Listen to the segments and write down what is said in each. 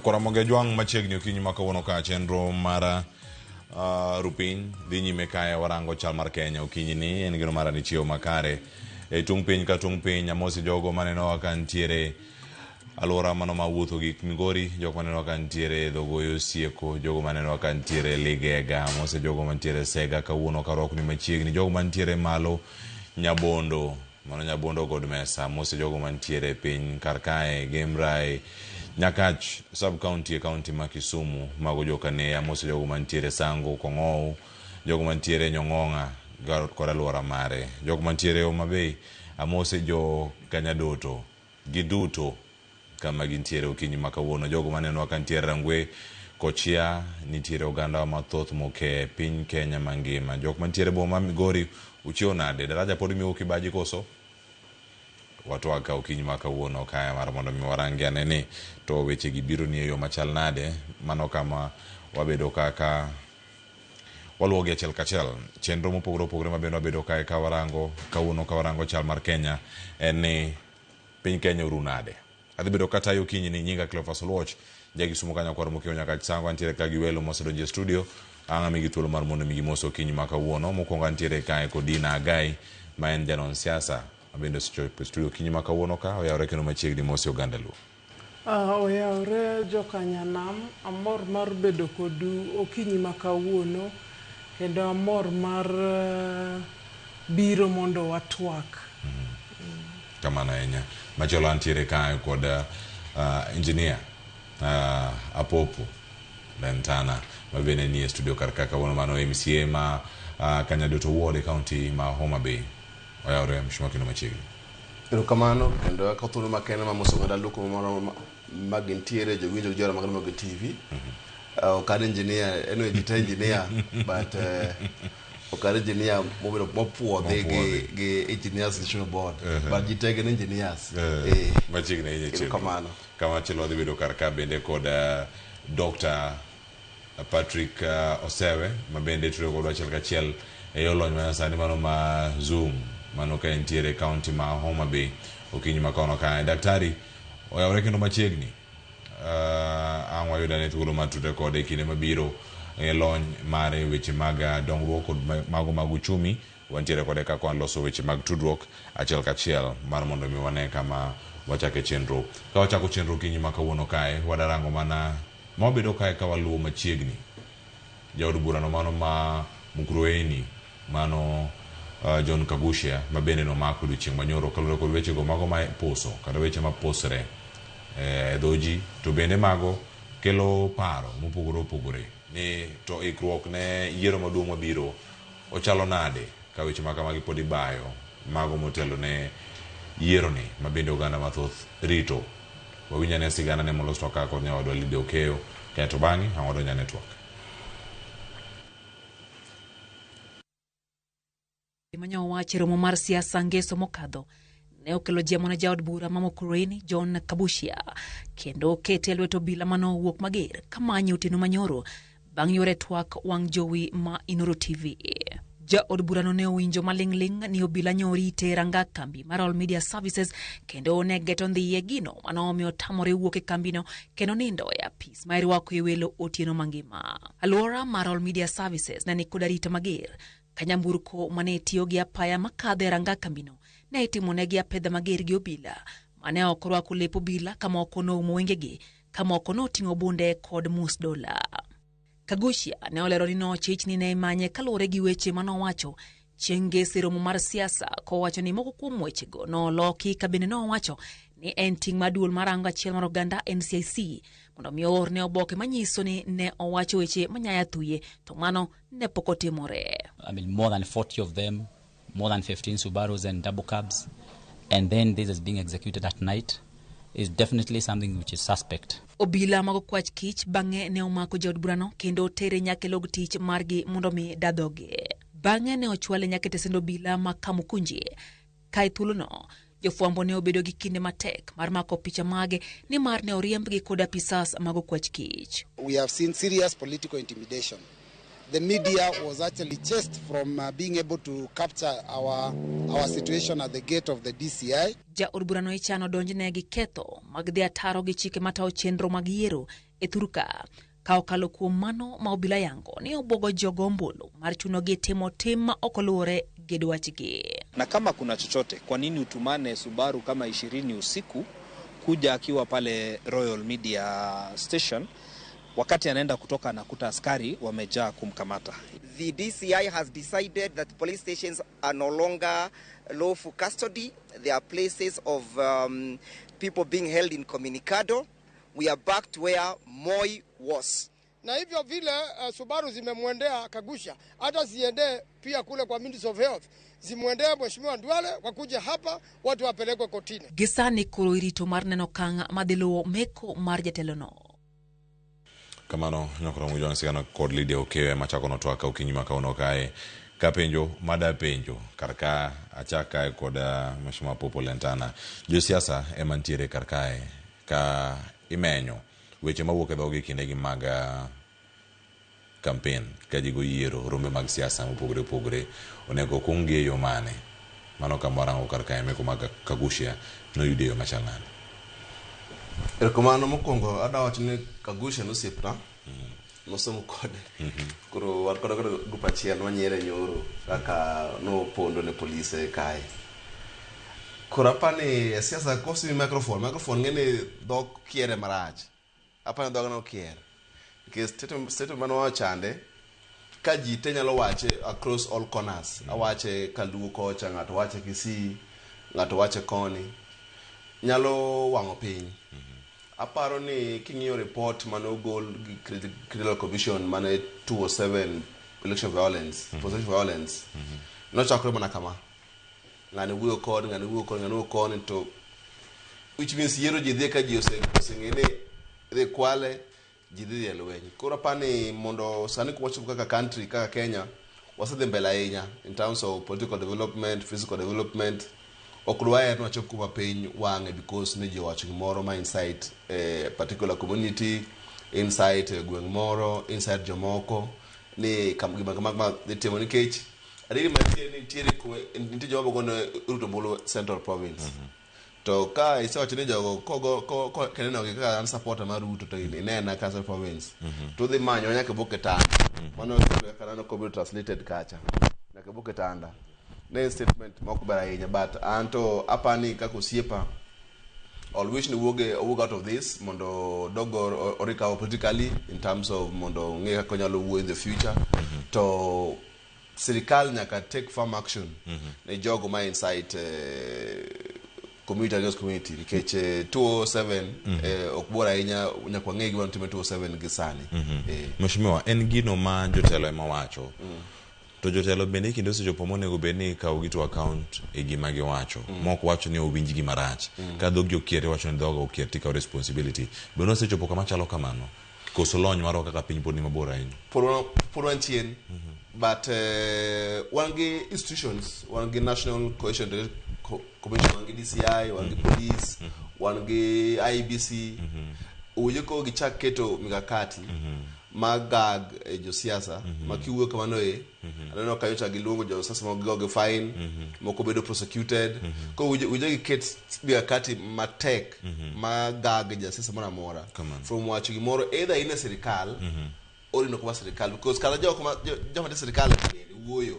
Nyakwara Moge Jwang' machiegni okinyi ma kawuono ka chenro mar rupiny dhi nyime kae warango chal mar Kenya okinyi ni en geno mara ni chiewo makare e tung' piny ka tung' piny amosi jogo manenowa ka nitiere alwora mano ma wuotho gik Migori jok manenowa ka nitiere Dhogoyo Sieko jogo manenowa ka nitiere Ligega amose jogo mantiere Sega kawuono karwakoni machiegni jogo mantiere malo Nyabondo Mano Nyabondo kod Mesa, mose jogo mantiere e piny kar kae, Gemrai, Nyakach sub county e county ma Kisumu, mago joka Neya, mose jogo mantiere Sango, Kong'ow, jogo mantiere Nyong'ong'a kod aluora mare, jok mantiere Homa Bay, amose jo Kanyadoto, giduto kama gintiere okinyi ma kawuono. Jogo manenowa ka nitiere Rangwe kochia, nitiere ogandawa mathoth moke e piny Kenya mangima. Jok mantiere boma ma Migori, uchiewo nade? Daraja pod miyo kibaji koso? Watwag ka okinyi ma kawuono kae mar mondo mi warangi ane ni to weche gi biro ni e yo machal nade. Mano kama wabedo kaka waluwogi achiel kachiel. Chenro mopogore opogore ma bende wabedo kae ka warango kawuono ka warango chal mar Kenya en ni Piny Kenya oru nade? Adhi bedo katayo okinyi ni nyinga Cleophas Oluoch, ja Kisumu ka nyakwar Mokeo Nyakach Sango. Antiere ka gi welo mosedonjo e studio. Ang' amigi thuolo mar mondo mi gimos okinyi ma kawuono. Mokwongo antiere kae kod Dina Agai ma en janon siasa ma bende osechopo e studio okinyi ma kawuono ka. Oyawore kendo machiegni mosi oganda Luo. Oyawore jokanyanam, amor mar bedo kodu okinyi ma kawuono kendo amor mar biro mondo watwak. Kamano ahinya. Machielo antiere kae kod engineer Apopo Lentana ma bende nie studio kar ka kawuono mano MCA ma Kanyadoto Ward e county ma Homa Bay. Oyawore mheshimiwa kendo machiegni. Erokamano kendo akawo thuolo makende mar moso oganda Luo kumoro ma gintiere jowinjo gi johera mag Ramogi TV. Ok an engineer, anyway ji te engineer but ok an engineer mobedo mopuodhi gi, gi Engineers National Board but ji te gin engineers. Machiegni ahinya e chenro. Erokamano. Kamachielo wadhi bedo kar ka bende kod Dr. Patrick Osewe ma bende tudo kodwa achiel kachiel e yor lony manyasani mano ma Zoom mano ka entiere e county ma Homa Bay okinyi ma kono kae. Daktari oyawore kendo machiegni ang' wayud ane thuolo mar tudre kode e kinde mabiro e lony mare weche mag dongruok kod mago mag uchumi Wantiere kode kaka waloso weche mag tudruok achiel kachiel mar mondo mi wane kama wachake chenro. Ka wachako chenro okinyi ma kawuono kae, wadarango mana ma wabedo kae ka waluwo machiegni jaod burano mano ma Mukurweini mano John Kaguchia ma bende nomak odiochieng' manyoro kaluwore kod wechego mago ma ipuso kata weche ma pusre e dho ji to bende mago kelo paro mopogore opogore ni to ikruok ne yiero maduong' mabiro Ochalo nade ka weche ma kamagi pod ibayo mago motelo ne yieroni ma bende oganda mathoth rito? Wawinj ane sigana ne molosnwa ka kod nyawadwa Lydia Okeyo kaeto bang'e ang' wadonj ane twak. Gima owacho e romo mar siasa ngeso mokadho ne okelo jemo ne jaod bura ma Mukurweini John Kabuchia kendo okete e lwet obila mane owuok mager kamanye otieno manyoro bang' yore twak wang' jowi ma Inooro TV. Jaod burano ne owinjo maling'ling' ni obila nyorite e ranga kambi mar All Media Services kendo ne geto ndhiye gino mane omiyo otamore wuok e kambino kendo nindo e apis ma irwakoe welo otieno mangima. Alwora mar All Media Services ne nikod arita mager ka nyamburko mane tiyo gi apaya makadho e ranga kambino ne itimonegi apedha mager gi obila mane ok orwako lep obila ka moko noumo wengegi ka moko noting'o bunde kod mus dola. Kaguchia ne olero ni nochich ni ne imanye kaluwore gi weche manowacho chieng' ngeso e romo mar siasa kowacho ni moko kuom wechego noloki ka bende nowacho ni en ting' mar duol mar rango achiel mar oganda NCIC mondo mi oorne oboke manyiso ni ne owacho weche manyaya thuye to mano ne pok otimore. I mean, more than 40 of them, more than 15 Subarus and double cabs, and then this is being executed at night is definitely something which is suspect. Obila mag okwach kich bang'e ne omako jaod burano kendo otere nyaka e log tich margi mondo mi dadhoge. Bang'e ne ochwale nyaka e tesend obila ma Kamukunji. Ka e thuolono, jofwambo ne obedo gi kinde matek mar mako picha mage nimar ne oriembgi kod apisas mag okwach kich. We have seen serious political intimidation. The media was actually chased from being able to capture our situation at the gate of the DCI. Jaod burano ichano donjne gi ketho mag dhi ataro gi chike matayo chenro mag yiero e thurka ka okalo kuom mano ma obila yango ni obwogo jogo ombulu mar chunogi timo tim ma ok oluwore gi dwachgi. Na kama kuna chochote, kwa nini utumane Subaru kama 20 usiku kuja akiwa pale Royal Media Station, wakati anaenda kutoka anakuta askari wamejaa kumkamata? The DCI has decided that police stations are no longer lawful custody. They are places of people being held incommunicado. We are back to where Moi was. Na hivyo vile Subaru zimemwendea Kagusha, hata ziendee pia kule kwa Ministry of Health, zimwendee Mheshimiwa Duale, wakuje hapa watu wapelekwe kotini. Gi sani koro irito mar neno okang' madhi luwo meko mar jatelono. Kamano nyokoro ng'ujo sigana kod Lydia Okeyo ema chako notwak okinyi ma kawuono kae kapenjo mada penjo kar ka achak kae kod Mheshimiwa Popo Lentana. Josiasa ema ntiere kar kae ka imenyo weche mawuok e dhogi kindegi mag campaign ka ji go yiero rombe mag siasa mopogore opogore onego kung gi e yo mane mano kama warango kar kae meko mag Kaguchia noyudo e yo machal nade? Erokamano. Mokwongo adwa wacho ni Kagusha en osiepna, nosomo kode, koro wan kode kod group achiel nwanyiere nyoro kaka nopondo ne polise kae. Koro apani e siasa kosemi microphone ng'eni dhok kiere marach. Apani dhoga nokier nikech statement mane chande ka ji te nyalo wache across all corners. Awache kaluo kocha, ng'ato wache Kisii, ng'ato wache koni, nyalo wang'o piny. Aparo ni king'iyo report mane ogol gi Critical Commission mane 207 election violence, post election violence, nochakore mana kama ng'ani wuoyo koni, ng'ani wuoyo koni, ng'ani wuoyo koni, to which means yiero ji dhi ka ji oseng'e ni idhi kwale, ji dhi e lweny. Koro apani mondo sani kuma wachopo kaka country, kaka Kenya, wasedhi mbele ahinya in terms of political development, physical development. Ok dwaher ni wachop kuma piny wang'e because ni ji owacho gimoro ma incite particular community, incite gweng' moro, incite jomoko ni gima kama ma dhi timo, nikech adieri mantie ni nitiere nitie joma bogo ne Ruto ombulu Central Province. To ka isewacho ni jogo kogo ko kinenogi kaka an supporter mar Ruto to inena ka Central Province, to udhi manyo nyaka ibuk kitanda. Mano kaka nano kobiro translated kacha, nyaka ibuk kitanda. Ne en statement ma ok ber ahinya, but an to apani kaka osiepa I'll wish ni owuog out of this mondo dog o recover politically in terms of mondo ong'e kaka onyalo wuoyo in the future. To sirikal nyaka take firm action ne jogo ma incite community against community, nikech 207 ok bor ahinya, nyaka wang'e gima notime 207 gi sani. Mheshimiwa, en gino ma jotelo ema wacho. To jotelo bende kinde osechopo monego bed ni ikawo gi to account e gima giwacho. Mok wacho ni owinj gima rach. Ka dhog okier iwacho ni dhoga okier tikawo responsibility. Bende osechopo kama chalo kamano? Koso lony marwa kaka piny pod ni mabor ahinya? Pod wan chien, but wan gi institutions, wan gi National Cohesion Commission, wan gi DCI, wan gi police, wan gi IEBC. Owinjo ko gichak keto mikakati mag gag e josiasa ma kiwuoyo kamano e aneno ka nyocha giluongo josiasa moko gigo gi fine, moko bedo prosecuted. Ko owinjo giket mikakati matek ma gag jasiasa moro amora Kamano. from wacho gimoro, either in e sirikal or in ok mar sirikal, because kata jok ma joma nitie sirikal bende wuoyo.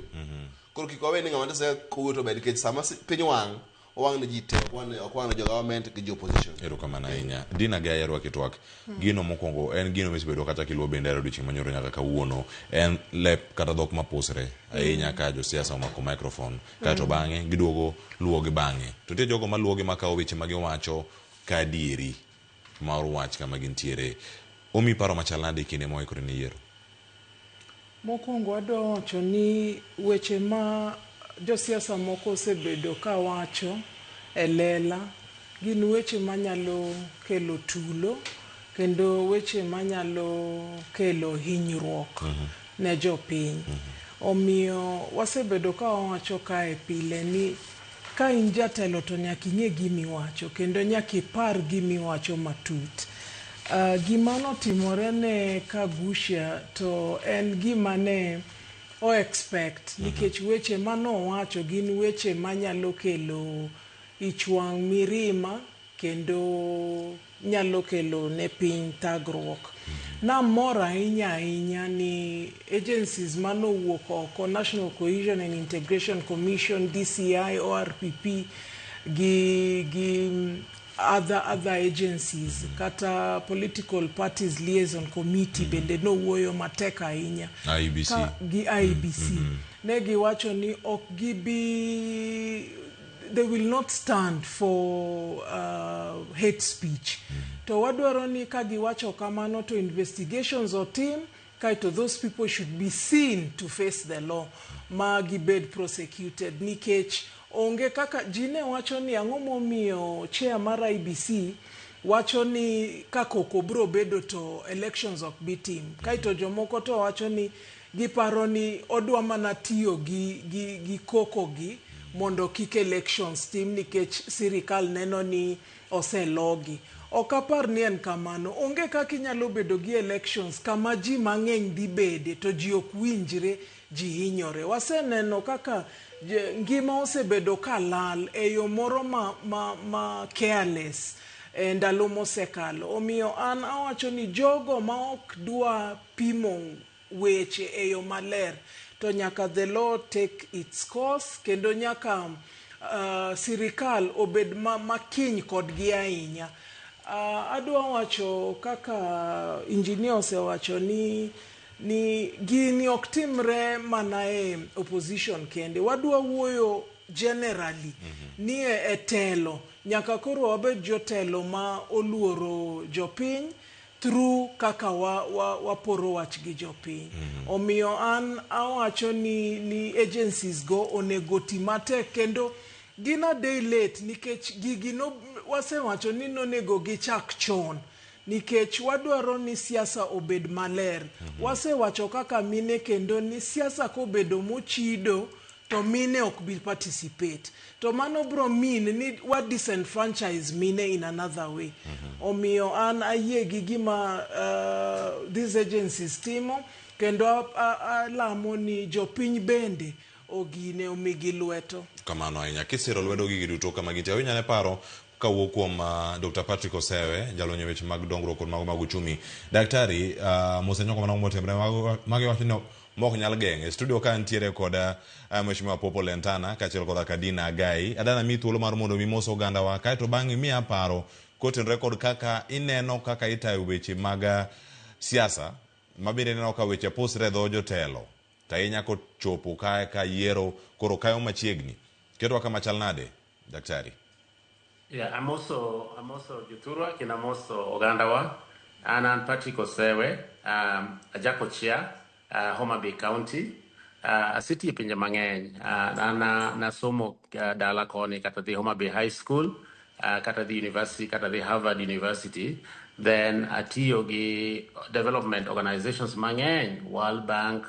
Koro kik wawe ni ng'ama nitie sirikal kowuoyo to ber, nikech sama piny wang' owang' ne ji te, ok wang' ne jo government gi jo opposition. Erokamano ahinya. Dina Gaya rwaki twak. Gino mokwongo en gino misebedo kata kiluwo bendera odiochieng' manyoro nyaka kawuono en lep kata dhok mapusre ahinya ka josiasa omako microphone kaeto bang'e giduogo luwo gi bang'e. To nitie jogo maluwo gi makawo weche ma giwacho ka adieri mar wach kama gintiere. Omi paro machal nade e kinde moikore ne yiero? Mokwongo adwa wacho ni weche ma josiasa moko osebedo ka wacho e lela gin weche manyalo kelo tulo kendo weche manyalo kelo hinyruok ne jopiny. Omiyo wasebedo ka wawacho kae pile ni ka in jatelo to nyaka ing'e gimiwacho kendo nyaka ipar gimiwacho matut. Gima notimore ne Kaguchia to en gima ne o expect nikech weche manowacho gin weche manyalo kelo ich wang', mirima kendo nyalo kelo ne piny thagruok. Namor ahinya ahinya ni agencies manowuok oko, National Cohesion and Integration Commission, DCI, ORPP gi other agencies kata Political Parties Liaison Committee bende nowuoyo matek ahinya. IEBC. Ka, gi IEBC. Ne giwacho ni ok gibi, they will not stand for hate speech. To wadwaro ni ka giwacho kamano to investigations otim kaeto those people should be seen to face the law ma gibed prosecuted, nikech onge kaka ji ne wacho ni ang'o momiyo chair mar IEBC wacho ni ka koko bro bedo to elections ok bi tim, kaeto jomoko to wacho ni giparo ni odwa mana tiyo gi koko gi mondo kik elections tim nikech sirikal neno ni oselogi. Ok apar ni en kamano. Onge kaka inyalo bedo gi elections kama ji mang'eny dhi bede to ji ok winjre, ji hinyore. Waseneno kaka ngima osebedo ka lal e yo moro ma careless e ndalo mosekalo. Omiyo an awacho ni jogo ma ok dwa pimo weche e yo maler to nyaka the law take its course, kendo nyaka sirikal obed makiny kodgi ahinya. Adwa wacho kaka engineer osewacho ni gini ok timre mana e opposition kende. Wadwa wuoyo generally ni e telo nyaka koro wabed jotelo ma oluoro jopiny through kaka waporo wach gi jopiny. Omiyo an awacho ni agencies go onego ti matek, kendo gin a day late nikech gigi no wasewacho ni nonego gichak chon, nikech wadwaro ni siasa obed maler. Wasewacho kaka mine kendo ni siasa kobedo mochido to mine ok bi participate, to mano bro mean ni wa disenfranchise mine in another way. Omiyo an ayie gi gima these agencies timo, kendo alamo ni jopiny bende ogine omigi lweto. Kamano ahinya. Kisiro lwedo gigi duto kama gintie, inyalo paro kawuok kuom Dr. Patrick Osewe, jalony e weche mag dongruok kod mago mag uchumi. Daktari, mosenyoko mano motimre magi wacho ni mok nyal geng'e. E studio ka nitiere kod Mheshimiwa Popo Lentana kaachiel kod Kadina Agai. Adana mi thuolo mar mondo mi mos oganda wa, kaeto bang'e miya paro kotenore kod kaka ineno kaka itayo weche mag siasa, mabende ineno ka weche pusre e dho jotelo, to ahinya kochopo ka yiero koro kayo machiegni. Ketwa kama chal nade, daktari? Yeah, I'm also jothurwa kendo amoso ogandawa. An Patrick Osewe, ajakochia, Homa Bay County. Asetiyo e pinje mang'eny. An nasomo dala koni kata dhi Homa Bay High School, kata dhi university, kata dhi Harvard University. Then atiyo gi development organizations mang'eny, World Bank,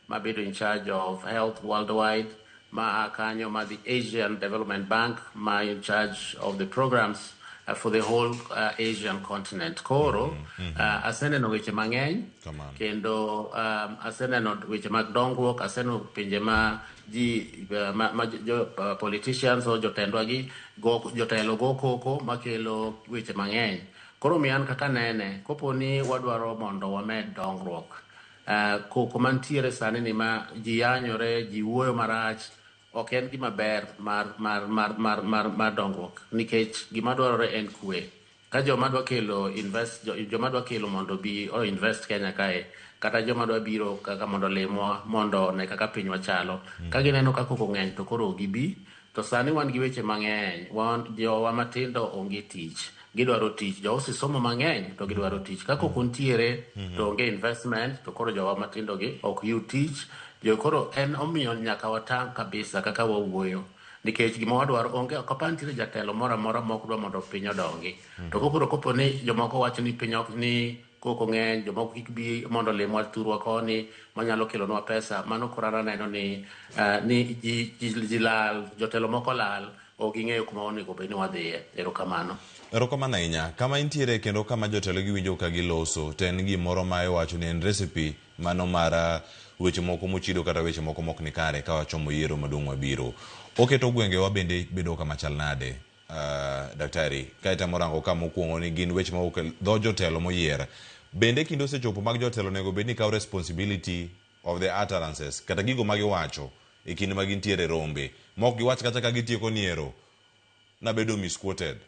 mabedo in charge of health worldwide, ma kanyo ma the Asian Development Bank, ma in charge of the programs for the whole Asian continent. Koro, aseneno weche mang'eny Kamano. kendo aseneno weche mag dongruok, aseneno pinje ma ji ma jo politicians o jotendwa gi go, jotelo go koko makelo weche mang'eny. Koro miyo an kaka nene, kopo ni wadwaro mondo wamed dongruok, koko mantiere sani ni ma ji yanyore, ji wuoyo marach, ok en gima ber mar dongruok, nikech gima dwarore en kwe. Ka joma dwa kelo invest, joma dwa kelo mondo bi o invest Kenya kae, kata joma dwa biro kaka mondo limwa mondo one kaka pinywa chalo, ka gineno ka koko ng'eny to koro ok gibi. To sani wan gi weche mang'eny, wan jowa matindo onge tich, gidwaro tich, jowa osesomo mang'eny to gidwaro tich. Ka koko nitiere to onge investment, to koro jowa matindo gi ok yud tich. Jo koro en omiyo nyaka watang' kabisa kaka wawuoyo, nikech gima wadwaro onge. Ok apar nitiere jatelo moro amora mok dwa mondo piny odongi. To kokoro kopo ni jomoko wacho ni piny ok ni koko ng'eny, jomoko kik bi mondo olimwa thurwa koni manyalo kelonwa pesa, mano koro an aneno ni ji lal, jotelo moko lal. Ok ging'eyo kuma onego bed ni wadhiye. Erokamano. Erokamano ahinya. Kama intiere kendo kama jotelo giwinjo ka giloso to en gimoro ma iwacho ni en recipe mano mar weche moko mochido kata weche moko mok ni kare ka wachomo yiero maduong' mabiro. Oketo gwengewa bende bedo kama chal nade? Daktari, ka itemo rango ka mokwongo ni gin weche mawuok e dho jotelo moyier. Bende kinde osechopo mag jotelo onego bed ni kawo responsibility of the utterances kata gigo ma giwacho e kinde ma gintiere e rombe mok giwach kata ka gitieko ni ero nabedo misquoted.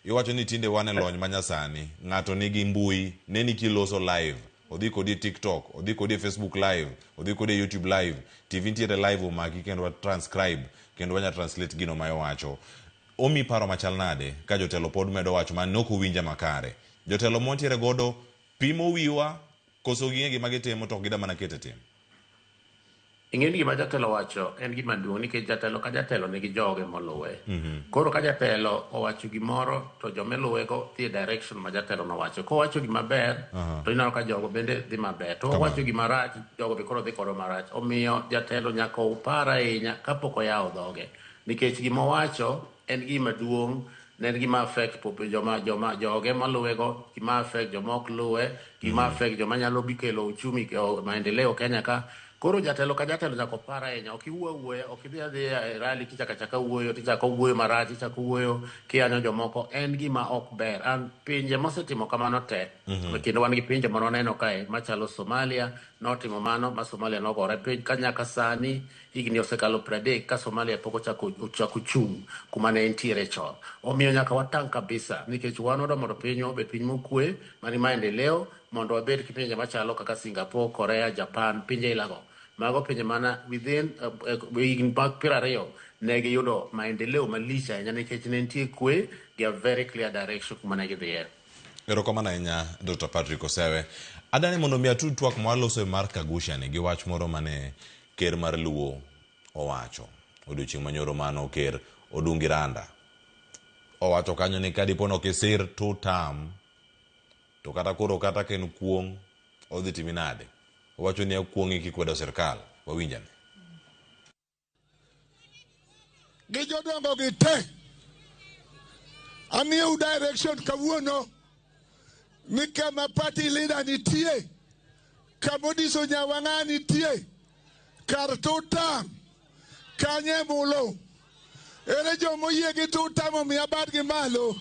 Iwacho ni tinde wan e lony manyasani, ng'ato nigi mbui, neni kiloso live, odhi kodi e TikTok, odhi kodi e Facebook live, odhi kodi e YouTube live, TV nitiere live omaki kendo wa transcribe kendo wanya translate gino ma iwacho. Omi paro machal nade ka jotelo pod medo wacho ma nok owinja makare? Jotelo mwantiere godo pimo wiwa koso ging'e gima gitimo to ok gida mana keto e tim? Ing'e ni gima jatelo owacho en gima duong' nikech jatelo ka jatelo nigi joge moluwe. Koro ka jatelo owacho gimoro to joma luwego dhi e direction ma jatelo nowacho. Kowacho gima ber to ineno ka jogo bende dhi maber. To kowacho gima rach, jogo be koro dhi kodo marach. Omiyo jatelo nyaka upar ahinya kapok oyawo dhoge. Nikech gima owacho en gima duong' ne en gima affect joma joma joge maluwego, gima affect joma ok luwe, gima affect joma nyalo kelo uchumi maendeleo Kenya ka. Koro jatelo ka jatelo nyaka opar ahinya, ok iwuo awuoya, ok idhi adhiya e rally tichako achaka wuoyo, tichako wuoyo marach, tichako wuoyo kiyanyo jomoko, en gima ok ber. An pinje mosetimo kamano te, kendo wan gi pinje mane waneno kae machalo Somalia, notimo mano ma Somalia nogore piny ka nyaka sani higni osekalo 30 ka Somalia pok ochako chung' kuma ne entiere chon. Omiyo nyaka watang' kabisa nikech wan wadwa mondo pinywa obed piny mokwe mani maendeleo mondo wabed gi pinje machalo kaka Singapore, Korea, Japan, pinje ilago. Mago pinje mana within higni mag 20 ne giyudo maendeleo malich ahinya nikech ne nitie kwe gi a very clear direction kuma ne gidhiye. Erokamano ahinya Dr. Patrick Osewe. Adani mondo mi atud twak mwaloso e mar Kagusha ni gi wach moro mane ker mar Luo owacho odiochieng' manyoro mano ker Odungi Randa. Owacho kanyo ni kadipo ni ok isir two term to kata koro kata ka en kuong' odhi timi nade? Owacho ni akuong'i kikwedo sirkal. Wawinjane. Gi jodongo gi te. Amiyou direction kawuono ni kama party leader nitie, kama Odiso Nyawang'a nitie, kar two term, kanye mulo. Ere joma oyie gi two term omiya badgi malo.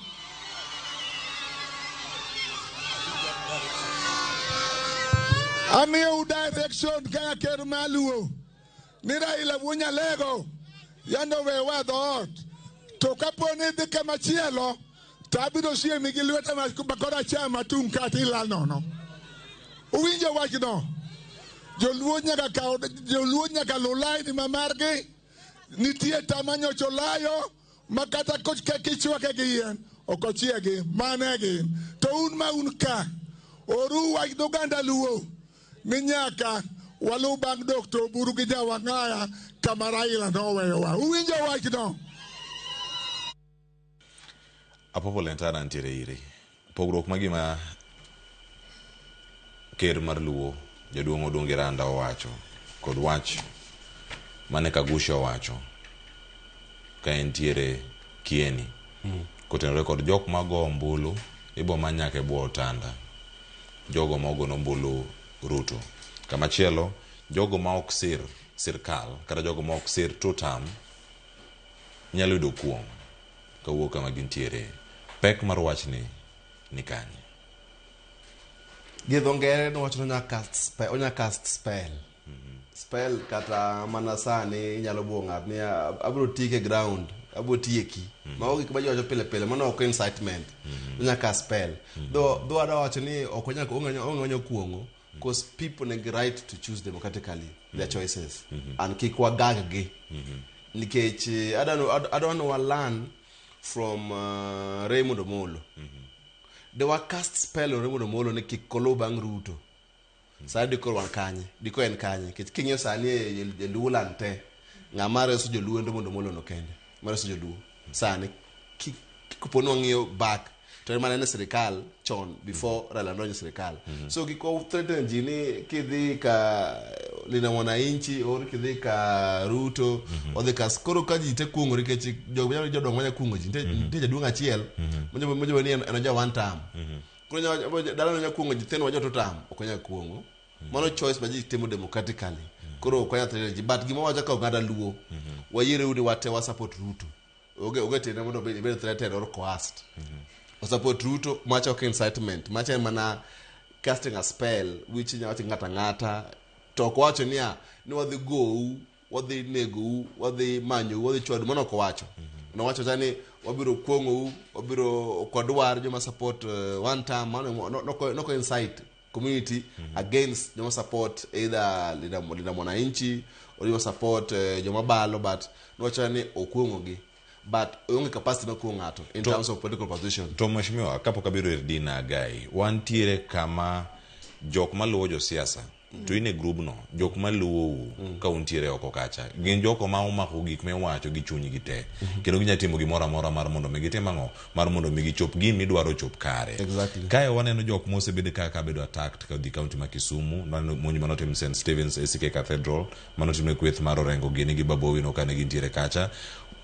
Amiyou direction kaka ker maluo ni Raila wuo Nyalego yando wewa dhoot to kapo ni idhi kama chielo to abiro siemi gi lweta ma koracham atung' kata ilal nono. Uwinjo wachno? Joluo nyaka kaw joluo nyaka luw line ma margi. Nitie tama nyocha olayo ma kata kichwake gi yien ok ochiegi mane gin. To un ma un ka oru wach oganda Luo ni nyaka waluw bang' Dr. Oburu gi Jawang'aya kama Raila noweyowa. Uwinjo wachno? Apopo Lentana nitiere iri. Pogruok ma gima ker mar Luo jaduong' Odungi Randa owacho kod wach mane Kagusha owacho ka entiere Kieni kotenore kod jok mago ombulu ibo many nyaka e bwo otanda jogo ma ogono ombulu Ruto. Kamachielo jogo ma ok sir sirkal kata jogo ma ok sir two term nyalo yudo kuong' kawuok kama gintiere. Pek mar wachni ni kanye? Gi dho ngere nowacho ni onya cast spell. Spell kata mana sani inyalo buo ng'ato ni abiro tieke ground, abiro tieki. Mago gik ma ji wacho pile pile, mano ok incitement. Onya cast spell. Though adwa wacho ni ok onya onge kuong'o because people nigi right to choose democratically their choices. And kik wagag gi. Nikech adwa ni wa learn from Raymond Omolo. De wa cast spell on Raymond Omolo ni kik oluw bang' Ruto. Sani dikoro wan kanye? Diko en kanye? Nikech king'iyo sani e Luo land te, ng'ama reso joluo en Raymond Omolo no kende. Ma reso joluo. Sani kopo ni wang'iyo back To en mana en e sirikal chon before Raila donjo e sirikal. So kik wa threaten ji ni kidhi ka Linda Mwananchi or kidhi ka Ruto odhi ka koro ka ji te kuong'ore nikech jodongo manya kuong'o ji nitie jaduong' achiel mochopo ni en oja one term. Koro dalano nya kuong'o nyithindo ma jo two term ok onyal kuong'o. Mano choice ma ji timo democratically. Koro ok wanyal threaten ji but gima wacho ka oganda Luo wayiere uru wate wa support Ruto. Onge tiende mondo ibed threatened or coerced. O support Ruto macha ok incitement macha en mana casting a spell which inyalo wacho ng'ato ang'ata to ok owacho niya ni wadhi gou wadhi negou wadhi manyou wadhi chwadu mano ok owacho nowacho cha ni wabiro kuong'ou wabiro ok wadwar joma support one term mano noko incite community against joma support either Linda Mwananchi or joma support joma balo but nowacho ni okuong'ogi but onge capacity mar kuong'o ng'ato in terms of political position. To mheshimiwa, kapok abiro ir Dina Agai, wantiere kama jok maluwo josiasa to in e grubno, jok maluwou ka untiere oko kacha gin joko ma omako gik miwacho gi chunygi te kendo ginyalo timo gimoro amora mar mondo mi gitim ang'o mar mondo mi gichop gima idwaro chop kare. Kae waneno jok mosebed ka bedo attacked ka dhi county ma Kisumu, waneno monj manotim St Stephen's ACK Cathedral manotim ne kweth mar Orengo gini gi Babu Owino kane gintiere kacha.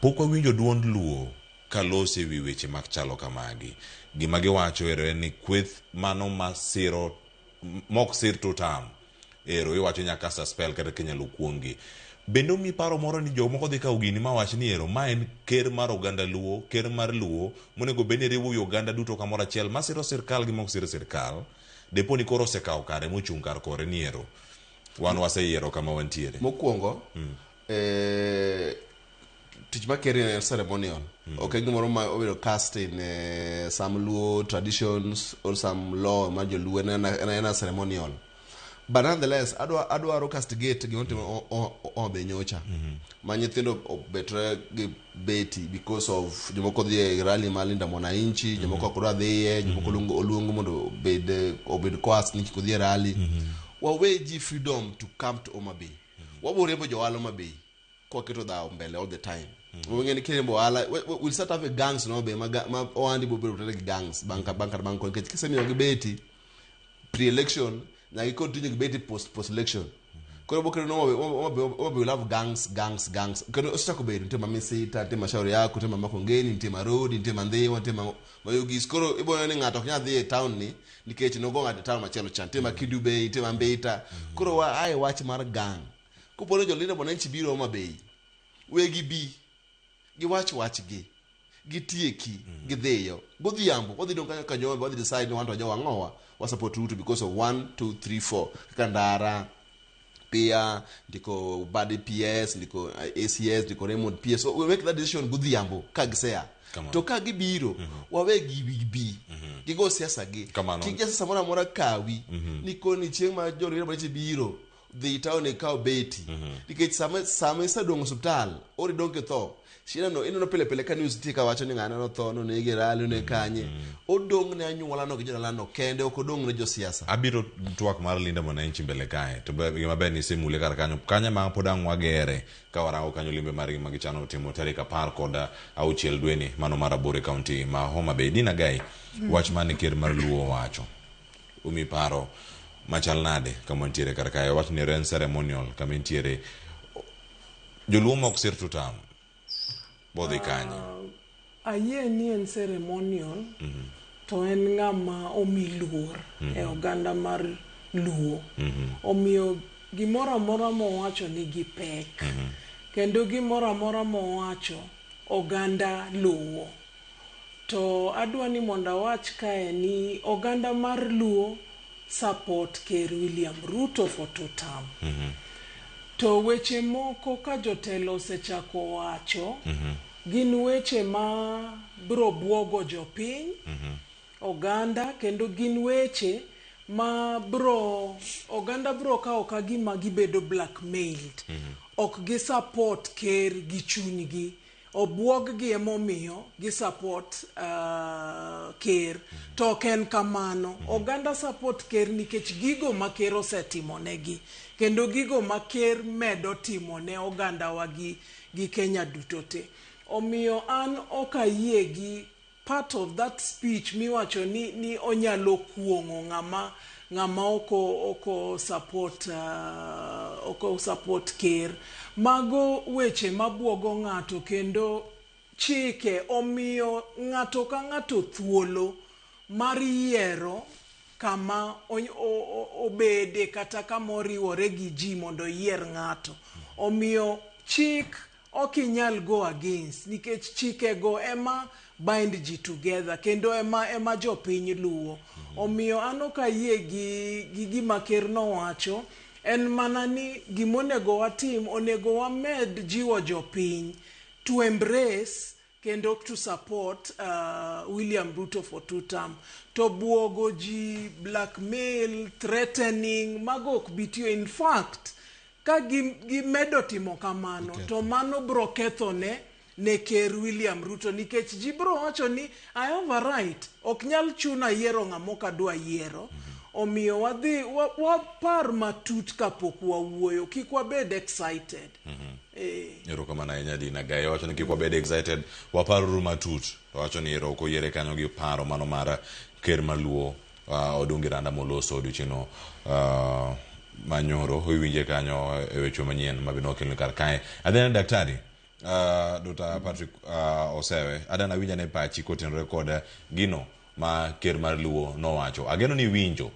Pok wawinjo duond Luo ka loso e wi weche machalo kamagi. Gima giwacho ero en ni kweth mano masiro mok sir two term ero iwacho nyaka cast a spell kata kinyalo kuong'gi. Bende omiyi paro moro ni jomoko dhi kawo gini ma wach ni ero ma en ker mar oganda Luo, ker mar Luo monego bed ni riwo wi oganda duto kamoro achiel masiro sirkal gi mok sir sirkal. Depo ni koro osekawo kare mochung' kar kore ni ero wan waseyiero kama wantiere. Mokwongo, tich mar ker en ceremonial. Ok en gimoro ma obedo cast in some Luo traditions or some law mar joluo en a ceremonial. But nonetheless, adwaro castigate gima otimo Homa Bay nyocha. Ma nyithindo obetre gi beti because of jomoko dhi e rally mar Linda Mwananchi, jomoko ok odwa dhiye, jomoko oluongo mondo obed coerced ni kik odhi e rally. Wawe ji freedom to come to Homa Bay. Wabo riembo johala Homa Bay kwaketo dhawo mbele all the time. Wang'e ni kiriembo ohala, we'll start having gangs no Homa Bay ma ohandi bo bedo gi gangs bang' ka bang' kata bang' nikech kisemiyo gi beti pre-election nyaka gi continue gi beti post election. Koro bo kelo no Homa Bay will have gangs gangs gangs. Kendo osechako bedo nitie ma Misita, nitie ma Shauri Yako, nitie ma Makongeni, nitie ma Rodi, nitie ma Ndhiwa, nitie ma Mayugis. Koro ibo neno ni ng'ato ok nyal dhi e town ni nikech nogo ng'ato e town machielo cha. Nitie ma Kidu Bay, nitie ma Mbita. Koro wa ae wach mar gang. Kopo ni jo Linda Mwananchi biro Homa Bay, wegi bi giwach wachgi gitieki gidhiyo godhiambo wadhi dong' kanyo ka jo wadhi decide ni wan to jowa ang'owa wa support Ruto because of 1 2 3 4 kaka ndara pia ndiko Badi PS ndiko ACS ndiko Raymond PS. So we make that decision godhiambo ka gisea Kamano. to ka gibiro wawe gibi gigo siasa gi. Kamano. Kik jasiasa moro amora kawi ni koni chieng' ma jo Linda Mwananchi biro dhi town ikaw beti nikech sama isedong' osiptal or idong' kitho shida no ineno pile pile ka news nitie kawacho ni ng'ane notho nonege e rally oneg kanye odong' ne anyuola no gi jodala no kende ok odong' ne josiasa. Abiro twak mar Linda Mwananchi mbele kae to gima ber ni isemule kar kanyo kanyo ma pod ang' wagere ka warango kanyo limbe margi ma gichano timo tarik 16 dweni mano mar aboro e kaunti ma Homa Bay. Dina Gai, wach mane ker mar Luo owacho umi paro machal nade kama wantiere kar kae wach ni en ceremonial kama entiere joluo mok sir tutam bodhi kanye? Ayie ni en ceremonial to en ng'ama omi luor e oganda mar Luo. Omiyo gimoro amora mowacho nigi pek. Kendo gimoro amora mowacho oganda luwo. To adwa ni mondo awach kae ni oganda mar Luo support Ker William Ruto for two term. To weche moko ka jotelo osechako wacho gin weche ma biro buogo jopiny, oganda kendo gin weche ma bro oganda bro kawo ka gima gibedo blackmailed. Ok gi support ker gi chunygi. Obuog gi emomiyo gi support ker. To ok en kamano. Oganda support ker nikech gigo ma ker osetimo negi. Kendo gigo ma ker medo timo ne ogandawa gi Kenya duto te. Omiyo an ok ayie gi part of that speech miwacho ni, ni onyalo kuong'o ng'ama ng'ama oko oko support oko support ker. Mago weche mabuogo ng'ato kendo chike omiyo ng'ato ka ng'ato thuolo mar yiero kama obede kata kama oriwore gi ji mondo oyier ng'ato. Omiyo chik ok inyal go against nikech chikego ema bind ji together kendo ema ema jopiny luwo. Omiyo an ok ayie gi, gi gima ker nowacho en mana ni gimonego watim onego wamed jiwo jopiny to embrace kendo to support William Ruto for two term. To buogo ji, blackmail, threatening, mago ok bi tiyo. In fact, ka gimedo timo kamano to mano bro kethone ne ker William Ruto nikech ji bro wacho ni I have a right, ok nyal chuna yiero ng'ama ok adwa yiero. Omiyo wadhi wapar matut kapok wawuoyo, kik wabed excited. Erokamano ahinya Dina Gai wacho ni kik wabed excited, waparuru matut. To wacho ni ero ok oyiere kanyo gi paro mano mar ker maluo Odungi Randa moloso odiochieng'no manyoro. Iwinje kanyo e weche manyien ma bende wakeloni kar kae. Adhana daktari Dr. Patrick Osewe, adana winja ne pachi kotenore kod gino ma ker mar Luo nowacho. Ageno ni iwinjo.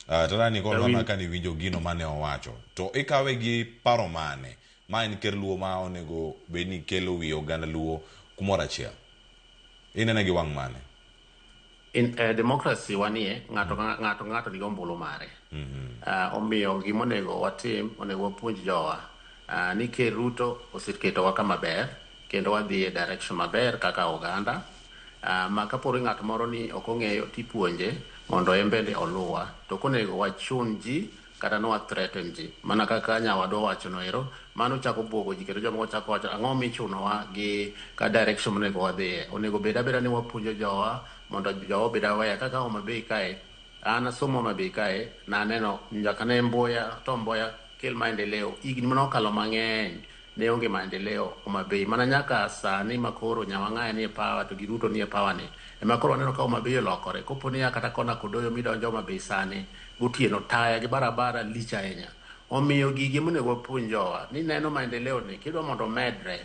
Tadani kod mana ka ni iwinjo gino mane owacho. To ikawe gi paro mane? Ma en ker Luo ma onego bed ni kelo wi oganda Luo kumoro achiel. Inene gi wang' mane? In democracy wanie, ng'ato ng'ato ng'ato nigi ombulu mare. Omiyo gimonego watim, onego wapuonj jowa ni ker Ruto oseketowa kama ber kendo wadhi e direction maber kaka oganda. Ma kaporo ng'at moro ni ok ong'eyo tipuonje mondo en bende oluwa. To ok onego wachun ji kata ne wa threaten ji. Mana kaka nyawadwa owacho no ero, mano chako buogo ji kendo jomoko chako wacho ang'o michunowa gi ka direction monego wadhiye. Onego bed abeda ni wapuonjo jowa mondo jowa obed aware kaka Homa Bay kae. An asomo Homa Bay kae, naneno nyaka ne Mboya, Tom Mboya kel maendeleo. Higni manokalo mang'eny ne onge maendeleo Homa Bay. Mana nyaka sani makoro Nyawang'aya nie power to gi Ruto nie power ni. Ema koro waneno ka Homa Bay olokore. Kopo niya kata kona kodoyo midonjo Homa Bay sani, gotieno taya gi barabara lich ahinya. Omiyo gigi monego wapuonj jowa ni neno maendeleo ni kidwa mondo omedre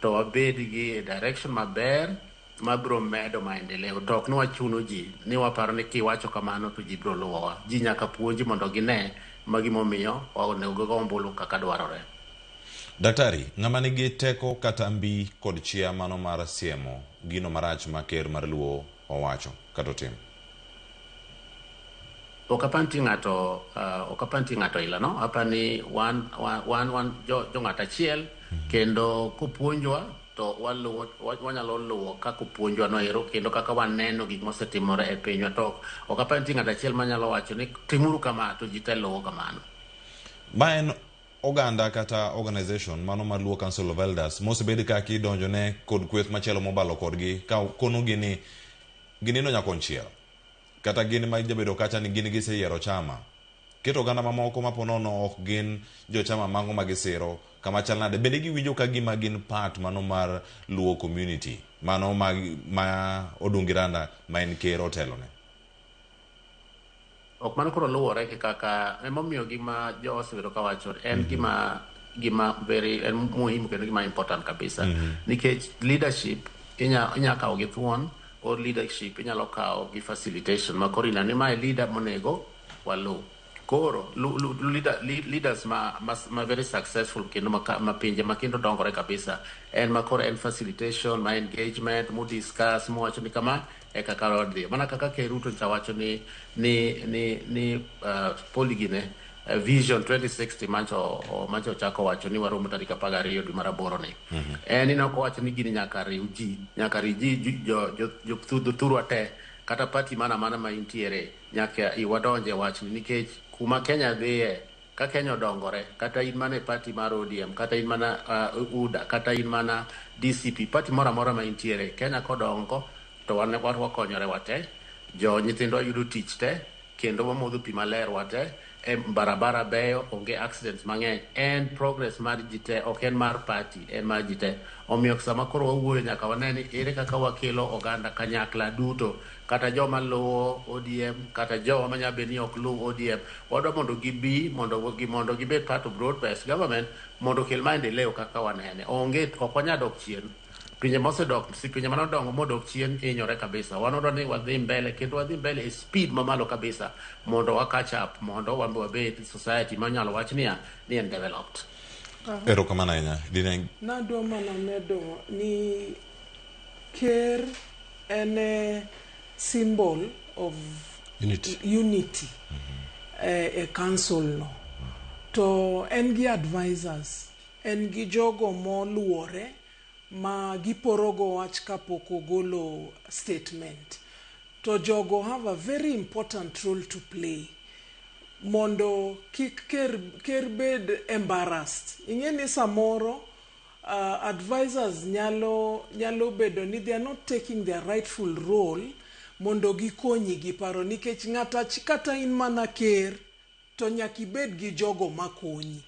to wabed gi direction maber mabiro medo maendeleo to ok ni wachuno ji ni waparo ni kiwacho kamano to ji biro luwowa. Ji nyaka puonji mondo gine ma gimomiyo onego gigo ombulu kaka dwarore. Daktari, ng'ama nigi teko kata mbi kod chia mano mar siemo gino marach ma ker mar Luo owacho kata otimo? Ok apar nitie ng'ato ok apar nitie ng'ato ila no apar ni wan wan wan jo, jo ng'ato achiel kendo kopuonjwa to waluwo wanyalo luwo kaka opuonjwa no ero kendo kaka waneno gik mosetimore e pinywa to ok apar nitie ng'ato achiel manyalo wacho ni timuru kama to ji te luwo kamano. Ma en oganda kata organization mano mar Luo Council of Elders mosebed ka kidonjone kod kweth machielo mobalo kodgi ka konogi ni ginino nyakonchiel kata gin ma jabedo kacha ni gin giseyiero chama keto oganda mamoko ma ponono ok gin jochama mago ma gisiro kama chal nade bende giwinjo ka gima gin part mano mar Luo community mano ma, ma Odungi Randa ma en ker otelone? Ok mano koro luwore gi kaka emomiyo gima jo osebedo ka wacho en gima gima very en muhimu kendo gima important kabisa. Nikech leadership inya inya kawo gi thuon or leadership inyalo kawo gi facilitation ma koro ineno ni mae leader monego waluw. Koro lu, lu, leader, leaders ma, ma, ma very successful kendo ma, ma pinje ma kendo dongore kabisa en ma koro en facilitation ma engagement mu discuss muwacho ni kama e kaka wadhi mana kaka Ker Ruto cha wacho ni ni ni ni poligine vision 2060 mancho mancho ochako wacho ni waromo tarik 12 dwe mar aboro ni. En ni ok owacho ni gini nyaka riw ji nyaka riw ji jo jo jo thurwa te kata party mana mana ma intiere nyaka iwadonje wachni nikech kuma Kenya dhiye ka Kenya odongore kata in mana e party mar ODM kata in mana UDA kata in mana DCP party moro amora ma intiere Kenya kodongo to wan wakonyore wate jo nyithindwa yudo tich te kendo wamodho pi maler wate. e barabara beyo, onge accidents mang'eny. En progress mar ji te, ok en mar party, en mar ji te. Omiyo sama koro wawuoyo nyaka wane ni ere kaka wakelo oganda kanyakla duto, kata joma luwo ODM, kata joma manya bedo ni ok luw ODM. Wadwa mondo gibi mondo mondo gibed part of broad based government mondo okel maendeleo kaka wanene. Onge ok wanyal dok chien. Pinje mosedok, si pinje manodongo modok chien hinyore kabisa. Wan wadwa ni wadhi mbele kendo wadhi mbele e speed mamalo kabisa mondo wa catch up mondo wan be wabed society manyalo wach niya ni en developed. Erokamano ahinya. Dine Nadwa mana medo ni ker en e symbol of Unity. unity e council no. To en gi advisors, en gi jogo moluore ma giporogo wach kapok ogolo statement. To jogo have a very important role to play mondo kik ker, ker bed embarrassed. Ing'e ni samoro advisors nyalo, nyalo bedo ni they are not taking their rightful role mondo gikonyi gi paro nikech ng'ata kata in mana ker to nyaka ibed gi jogo makonyi.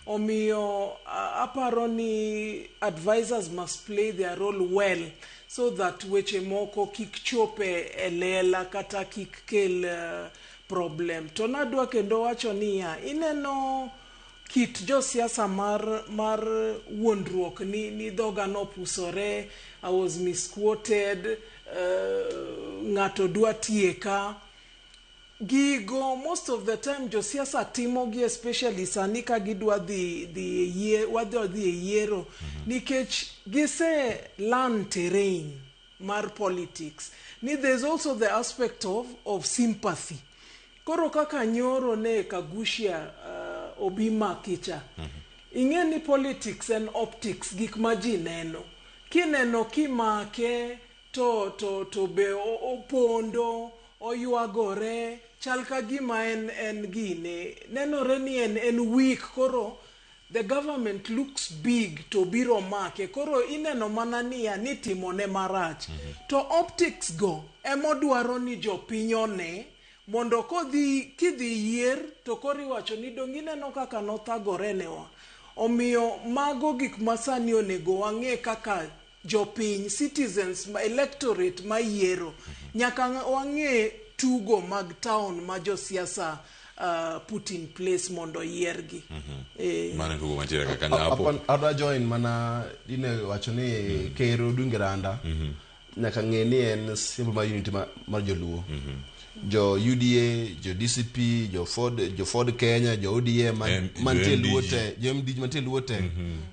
Omiyo aparo ni advisors must play their role well so that weche moko kik chop e lela kata kik kel problem. To nadwa kendo wacho niya, ineno kit josiasa mar, mar wuondruok ni, ni dhoga nopusore, I was misquoted, ng'ato dwa tieka. Gigo most of the time josiasa timogi especially sani ka gidwa dhi, dhi e yie, wadwa dhi e yiero nikech gise learn terrain mar politics ni there's also the aspect of sympathy. Koro kaka nyoro ne Kaguchia obi makicha ing'e ni politics and optics gik ma ji neno kineno kimake to, to, to be opondo oywagore chal ka gima en, en gine nenore ni en, en weak koro the government looks big to biro make koro ineno mana niya ni timone marach to optics go emodwaro ni jopiny one mondo kodhi kidhi yier to koro iwacho ni dong ineno kaka nothagore newa omiyo mago gik ma sani onego wang'e kaka jopiny citizens ma electorate mayiero nyaka wang'e tugo mag town ma josiasa put in place mondo yiergi Mano e tugo mantiere kaka nyapo. Adwa join mana dine wacho ni ker Odunge Randa nyaka ng'e ni en symbol mar unity mar joluo. Jo UDA, jo DCP, jo Ford, jo Ford Kenya, jo ODM mantie jo Luo MDG. te, jo MDG mantie Luo te,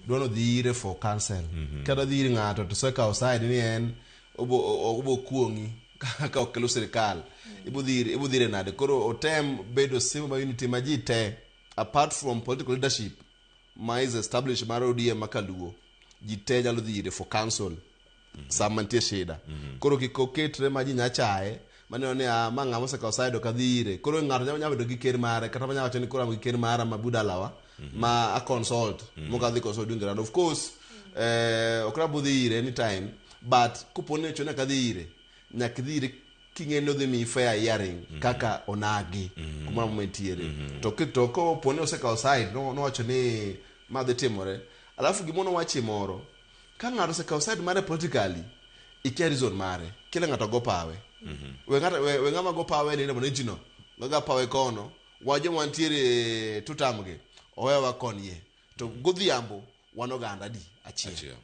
dwa nodhi ire for counsel. Kata dhi ir ng'ato to osekawo side ni en obo kuong'i ka okelo sirikal. Ibo dhi ibo dhi ire nade? Koro otem bedo symbol mar unity ma ji te apart from political leadership ma is established mar ODM ma kaluo ji te nyalo dhi ire for counsel sama nitie shida koro kik oketre ma ji nya chaye maneno ni ah, ma ng'ama osekawo side ok adhi ire koro ng'ato nyalo bedo gi ker mare kata manya wacho ni koro an gi ker mara ma budalawa ma a consult mok adhi consult Odunge Randa of course ok rabo dhi ire anytime but kopo ni ochuno ni adhi ire nyaka idhi ire king'e ni odhi miyi fair hearing kaka onagi kumoro amora entiere to to kopo ni osekawo side nowacho ni ma dhi timore alafu gima nowachie moro ka ng'ato osekawo side mare politically ikia reason mare kila ng'ato go pawe we ng'ato we ng'ama go pawe ni mwananchi no gaga pawe kono wa joma wantiere tutamgi owewa konie to godhiambo wan oganda di achiel Achiel.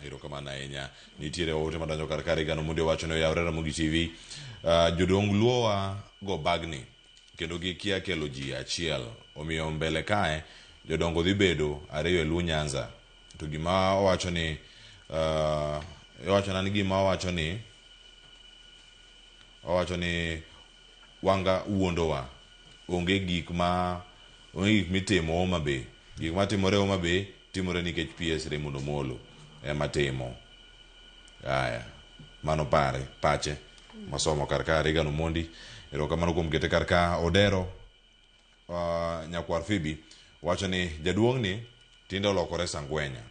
Erokamano ahinya. Nitiere ote madonjo kar ka Reagan Omondi owacho ni oyawre Ramogi TV. Jodong Luowa go bagni kendo gikia kelo ji achiel. Omiyo mbele kae jodongo dhi bedo ariyo e Luo Nyanza. To gima owacho ni iwacho na ni gima owacho ni owacho ni wanga wuondowa. Onge gik ma onge gik mitimo Homa Bay. Gik matimore Homa Bay timore nikech PS Raymond Omolo ema timo. Aya, mano pare, pache. Masomo kar ka Reagan Omondi. Erokamano kuom kete kar ka Odero nyakwar Phoebe wacho ni jaduong' ni tinde olokore sangwenya.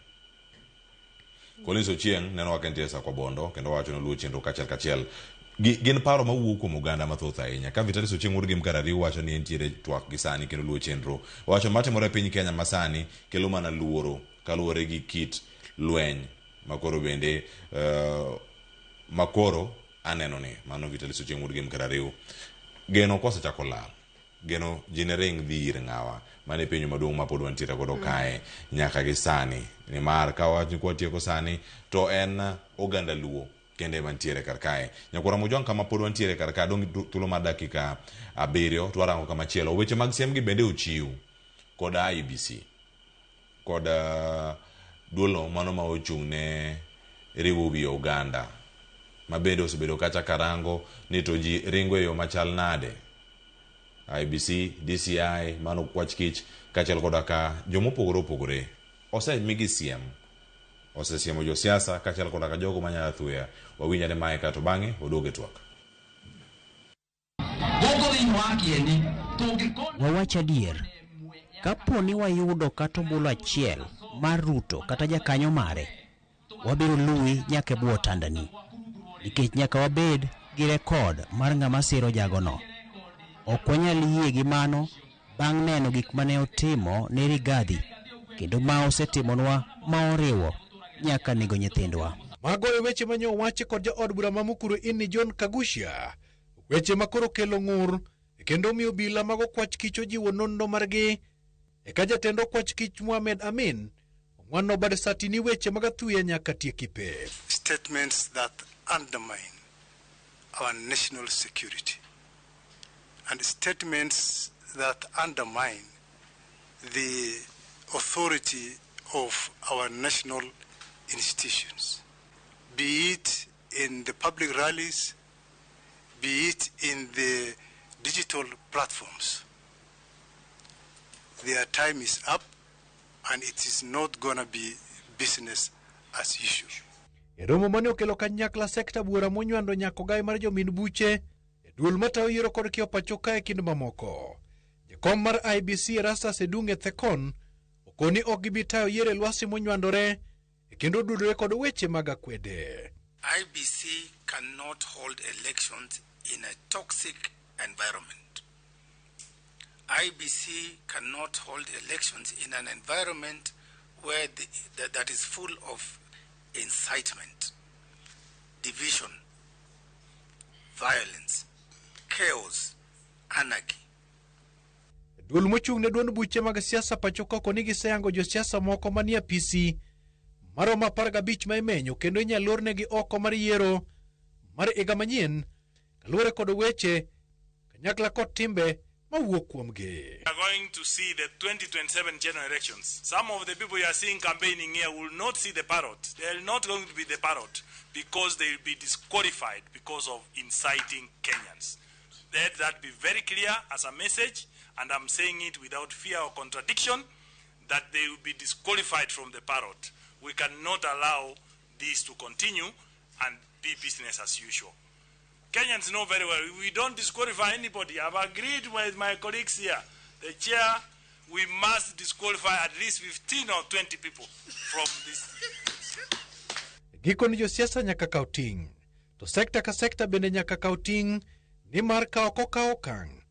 Collins Ochieng neno ka entie Sakwa Bondo kendo wacho ni oluwo chenro kachiel kachiel. Gin paro mawuok kuom oganda mathoth ahinya. Ka Vitalis Ochieng' Wuod Gem Karariu wacho ni entiere twak gi sani kendo luwo chenro. Owacho matimore e piny Kenya masani kelo mana luoro kaluwore gi kit lweny makoro bende makoro aneno ni mano Vitalis Ochieng' Wuod Gem Karariu. Geno kosechako lal, geno ji ne ring dhi ir ng'awa. Mano e penjo maduong' ma pod wantiere godo kae nyaka gi sani. Nimar ka wach ni kwatieko sani to en oganda Luo kende ema nitiere kar kae. Nyakwar Mojwang' kama pod wantiere kar kae, adong' thuolo mar dakika 7 to warango kama chielo. Weche mag siem gi bende ochiw kod IEBC kod duolno mano ma ochung' ne riwo wi oganda ma bende osebedo kacha karango ni to ji ringo e yo machal nade. IEBC, DCI, mano kwach kich kaachiel koda ka jomopogore opogore osemigi siem. Osesiemo josiasa kaachiel koda ka jogo manyalo athuya. Wawinj ane mae kato bang'e waduog e twak. Wawach adier, kapo ni wayudo kata ombulu achiel mar Ruto kata jakanyo mare, wabiro luwi nyaka e bwo otandani, nikech nyaka wabed gi rekod mar ng'ama siro jagono. Ok wanyal yie gi mano bang' neno gik mane otimo ne Rigathi kendo ma osetimonwa ma oriwo nyaka nego nyithindwa. Mago e weche mane owachi kod jaod bura ma Mukuru Ini John Kaguchia, weche ma koro kelo ng'ur kendo miyo obila mag okwach kich ojiwo nonro margi. Eka jatend okwach kich Mohamed Amin ong'wano bad sati ni weche mag athuya nyaka tieki pep. Statements that undermine our national security and statements that undermine the authority of our national institutions, be it in the public rallies, be it in the digital platforms. Their time is up and it is not going to be business as usual. E romo mane okelo kanyakla sekta buora monywando nyako gai mar jomin buche e duol matayo yiero kod kiewo pacho ka e kind mamoko. Jakom mar IEBC Erastus Edung' Ethekon okoni ok gibi tayo yiero e lwasi monywandore e kendo odudore kod weche mag akwede. IEBC cannot hold elections in a toxic environment. IEBC cannot hold elections in an environment where that is full of incitement, division, violence, chaos, anarchy. Duol mochung' ne duond buche mag siasa pacho ka okoni giseyango josiasa moko manie apisi maromo 15 ma imenyo kendo inyalo lornegi oko mar yiero mar higa manyien kaluwore kod weche kanyakla kod timbe mawuok kuomgi. We are going to see the 2027 general elections. Some of the people you are seeing campaigning here will not see the parrot. They are not going to be the parrot because they will be disqualified because of inciting Kenyans. Let that be very clear as a message, and I'm saying it without fear or contradiction, that they will be disqualified from the parrot. We cannot allow this to continue and be business as usual. Kenyans know very well, we don't disqualify anybody. I've agreed with my colleagues here, the chair, we must disqualify at least 15 or 20 people from this. Gikoni josiasa nyaka kaw ting', to sekta ka sekta bende nyaka kaw ting' nimar ka ok okaw okang',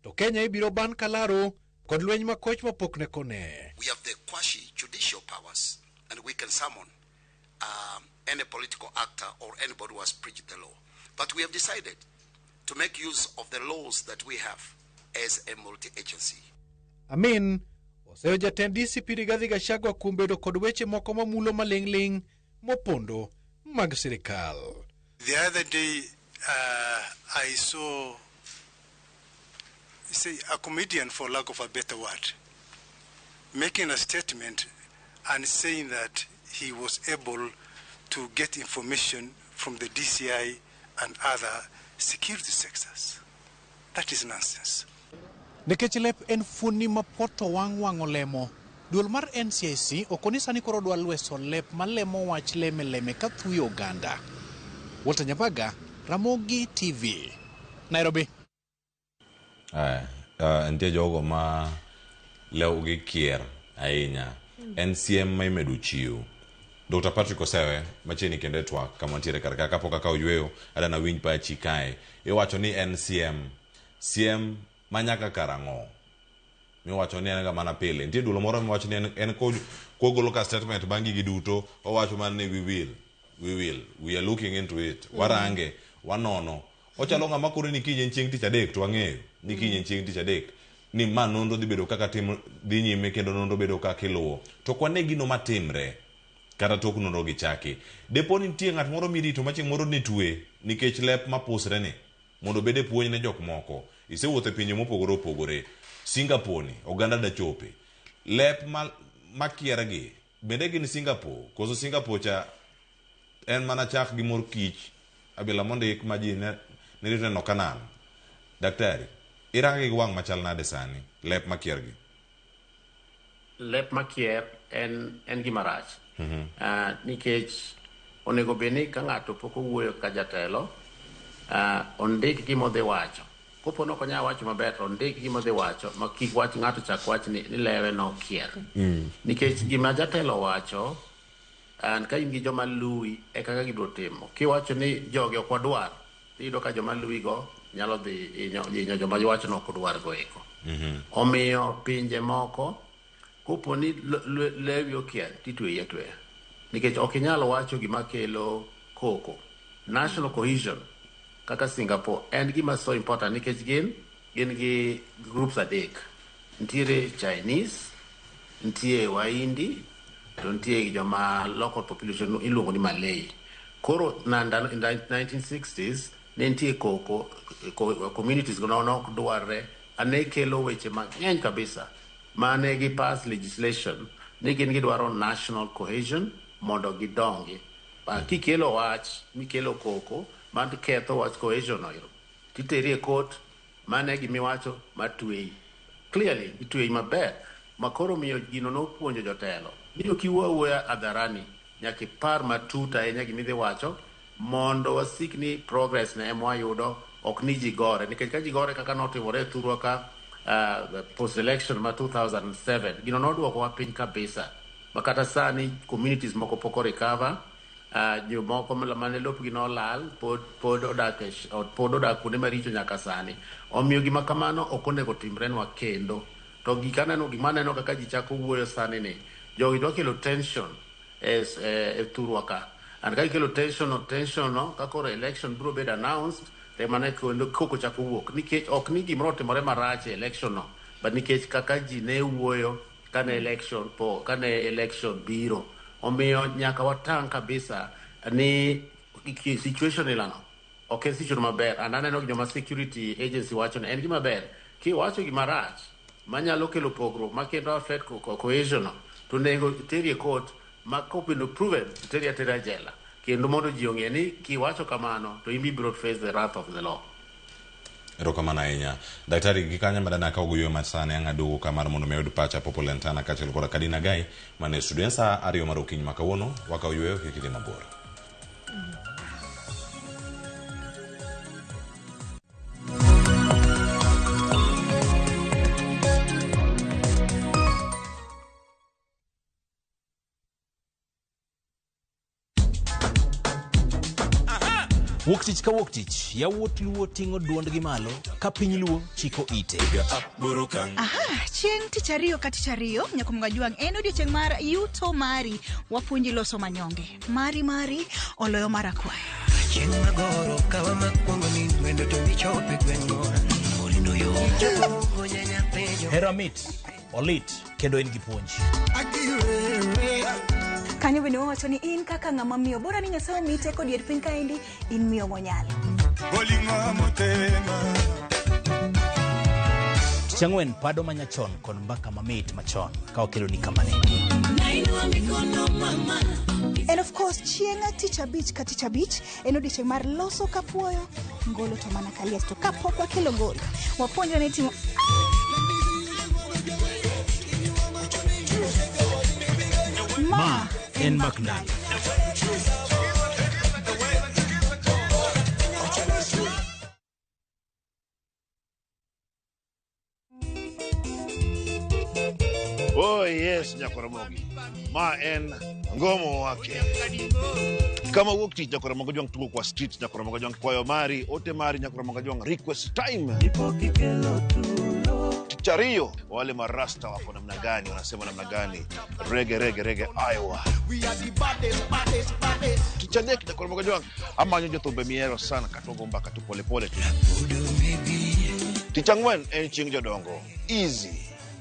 to Kenya ibiro ban kalaro kod lweny makoch mapok ne kone. We have the quasi judicial powers and we can summon any political actor or anybody who has breached the law. But we have decided to make use of the laws that we have as a multi-agency. Amin oseyo jatend DCP Rigathi Gachagua kuom bedo kod weche moko mamulo maling'ling' mopondo mag sirikal. The other day, I saw, say, a comedian, for lack of a better word, making a statement and saying that he was able to get information from the DCI and other security sectors. That is nonsense. Nikech lep en fuoni ma poto wang' wang' olemo, duol mar NCIC okoni sani koro dwa lweso lep malemo wach leme leme ka thuyo oganda. Walter Nyabaga, Ramogi TV, Nairobi. Nitie jogo ma lewgi kier ahinya. En siem ma imedo chiwo. Dr. Patrick Osewe machiegni kendo e twak kama wantiere kar ka kapok akawo yweyo adana winj pachi kae. Iwacho ni en siem. Siem ma nyaka karang'o? Miwacho ni en ga mana pile. Nitie duolo moro miwacho ni en kogolo ka statement bang' gigi duto, owacho mana ni we will, we are looking into it. Warange, wanono. Ochalo ng'ama koro ni kiny en chieng' tich adek to wang'eyo ni kiny en chieng' tich adek. Ni ma nonro dhi bedo kaka tim dhi nyime kendo nonro bedo kaka iluwo. To ok wane gino matimre kata tok nonro gi chaki. Depo ni nitie ng'at moro mirito ma chieng' moro ni twe nikech lep mapusre ni mondo obed e puonj ne jok moko. Isewuotho e pinje mopogore opogore. Singapore ni oganda da chope. Lep makier gi bende gin Singapore koso Singapore cha en mana chak gi mor kich abila mondik ma ji ne rito neno Canaan. Daktari, irange gi wang' machal nade sani lep makier gi? Lep makier en gima rach. Nikech onego bed ni ka ng'ato pok owuoyo ka jatelo, ondik gima odhi wacho. Kopo ni ok onyal wacho maber to ondik gima odhi wacho ma kik wach ng'ato chak wach ni lewe nokier. Nikech gima jatelo wacho, an ka in gi joma luwi e kaka gibiro timo. Kiwacho ni jogi ok wadwar, iyudo ka joma luwi go nyalo dhi hinyo joma wacho ni ok odwar go eko. Omiyo pinje moko kopo ni lewi okier titweyi atweya. Nikech ok inyal wacho gima kelo koko. National cohesion kaka Singapore en gima so important nikech gin gi groups adek. Nitiere Chinese, nitie Wahindi, to nitie joma local population iluongo ni Malay. Koro in the 1960s ne nitie koko, communities go ne ok dwarre, ane kelo weche mang'eny kabisa mane gi pass legislation ni gin gidwaro national cohesion mondo gidongi. Kikelo wach mikelo koko man ketho wach cohesion no ero, titeri e court mane gimiwacho matweyi. Clearly itweyi maber makoro miyo gino nopuonjo jotelo ni ok iwuo awuoya hadharani, nyaka ipar matut ahinya gimidhi wacho mondo wasik ni progress ne ema wayudo, ok ni ji gore. Nikech ka ji gore kaka notimore e thurwa ka post election ma 2007, gino noduokowa piny kabisa ma kata sani communities moko pok o recover. Jomoko mane lopgi nolal pod odak kuonde maricho nyaka sani. Omiyo gima kamano ok onego timrenwa kendo. To gik aneno gima aneno kaka ji chako wuoyo sani ni jogi dwa kelo tension e thurwa ka. And ka gikelo tension no ka koro election biro bedo announced, to ema ne kendo koko chako wuok. Nikech ok ni gimoro otimore marach e election no, but nikech kaka ji ne wuoyo kane election po kane election biro. Omiyo nyaka watang' kabisa ni situation ilano ok en situation maber. And aneno joma security agency wacho ni en gima ber. Kiwacho gima rach manyalo kelo pogruok ma kendo affect cohesion no, to onego teri e court ma kobedo proven to teri atera jela. Kendo mondo ji ong'e ni kiwacho kamano to in ibiro face the wrath of the law. Erokamano ahinya. Daktari, gi kanyo madana akawo go yweyo mar sani ang' aduogo ka mar mondo mi ayud pacha Popo Lentana kaachiel koda Kadina Gai mane studio. En saa 2 mar okinyi ma kawuono, wakawo yweyo kik idhi mabor. Wuok tich ka wuok tich, yawuot Luo ting'o duondgi malo ka piny Luo chiko ite. Aha, chieng' tich ariyo ka tich ariyo, Nyakumga Jwang' en odiochieng' mar yuto mari, wapuonji loso manyonge. Mari mari oloyo mar akwaya. Chieng' magoro kawa makwongo ni wendo to michope gweng'wa. Orindo yo. Hera mit, olit kendo en gi puonj. Kanyo bende wawacho ni in kaka ng'ama miyo, bora ni Nyasaye omiyi teko dier piny kaendi, in miyo monyalo. Tich ang'wen pado manyachon kod mbaka mamit machon ka wakeloni kamaneni. And of course, chieng' tich abich ka tich abich en odiochieng' mar loso kapuoyo, ngolo to mana kaliech. To kapok wakelo ngolo, wapuonjre ni timo Ma en mbak ndalo. Oi, yes, Nyakoromogi. Ma en ngomo wake. Kama wuok tich Nyakoromogi Jwang' tugo kwa street Nyakoromogi Jwang' kwayo mari, ote mari Nyakoromogi Jwang' request time. Tich ariyo wale marasta wako namna gani, wanasema namna gani? Rege rege rege Iowa. Tich adek Nyakoromogi Jwang' amanyo jothumbe mihero sana katogo mbaka tu polepole tu. Tich ang'wen en chieng' jodongo. Easy.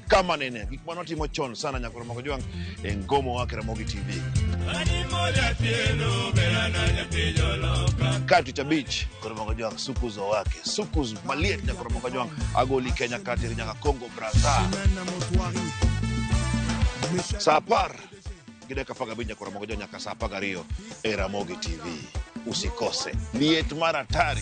Kama nene gik mane watimo chon sana Nyakoromogi Jwang' e Ngomo Wake Ramogi TV. Ka tich abich Koromogi Jwang' sukuzo wake sukuz maliet Nyakoromogi Jwang' agoli Kenya kateri nyaka Congo Brazza. Saa 10 gi dakika 15 Nyakoromogi Jwang' nyaka saa 12 e Ramogi TV. Usikose. Liet mar hatari.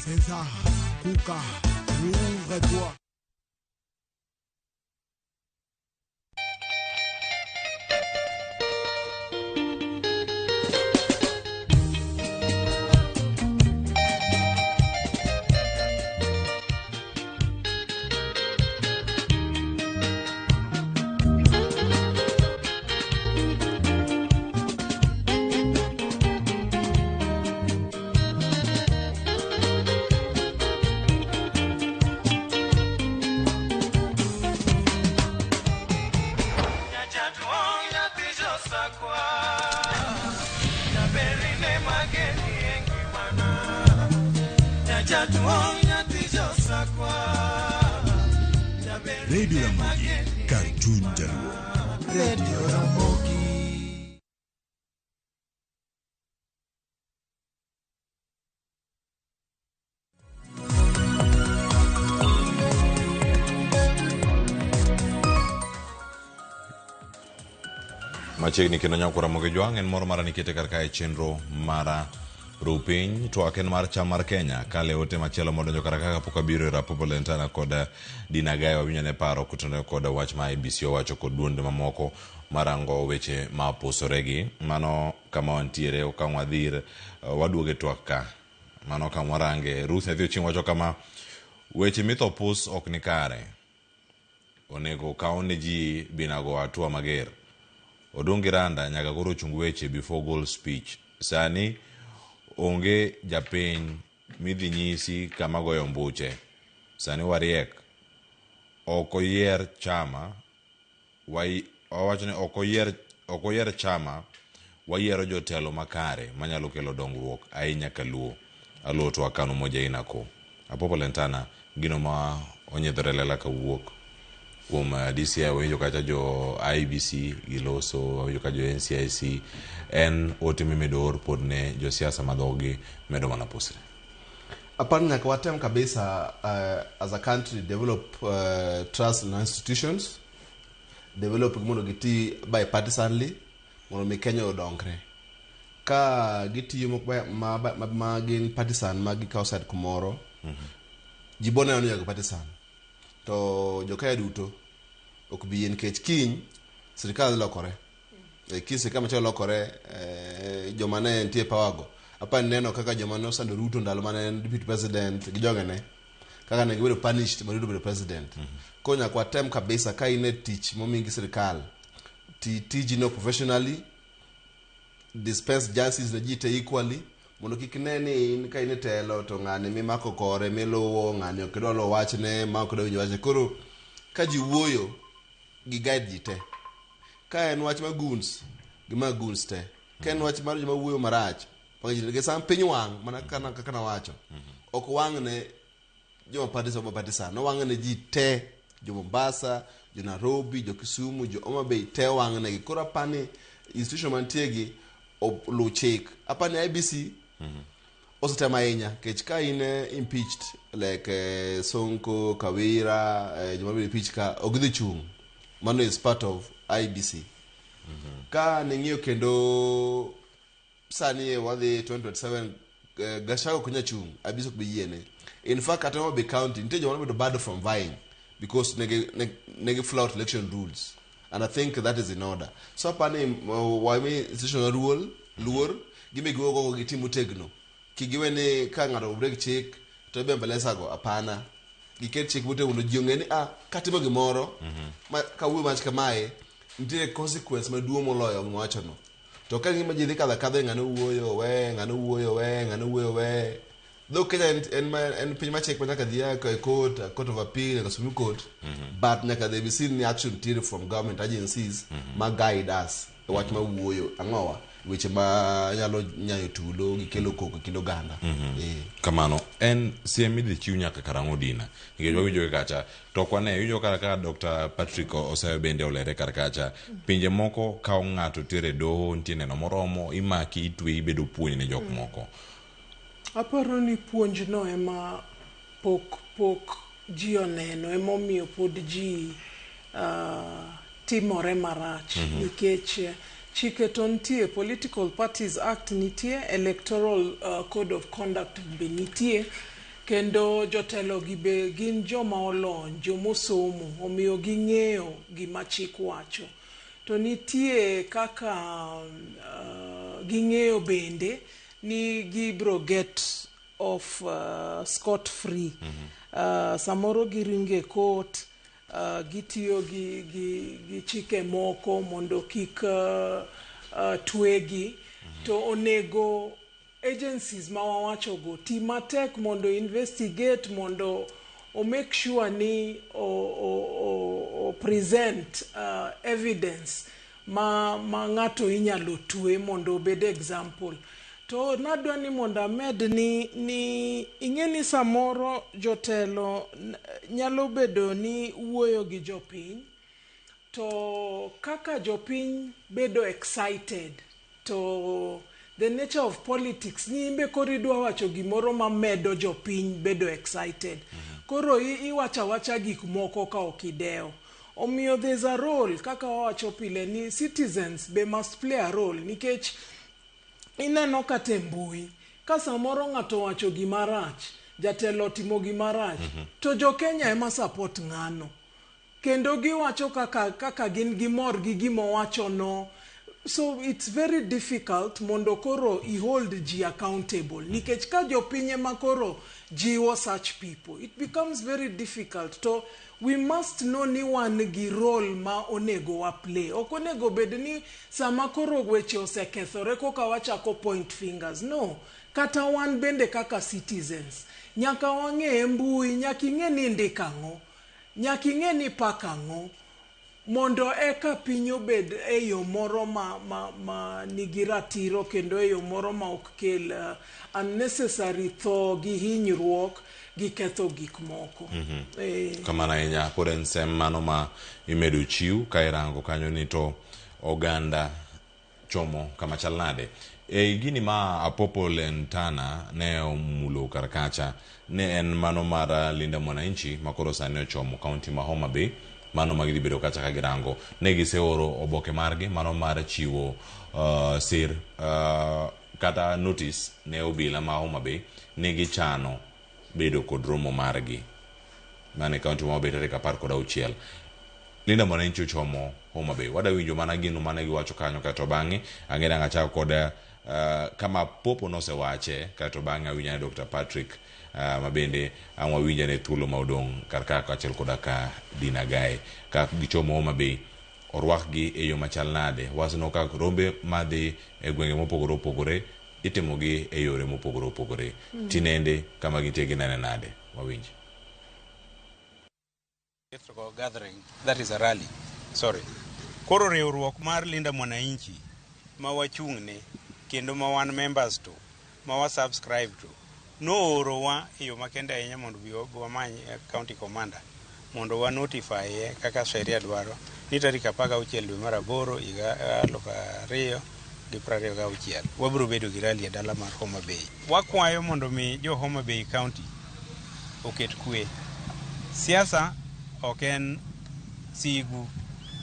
Radio Ramogi, kar chuny Jaluo. Radio Ramogi. Machiegni kendo Nyakwa Ramogi Jwang' en moro mara nikete kar kae chenro mara ru piny twak en mar cham mar Kenya kale ote machielo modonjo kar kaka pok abiro e Rapopo Lentana kod Dina Gayo wawinjo ne paro kotenore kod wach ma IEBC owacho kod duonde mamoko marango weche ma opusoregi. Mano kama wantiere okang' wadhir waduoge twak ka mano kama warange. Ruth Nyathi Ochieng' wacho kama weche mitho pus ok ni kare, onego kaw ne ji binago hatua mager. Odungi Randa nyaka koro chung weche before goal speech. Sani onge japiny midhi nyisi kama goyo mbuche. Sani wariek. Ok oyier chama, owacho ni ok oyier chama, wayiero jotelo makare manyalo kelo dongruok ahinya kaluo. Aluo to akano moja inako. Apopo Lentana gino ma onyiedhore lela kawuok kuom DCI, wawinjo kacha jo IEBC giloso, wawinjo ka jo NCIC, en ote mimedo or pod ne josiasa ma dhogi medo mana pusre. Aparo nyaka watem kabisa as a country develop trust in our institutions, develop mondo giti bipartisanly mondo mi Kenya odongre. Ka gitiyo ma gin partisan ma gikawo side kumoro, ji bo neno ni jogi partisan. To jo Kenya duto ok bi yie nikech kiny sirikal lokore. Kiny sirikal machielo lokore, joma ne nitie e power go. Apani neno kaka joma ne osando Ruto ndalo mane en deputy president gi jogene, kaka ne gibedo punished ma Ruto obedo president. Koro nyaka watem kabisa ka in e tich momi gi sirikal, ti tijino professionally, dispense justice ne ji te equally, mondo kik ne ni in ka in e telo to ng'ani mimako kore miluwo, ng'ani ok idwa luwo wachne, ma ok idwa winjo wachne. Koro ka ji wuoyo, gi guide ji te. Ka en wach mar goons, gima goons te. Ka en wach mar joma wuoyo marach, nikech sama piny wang' mana kaka nawacho, ok wang' ne joma partisan ma partisan, owang' ne ji te, jo Mombasa, jo Nairobi, jo Kisumu, jo Homa Bay te owang' negi. Koro apani institution mantie gi oluw chik. Apani IEBC osetemo ahinya nikech ka in impeached like Sonko, Kawira, joma biro impeach ka ok gidhi chung'. Mano is part of IEBC. Ka ning'iyo kendo sani wadhi 2027, Gachagua ok nyal chung', IEBC ok bi yiene. In fact, kata Homa Bay County nitie joma nobedo barred from vying because negi flout election rules, and I think that is in order. So apani wami institution luor gimi giwuogo gitim motegno. Kik giwe ni ka ng'ato break chik to ibembeleza go, hapana. Giket chik motegno mondo ji ong'e ni katimo gimoro ma kawuoyo mach kamae Nitie consequence maduong' moloyo gima wachono. To ka gima ji dhi kadho akadha ng'ano wuoyo we, ng'ano wuoyo we, ng'ano wuoyo we. Though Kenya en piny machik ma nyaka dhi e court, court of appeal, nyaka Supreme Court, but nyaka there be seen ni action nitiere from government agencies ma guide us e wach ma wuoyo ang'owa weche ma nyalo nyayo tulo gi kelo koko e kind oganda. Kamano en siem idhi chiw nyaka karang'o Dina nikech wawinjo kacha to ok wane iwinjo kata ka Dr. Patrick Oseyo bende olere kar kacha pinje moko kawo ng'ato tere doho nitie neno moromo imaki itweyi ibedo puonj ne jok moko. Aparo ni puonj no ema pok ji oneno, emomiyo pod ji timore marach. Nikech chike to nitie, Political Parties Act nitie, Electoral Code of Conduct be nitie, kendo jotelo gi be gin joma olony, jomosomo, omiyo ging'eyo gima chik wacho. To nitie kaka ging'eyo bende ni gibro get off scot free. Samoro giringe court, gitiyo gi chike moko mondo kik twegi. To onego agencies ma wawachogo ti matek mondo investigate, mondo o make sure ni o present evidence ma ng'ato inyalo twe mondo obed example. To nadwa ni mondo amed ni ing'e ni samoro jotelo nyalo bedo ni wuoyo gi jopiny, to kaka jopiny bedo excited to the nature of politics ni imbe koro idwa wacho gimoro mamedo jopiny bedo excited. Koro iwacho awacha gik moko ka ok idewo. Omiyo there's a role, kaka wawacho pile ni citizens be must play a role, nikech ineno kata e mbui ka samoro ng'ato wacho gima rach, jatelo otimo gima rach, to jo Kenya ema support ng'ano, kendo giwacho kaka gin gimor gi gima owachono. So it's very difficult mondo koro i hold ji accountable, nikech ka jopiny ema koro jiwo such people, it becomes very difficult. To we must know ni wan gi role ma onego wa play. Ok onego bed ni sama koro weche osekethore koka wachako point fingers. No, kata wan bende kaka citizens nyaka wang'e mbui, nyaka ing'e ni indiko ang'o, nyaka ing'e ni pak ang'o, mondo eka piny obed e yo moro ma nigi ratiro, kendo e yo moro ma ok kel unnecessary tho gi hinyruok gi ketho gik moko. Kamano ahinya, pod en sem mano ma imedo chiw ka irango kanyo ni to oganda chomo kama chal nade. E gini ma Apopo Lentana ne omulo kar kacha ne en mano mar Linda Mwananchi ma koro sani ochomo kaunti ma Homa Bay, mano ma gidhi bedo kacha ka girango. Ne giseoro oboke margi mano mar chiwo sir kata notice ne obila ma Homa Bay ni gichano bedo kod romo margi mane kaunti ma Homa Bay tarik 16. Linda Mwananchi ochomo Homa Bay. Wada winjo mana gino mane giwacho kanyo, kaeto bang'e ang'e dang' achako kod kama Popo nosewache, kaeto bang'e awinjo ne Dr. Patrick ma bende ang' wawinjo ne thuolo ma odong' kar ka kaachiel koda ka Dina Gae. Ka gichomo Homa Bay, orwakgi e yo machal nade? Wachno ka rombe madhi e gwenge mopogore opogore itimogi e yore mopogore opogore. Tinende kama gintie ginene nade? Wawinj. Gathering, that is a rally. Sorry. Koro riwruok mar Linda Mwananchi ma wachung'ne kendo ma wan members to ma wa subscribe to noorowa e yo makende ahinya mondo bi wamany county commander mondo wa notify kaka sheria dwaro ni tarik 16 dwe mar 8 higa 2026 wabiro bedo gi rally e dala mar Homa Bay. Wakwayo mondo mi jo Homa Bay County oket kwe. Siasa ok en sigu,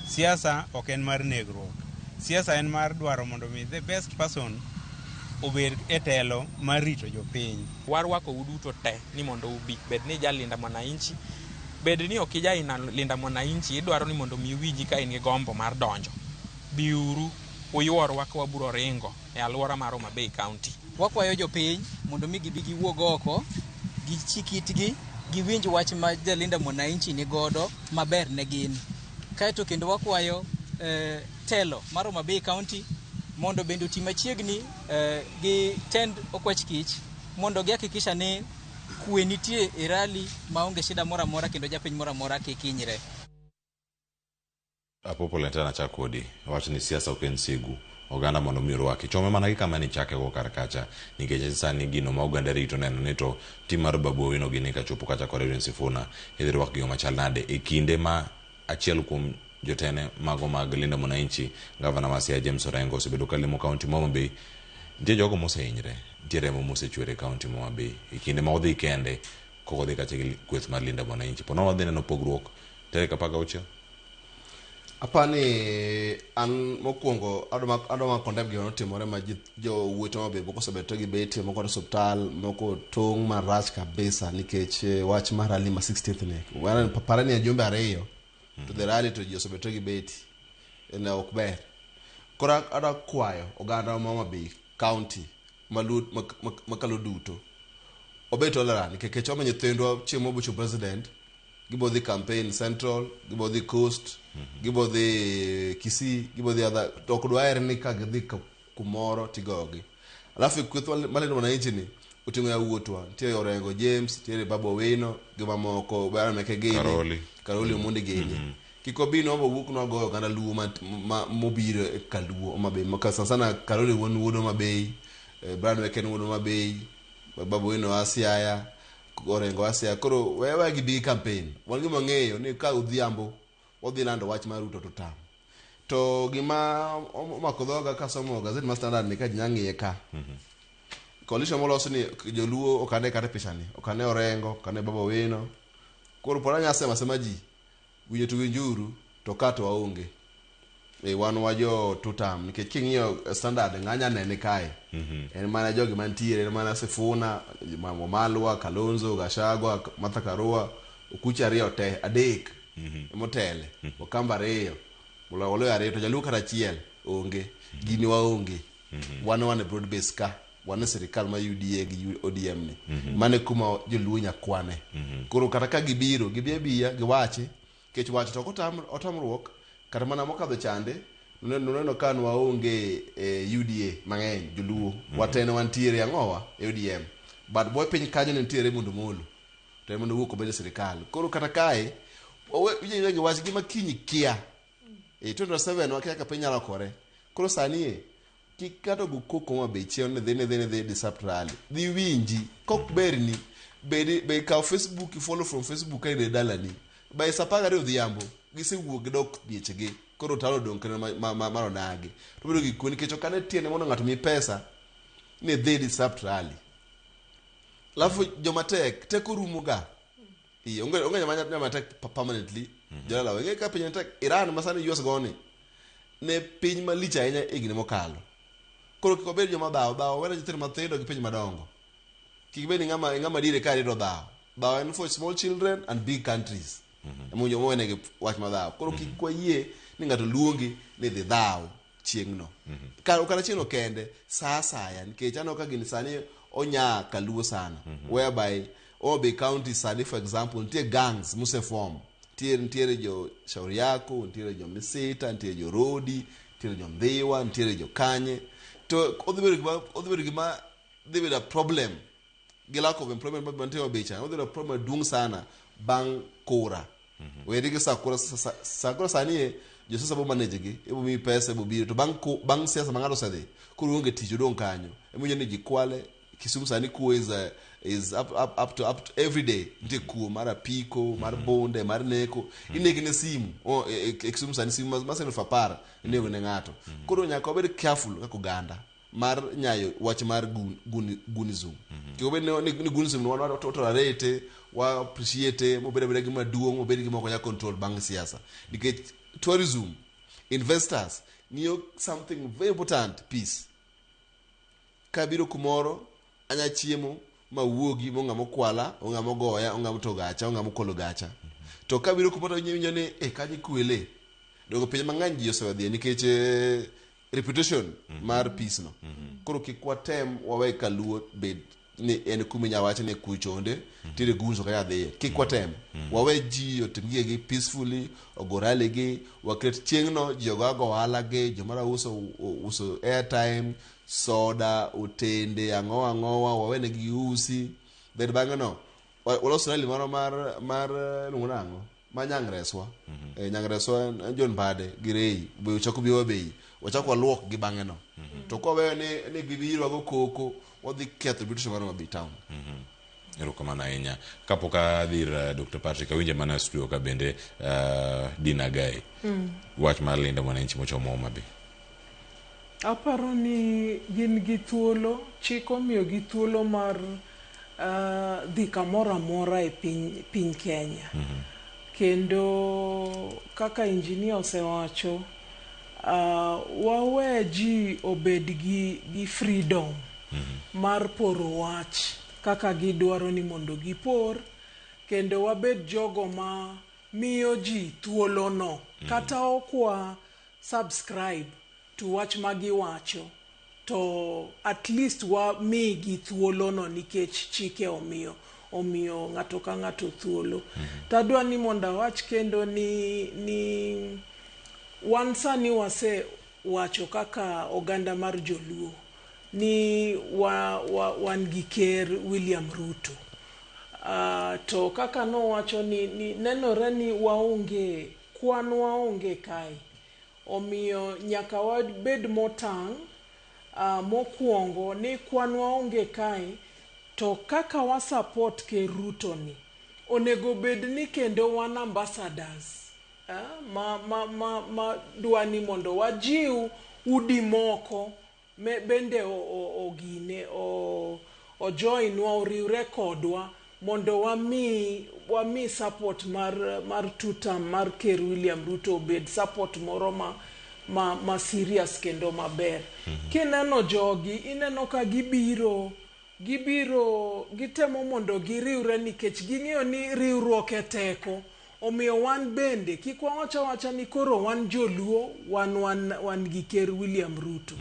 siasa ok en mar negruok, siasa en mar dwaro mondo mi the best person obed e telo mar rito jopiny. Warwako uduto te ni mondo ubi, bed ni ija Linda Mwananchi, bed ni ok ija Linda Mwananchi, idwaro ni mondo mi uwinji ka in gi gombo mar donjo. Biuru uyuorwa ka wabiro ringo e alwora mar Homa Bay County. Wakwayo jopiny mondo mi gibi giwuog oko, gichik itgi, giwinj wach ma Jalinda Mwananchi ni godo maber ne gin. Kaeto kendo wakwayo telo mar Homa Bay County mondo bende oti machiegni gi tend okwach kich mondo gihakikisha ni kwe nitie e rally maonge shida moro amora kendo japiny moro amora kik hinyre. Apopo Lentana chak kodi. Wach ni siasa ok en sigu. Oganda mondo mi orwaki. Chome mana gi kama nichake go kar kacha. Nikech sani gino ma oganda rito neno ni to tim mar Babu Owino gini kachopo kacha kod Edwin Sifuna idhi rwak gigo machal nade e kinde ma achiel kuom jotene mago mag Linda Mwananchi, gavana ma Siaya James Orengo osebedo ka limo kaunti ma Homa Bay. Nitie jogo mosehinyre, nitie remo mosechwer e kaunti ma Homa Bay e kinde ma odhi kende kok odhi kacha gi kweth mar Linda Mwananchi. Po nono wadhi neno pogruok tarik 16. Apani an mokwongo adwa ma condemn gima notimore ma ji jowuoyi Homa Bay moko osebedo gi betie moko e osiptal moko tong' marach kabisa nikech wach mar rally ma 16th ni. Para ni jumbe 2 to the rally to ji osebedo gi beti. Ne ok ber. Koro adwa kwayo oganda ma Homa Bay County makalo duto obed tolerant nikech wamiyo nyithindwa chieng' mobucho president gibo dhi campaign Central, gibo dhi Coast, gibo dhi Kisii, gibo dhi other to ok dwaher ni ka gidhi kumoro tigogi. Alafu kweth malendo mwananchi ni oting'o yawuotwa, nitie Orengo James, nitiere Babu Owino gi mamoko, Brian Meke gini, Karoli. Karoli Omondi gini. Kik wabi ni wawuok ni wagoyo oganda Luo mobiro e kaluo Homa Bay. Maka sana sana Karoli wuon wuod Homa Bay, Brian Meke en wuod Homa Bay, Babu Owino a Siaya, Orengo a Siaya. Koro wewe gi bi campaign. Wan gima wang'eyo ni ka odhiambo wadhi lando wach mar Ruto to tam. To gima omako dhoga kasomo gazet mar Standard ni ka ji nya ng'iye ka. Coalition molos ni joluo ok ane kata e picha ni, ok ane Orengo, ok ane Babu Owino. Koro pod anya sema sema ji, winjo to winjuru, to ka to waonge. Wan wa jo tutam nikech king'iyo Standard ng'anya nene kae. En mana jogi mantiere, en mana Sifuna, Wamalwa, Kalonzo, Gachagua, Martha Karua, Okuche 2 te, 3 emotele, Wakamba 2, Oloyo 2 to jaluo kata achiel onge. Gini waonge. Wan e broad base ka. Wan e sirikal ma UDA gi ODM ni. Mano e kuma joluo nyakwane. Koro kata ka gibiro, gibi abiya, giwachi, nikech wacho to ok otamruok, kata mana mokadho chande, nuneno ka nwaonge e UDA mang'eny joluo. Watene wantiere ang'owa e ODM. But boy piny kanyo ne nitiere Raymond Omolo. To ema nowuok obedo e sirikal. Koro kata kae, winjo gi wach gima kiny kia. 2027 wakia ka piny nyalo lokore. Koro sani e, kik ng'ato go koko ma be chiew ni dhi ni dhi ni dhi disrupt rally. Dhi winji, kok berni, bedi be kaw Facebook, i follow from Facebook ka in e dalani. By saa 12 odhiambo, gisewuok gidok miechgi. Koro taro odong' kendo mar onagi. To bedo gi kwe nikech ok ane tiende mondo ng'ato mi pesa ni dhi disrupt rally. Alafu joma tek, teko rumo ga. Iye, onge joma tek permanently. Jolala, wenge ka piny tek, Iran ma sani US goni, ne piny malich ahinya higni mokalo. Koro kik wabed joma dhawo, dhawo wena nyithindo mathindo gi piny madongo. Kik bed ni ng'ama dire ka rito dhawo. Dhawo en for small children and big countries. Emomiyo owenegi wach mar dhawo. Koro kik wayie ni ng'ato luongi ni dhi dhaw chieng'no. Kata chieng'no kende, sa asaya, nikech aneno ka gini sani onya kaluo sana. Whereby Homa Bay County sani for example, nitie gangs moseform. Nitiere jo Shauri Yako, nitiere jo Misita, nitiere jo Rodi, nitiere jo Ndhiwa, nitiere jo Kanye. To odhi bedo gima dhi bedo a problem gi lack of employment mantie Homa Bay cha. Odhi bedo problem maduong' sana bang' kura. Weri gi sa kura, sa kura sani e, josiasa bo manage gi, ibo miyi pesa, ibo biro. To bang' siasa ma ng'ato osedhi, koro onge tich, odong' kanyo. Emomiyo ni ji kwale, Kisumu sani kuo is up to every day. Nitie kuo mar apiko, mar bunde, mar neko. Inegi ne simu. E Kisumu sani simu ma siling 10,000 inego ne ng'ato. Koro nyaka wabed careful kaka oganda mar nyayo wach mar gunism. Kik obed ni gunism ni wan tolerate, wa appreciate, mobed abeda gima duong', mobed gima ok nyal control bang' siasa. Nikech tourism, investors ng'iyo something very important, peace. Ka biro kumoro, anya chiemo ma wuogi mo ng'ama okwala, o ng'ama ogoya, o ng'ama oto gacha, o ng'ama okolo gacha. To ka biro kumoro to iwinjo ni, kanyo ikwele. Dongo pinje mang'eny ji osedhiye nikech reputation mar peace no. Koro kik watem wawe kaluo bed ni en kuma inyalo wach ni kuchonde nitiere gumzo kaka dhiye. Kik watem. Wawe ji otim gigegi peacefully, ogo rally gi, waket chieng'no ji ogo ago ohala gi, jomoro uso uso airtime, soda, otende, ang'o ang'owa, wawenegi giusi. Then bang'e no, walos rally moro mar mar iluongo nang'o? Ma Nyang' Reswa. Nyang' Reswa en John Mbadi gi Rei be ochako bi Homa-Bay. Wachak waluok gi bang'e no. To kwaweyo ni ni gibiro wago koko, wadhi ketho reputation mar Homa Bay town. Erokamano ahinya. Kapok adhi ir Dr. Patrick, awinjo mana e studio ka bende Dina Gai. Wach mar Linda Mwananchi mochomo Homa Bay. Aparo ni gin gi thuolo, chik omiyogi thuolo mar dhi kamoro amora e piny, piny Kenya. Kendo kaka engineer osewacho, wawe ji obed gi, gi freedom mar poro wach kaka gidwaro ni mondo gipor, kendo wabed jogo ma miyo ji thuolono. Kata ok wa subscribe to wach ma giwacho, to at least wamigi thuolono nikech chike omiyo omiyo ng'ato ka ng'ato thuolo. Tadwa ni mondo awach kendo ni, ni wan sani wase wacho kaka oganda mar joluo ni wa, wa, wan gi ker William Ruto. To kaka nowacho ni, ni nenore ni waonge kwan waonge kae. Omiyo nyaka wabed motang' mokwongo ni kwan waonge kae to kaka wa support ker Ruto ni onego bed ni kendo wan ambassadors ma, ma, ma, ma dwa ni mondo wajiw udi moko me, bende ogine o, o join wa oriwre kodwa mondo wami wami support mar mar two term mar ker William Ruto obed support moro ma ma, ma serious kendo maber. Kineno jogi ineno ka gibiro gibiro gitemo mondo giriwre nikech ging'eyo ni riwruok e teko. Omiyo wan bende kik wawach awacha ni koro wan joluo wan wan wan gi ker William Ruto.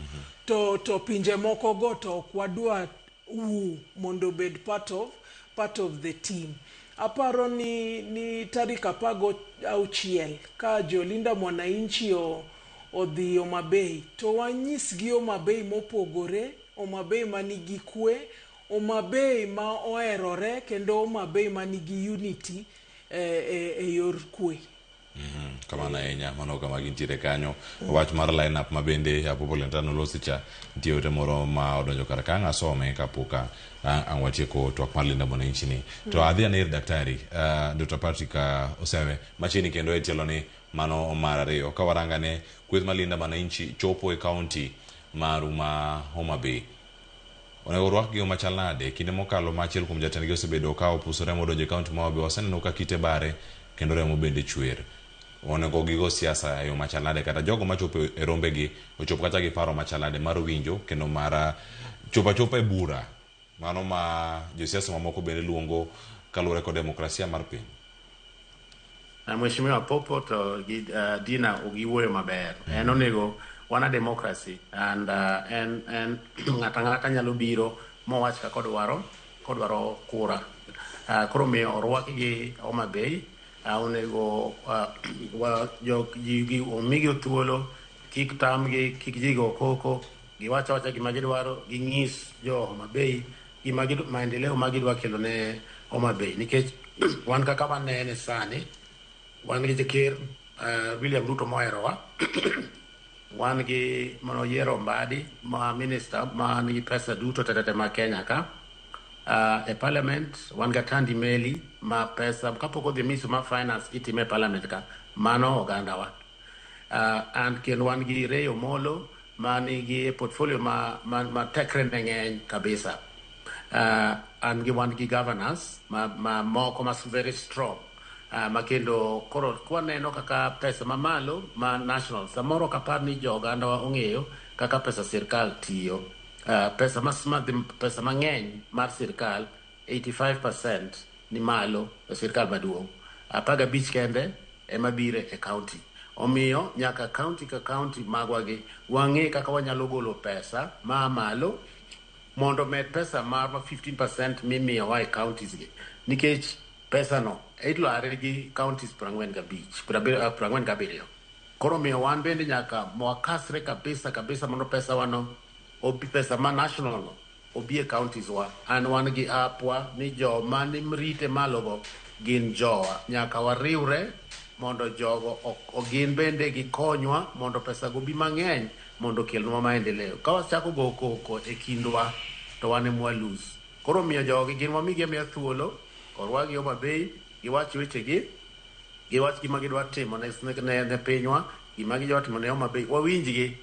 To to pinje moko go to ok wadwa wu mondo obed part of part of the team. Aparo ni ni tarik 16 ka jolinda Mwananchi o odhi Homa Bay to wanyisgi Homa Bay mopogore, Homa Bay manigi kwe, Homa Bay ma oherore kendo Homa Bay manigi unity e, e, e yor kwe. Kamano ahinya, mano kama gintiere kanyo. Wach mar line up ma bende Apopo Lentano olosi cha, nitie ote moro ma odonjo kar ka ang' asome kapok ang' watieko twak mar Linda Mwananchi ni. To adhi ane ir daktari, Dr. Patrick Osewe, machiegni kendo e tielo ni mano mar ariyo. Ka warangane kweth mar Linda Mwananchi chopo e kaunti maru ma Homa Bay. Onego orwakgi machal nade? Kinde mokalo ma achiel kuom jatendgi osebedo ka opusore modonjo e kaunti ma Homa Bay, waseneno ka kite bare kendo remo bende chwer. Onego gigo siasa e yo machal nade kata jogo machopo e rombegi ochop kata gi paro machal nade mar winjo kendo mar chopo achopa e bura mano ma josiasa mamoko bende luongo kaluwore kod demokrasia mar piny. Mheshimiwa Popo to gi Dina giwuoyo maber. En onego wan a democracy and en en ng'ato ang'ata nyalo biro mowach kaka odwaro kodwaro kura. Koro miyo orwakgi Homa Bay onego wa, jo, ji, gi, omigi thuolo kik tamgi kik ji go koko giwach awacha gima gidwaro ging'is jo Homa Bay gima maendeleo ma gidwa kelo ne Homa Bay nikech wan kaka wanene sani wan gi ker William Ruto moherowa wan gi manoyiero Mbadi ma minister ma nigi pesa duto tetete ma Kenya ka e parliament wan ga Tandi Meli ma pesa kapok odhi ministry ma finance itime e parliament ka mano ogandawa and kendo wan gi Ray Omolo ma nigi portfolio ma, ma, ma tekre ne ng'eny kabisa and gi wan gi governors ma, ma moko ma very strong ma kendo koro kwaneno kaka pesa mamalo ma national samoro ok apar ni jo ogandawa ong'eyo kaka pesa sirkal tiyo pesa, mas, ma, pesa mang'eny mar sirkal 85% ni malo e sirkal maduong' 15 kende ema biro e county omiyo nyaka county ka county magwa gi wang'e kaka wanyalo golo pesa maa malo Mondo med pesa mar 15% mimiyowa e counties gi. Nikech pesa no ilware gi counties 45, 47. Koro miyo wan bende nyaka mwakasre kabisa kabisa mondo pesa wano obi, pesa ma national no obi e counties wa. An wan gi apwa ni joma ni rite malo go gin jowa. Nyaka wariwre mondo jogo gin bende gikonywa mondo pesa go bi mang'eny mondo okelnwa maendeleo. Ka wachako go koko e kindwa to wan ema wa lose. Koro miyo jogi gin wamigi amiya thuolo, orwagi Homa Bay, giwach wechegi, giwach gima gidwa timo ne pinywa, gima gidwa timo ne Homa Bay, wawinjgi.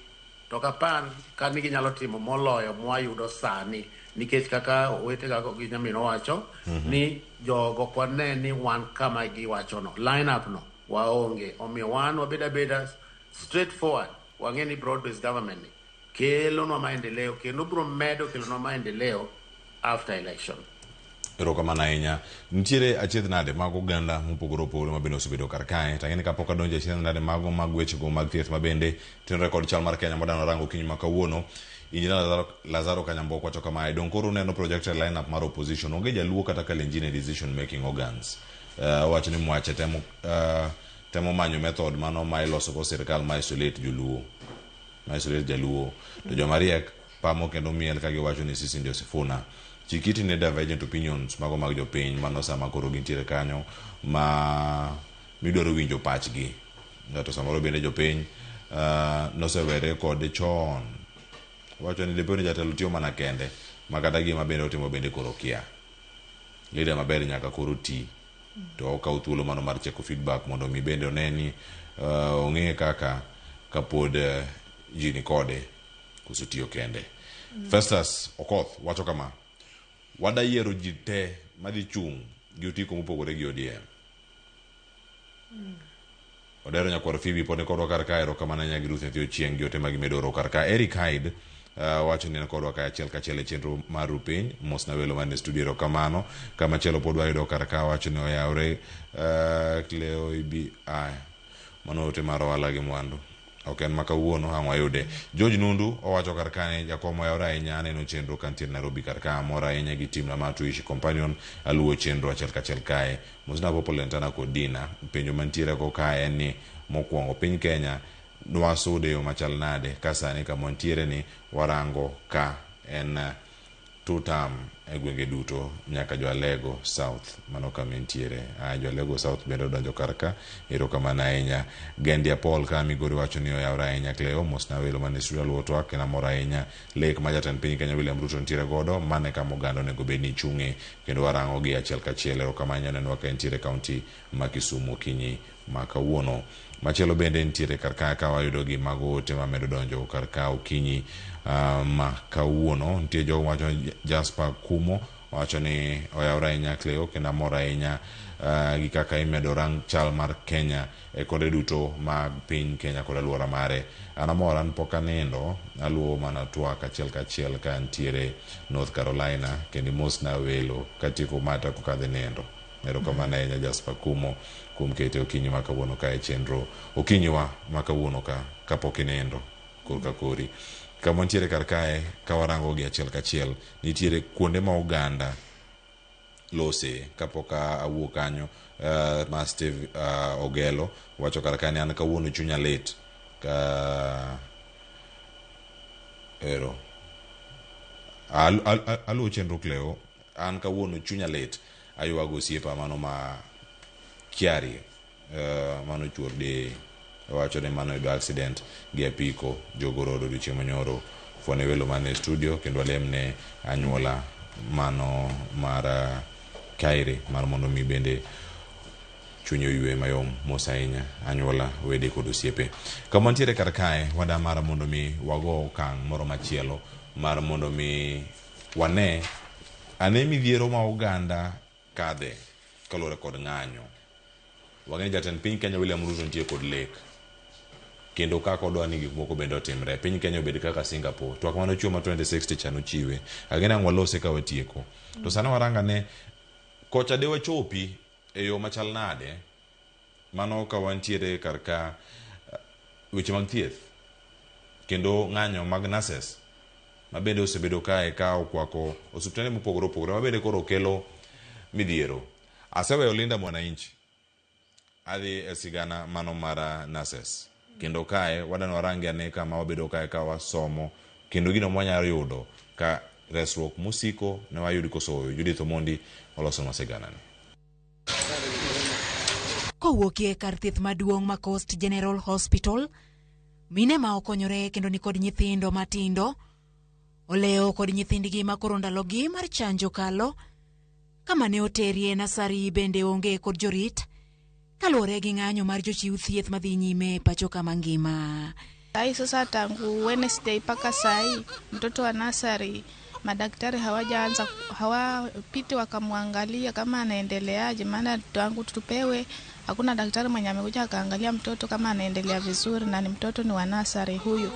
To ok apar ka ni ginyalo timo moloyo mwayudo sani, nikech kaka owetega gi nyaminwa wacho ni jogo ok wane ni wan kama giwachono, line up no waonge. Omiyo wan wabed abeda straight forward, wang'e ni broad based government ni kelonwa maendeleo kendo biro medo kelonwa maendeleo after election. Erokamano ahinya. Nitiere achiedh nade mag oganda mopogore opogore ma bende osebedo kar kae. To ang'e ni kapok adonjo e achiedh nade mago mag wechego mag thieth ma bende tenore kod chal mar Kenya modano rango okinyi ma kawuono. Injinia Lazaro Kanyambok wacho kamae, dong koro uneno projected lineup mar opposition. Onge jaluo kata Kalenjin e decision making organs. Owacho ni mwache temo manyo method mano ma iloso go sirkal ma isolate joluo. Ma isolate jaluo. To joma riek pamo kendo miel ka giwacho ni sisi ndio Sifuna. Chikiti ne divergent opinions mago mag jopiny mano sama koro gintiere kanyo ma midwaro winjo pachgi. Ngato samoro bende jopiny nosewere kode chon. Wacho ni dipo ni jatelo tiyo mana kende ma kata gima bende otimo bende koro kia. Leader maber nyaka koro ti. To okaw thuolo mano mar cheko feedback mondo mi bende one ni ong'e kaka kapod ji ni kode koso tiyo kende. Festus Okoth wacho kama, wada yiero ji te madhi chung' gi otiko mopogore gi ODM. Odero nyakwar Phoebe pod ni kodwa kar kae, erokamano ahinya gi Ruth nyathi Ochieng' gi ote ma gimedo oro kar ka. Eric Hyde wacho ni en kodwa kae achiel kachiel e chenro mar Rupiny. Mos na welo man e studio, erokamano. Kamachielo pod wayudo kar ka wacho ni oyawre Cleo ibi aya. Mano ote mar ohala gi mwandu. Ok en ma kawuono, ang' wayude. George Nundu owacho kar kae, jakom oyawre ahinya, aneno chenro kantiere Nairobi kar ka, amor ahinya gi team na mar Tuishi Companion, aluwo chenro achiel kachiel kae. Mosna Popo Lentana kod Dina, penjo mantiere go kae en ni mokwongo piny Kenya nwasude yo machal nade ka sani kama wantiere ni warango ka en two term e gwenge duto nyaka jo Alego South, mano kama entiere. Jo Alego South bende odonjo kar ka, erokamano ahinya. Gendia Paul ka Migori wacho ni oyawre ahinya. Cleo, mosna welo man e studio aluwo twak kendo amor ahinya. Lek ma jatend piny Kenya William Ruto nitiere godo, mano e kama oganda onego bed ni chung'e kendo warango gi achiel kachiel. Erokamano ahinya nenwa ka entiere kaunti ma Kisumu okinyi ma kawuono. Machielo bende nitiere kar ka ka wayudo gi mago ote mamedo donjo kar ka okinyi ma kawuono. Nitie jogo wacho ni Jasper Kumo wacho ni oyawre ahinya Cleo kendo amor ahinya gi kaka imedo rang chal mar Kenya e konde duto mag piny Kenya kod alwora mare. An amor, an pok anindo, aluwo mana twak achiel kachiel ka antiere North Carolina kendo imosna welo katieko mata koka adhi nindo. Erokamano ahinya Jasper Kumo kuom kete okinyi ma kawuono ka e chenro okinyiwa ma kawuono ka kapok inindo korka kori. Kama wantiere kar kae ka warango gi achiel kachiel nitiere kuonde ma oganda lose kapok awuok kanyo ma Steve Ogelo wacho kar kae ni an kawuono chunya lit ka ero aluwo chenro Cleo an kawuono chunya lit aywago osiepa mano ma Kiari mano chuor de owacho ni mano yudo accident gi apiko Jogoo Road odiochieng' manyoro. Fwane welo man e studio kendo alemne anyuola mano mar Kairi mar mondo mi bende chunye oywe mayom. Mos ahinya anyuola, wede kod osiepe. Kama wantiere kar kae wada mar mondo mi wago okang' moro machielo mar mondo mi wane ane midhiero ma oganda kadhe kaluwore kod ng'anyo. Wang'e jatend piny Kenya William Ruto nitie kod lek kendo kaka odwa ni gik moko bende otimre. Piny Kenya obed kaka Singapore. Twak mane ochiwo ma 2060 cha nochiwe. Ageno ang' walose ka watieko. To sani warang ane kocha de wachopi e yo machal nade mano ka wantiere kar ka weche mag thieth kendo ng'anyo mag nurses ma bende osebedo kae ka okwako osiptende mopogore opogore ma bende koro kelo midhiero. Aseweyo Linda Mwananchi adhi e sigana mano mar nurses kendo kae wadwani warangi ane kama wabedo kae ka wasomo kendo gino mwanyalo yudo ka resruok mosiko ne wayud koso ooyo. Judith Omondi olosonwa siganani. Kowuokie kar thieth maduong' ma Coast General Hospital, mine ma okonyore kendo nikod nyithindo matindo olewo kod nyithindgi ma koro ndalogi mar chanjo kalo kama ne oterie nasari bende onge kod jorit kaluwore gi ng'anyo mar jochiw thieth madhi nyime e pacho kama ngima. Sai sasa tangu Wednesday mpaka sai mtoto wa nasari madaktari hawajaanza hawapiti wakamwangalia kama anaendeleaje, maana tangu tupewe hakuna daktari mwenye amekuja akaangalia mtoto kama anaendelea vizuri, na ni mtoto ni wa nasari huyu.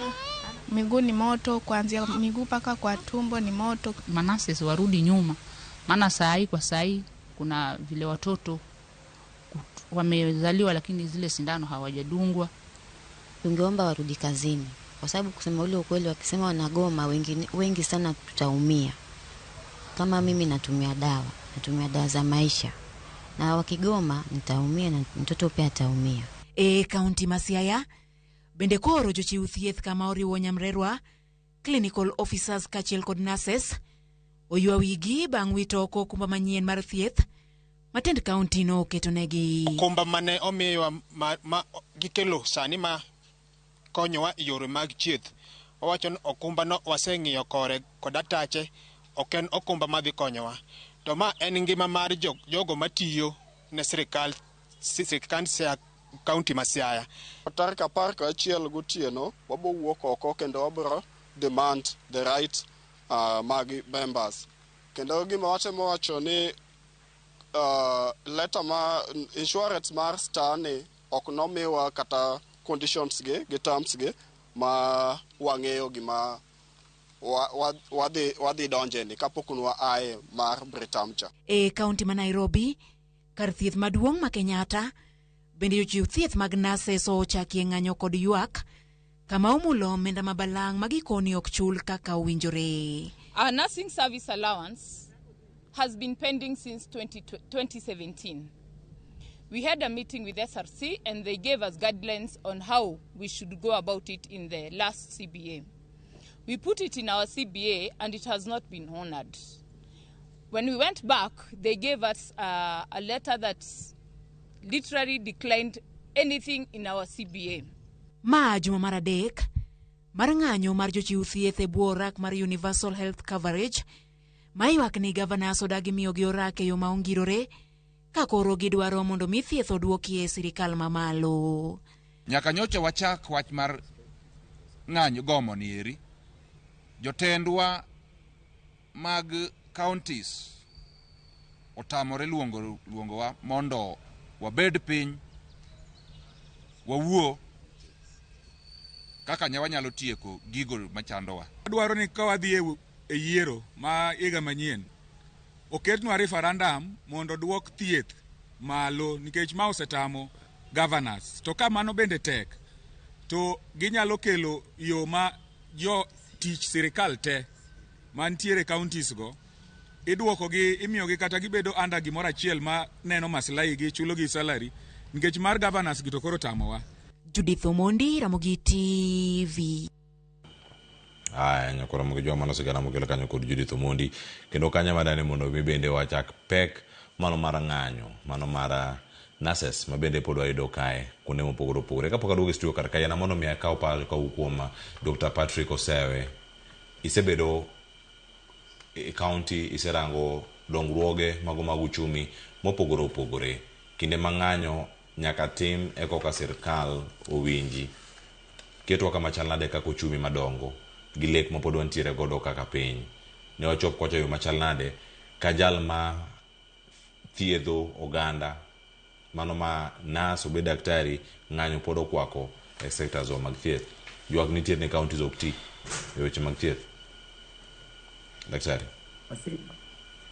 Miguu ni moto, kuanzia miguu mpaka kwa tumbo ni moto. Manurses warudi nyuma, maana saa hii kwa saa hii kuna vile watoto wamezaliwa lakini zile sindano hawajadungwa. Tungeomba warudi kazini, kwa sababu kusema ule ukweli, wakisema wanagoma wengi sana tutaumia. Kama mimi natumia dawa za maisha, na wakigoma nitaumia na mtoto pia ataumia. E kaunti ma Siaya bende koro jochiw thieth kama oriwo Nyamrerwa, clinical officers kaachiel kod nurses oywa wigi bang' wito oko okumba manyien mar thieth matend kaunti no oketonegi. Okumba mane omiwa ma gikelo sani ma konyowa e yore mag thieth, owacho ni okumba no waseng'iyo kore kod atache, ok en okumba madhi konyowa. To ma en ngima mar jogo matiyo ne sirikal kaunti ma Siaya. Tarik 11 gotieno wabo wuok oko kendo wabro demand the right mag members. Kendo gima watemo wacho ni letter ma insurance mar star ni ok nomiwa kata conditions gi terms gi ma wang'eyo gima wadhi donje ni kapok nwa ae mar Britam cha. E kaunti ma Nairobi, kar thieth maduong' ma Kenyatta bende jochiw thieth mag nurses ochakie ng'anyo kod ywak kama omulo omenda ma balang' ma gikoni ok chul kaka owinjore. Our nursing service allowance has been pending since 2017. We had a meeting with SRC and they gave us guidelines on how we should go about it in the last CBA. We put it in our CBA and it has not been honored. When we went back, they gave us a letter that literally declined anything in our CBA. Ma juma mar adek mar ng'anyo mar jochiw thieth e bwo orak mar Universal Health Coverage ma ywak ni governors odagi miyogi orak e yo ma ongirore ka koro gidwaro mondo mi thieth oduoki e sirikal mamalo. Nyaka nyocha wachak wach mar ng'anyo gomo ni eri, jotendwa mag counties otamore luongowa mondo wabed piny wawuo kaka wanyalo tieko gigo machandowa. Adwaro ni ka wadhi e yiero ma higa manyien, oketnwa referendum mondo duok thieth malo nikech ma osetamo governors. To ka mano bende tek, to ginyalo kelo yo ma jo tich sirikal te mantiere counties go iduokogi, imiyogi kata gibedo under gimoro achiel ma neno maslahi gi, chulogi salary, nikech mar governors gi to koro tamowa. Judith Omondi, Ramogi TV. Aya, nyakora Ramogi Jwa mano sigana mokelo kanyo kod Judith Omondi kendo kanya madani mondo mi bende wachak pek mano mar ng'anyo mano mar nurses ma bende pod wayudo kae kuonde mopogore opogore. Kapok aduogo e studio kar kae, mondo mi akaw paro kawuok kuom Dr. Patrick Osewe. Isebedo e county, iserango dongruoge mago mag uchumi mopogore opogore. Kinde ma ng'anyo nyaka tim e koka sirkal owinji. Ketwa kama chal nade kaka uchumi madongo gi lek ma pod wantiere godo kaka piny. Ne wachop kocha yo machal nade ka jal ma thiedho oganda mano ma nurse obed daktari ng'anyo pod okwako e sectors mag thieth. Ywak nitie ne counties ok ti e weche mag thieth. Daktari.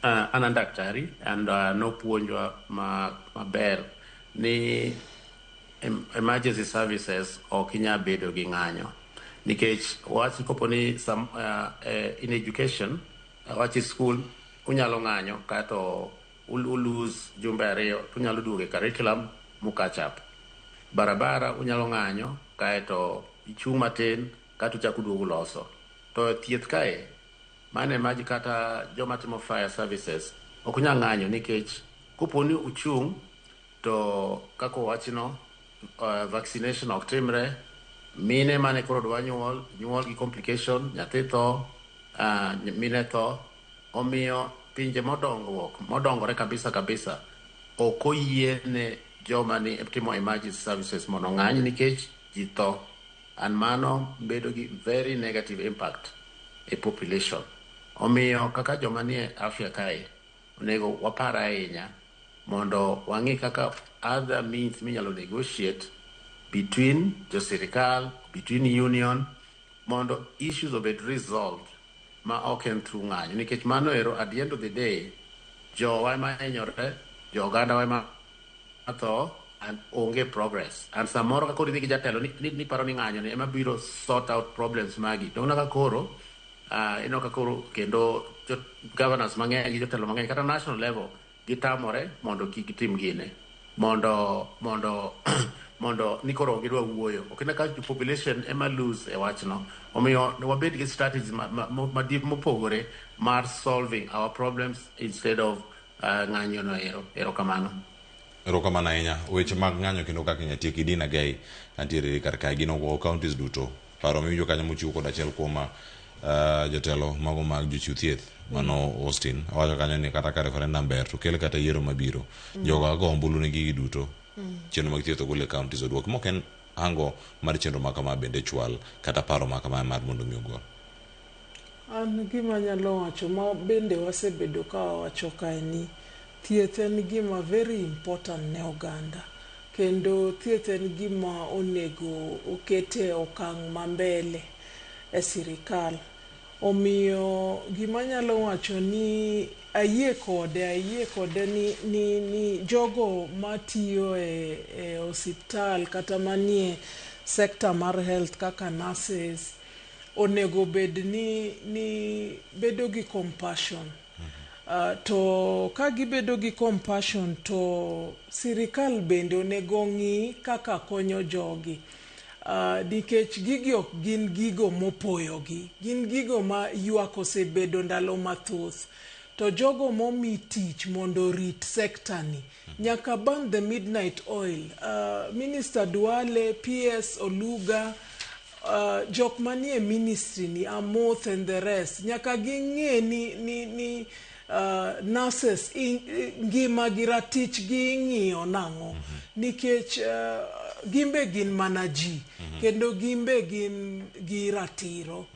An an daktari and nopuonjwa maber ni emergency services ok inyal bedo gi ng'anyo. Nikech wach kopo ni some, in education, wach school, unyalo ng'anyo kato ulose jumbe 2 to unyalo duogo e curriculum mu catch up. Barabara unyalo ng'anyo kaeto ichung' matin kato uchako uduogo loso. To thieth kae, mano ema kata joma timo fire services ok unyal ng'anyo nikech kopo ni uchung' to kaka owachno vaccination ok timre, mine mane koro dwa nyuol, nyuol gi complication, nyathi tho, mine tho. Omiyo pinje modongruok, modongore kabisa kabisa, ok oyiene joma ni timo emergency services mondo ong'any nikech ji tho. And mano bedo gi very negative impact e population. Omiyo kaka joma nie afya kae, onego wapar ahinya mondo wang'i kaka other means minyalo negotiate between jo sirikal, between union, mondo issues obed resolved ma ok en through ng'anyo. Nikech mano ero at the end of the day, jowa ema hinyore, jo oganda wa ema tho, and onge progress. And samoro ka koro idhi gi jatelo ni paro ni ng'anyo ni ema biro sort out problems magi. To ineno ka koro, ineno ka koro kendo jo governors mang'eny gi jotelo mang'eny kata national level gitamore mondo kik gitim gine. Mondo ni koro ok gidwa wuoyo. Ok ine ka population ema lose e wachno. Omiyo wabed gi strategies mopogore mar solving our problems instead of ng'anyo no ero. Erokamano. Erokamano ahinya. Weche mag ng'anyo kendo kaka inyalo tieki Dina Gay antiere kar kae gin ogo counties duto. Paro miwinjo kanyo mochiw kod achiel kuom jotelo mago mag jochiw thieth mano Austin owacho kanyo ni kata ka referendum ber to kel kata yiero mabiro. Jogo ago ombulu ne gigi duto. Chenro mag thieth ogol e counties oduok. Mok en ango mar chenro ma kama bende chwal kata paro ma kama mar mondo mi ogol. An gima anyalo wacho ma bende wasebedo ka wawacho kae ni thieth en gima very important ne oganda. Kendo thieth en gima onego okete okang' ma mbele e sirikal. Omiyo gima anyalo wacho ni ayie kode ni jogo matiyo e osiptal kata manie sector mar health kaka nurses onego bed ni bedo gi compassion. To ka gibedo gi compassion to sirikal bende onego ng'i kaka konyo jogi. Nikech gigi ok gin gigo mopoyogi, gin gigo ma ywak osebedo ndalo mathoth. To jogo momi tich mondo orit sekta ni nyaka ban the midnight oil. Minister Duale, PS Oluga, jok manie ministry ni Amoth and the rest nyaka ging'e ni nurses ngima gi ratich gi ing'iyo nang'o. Nikech gimbe gin mana ji, kendo gimbe gin gi ratiro.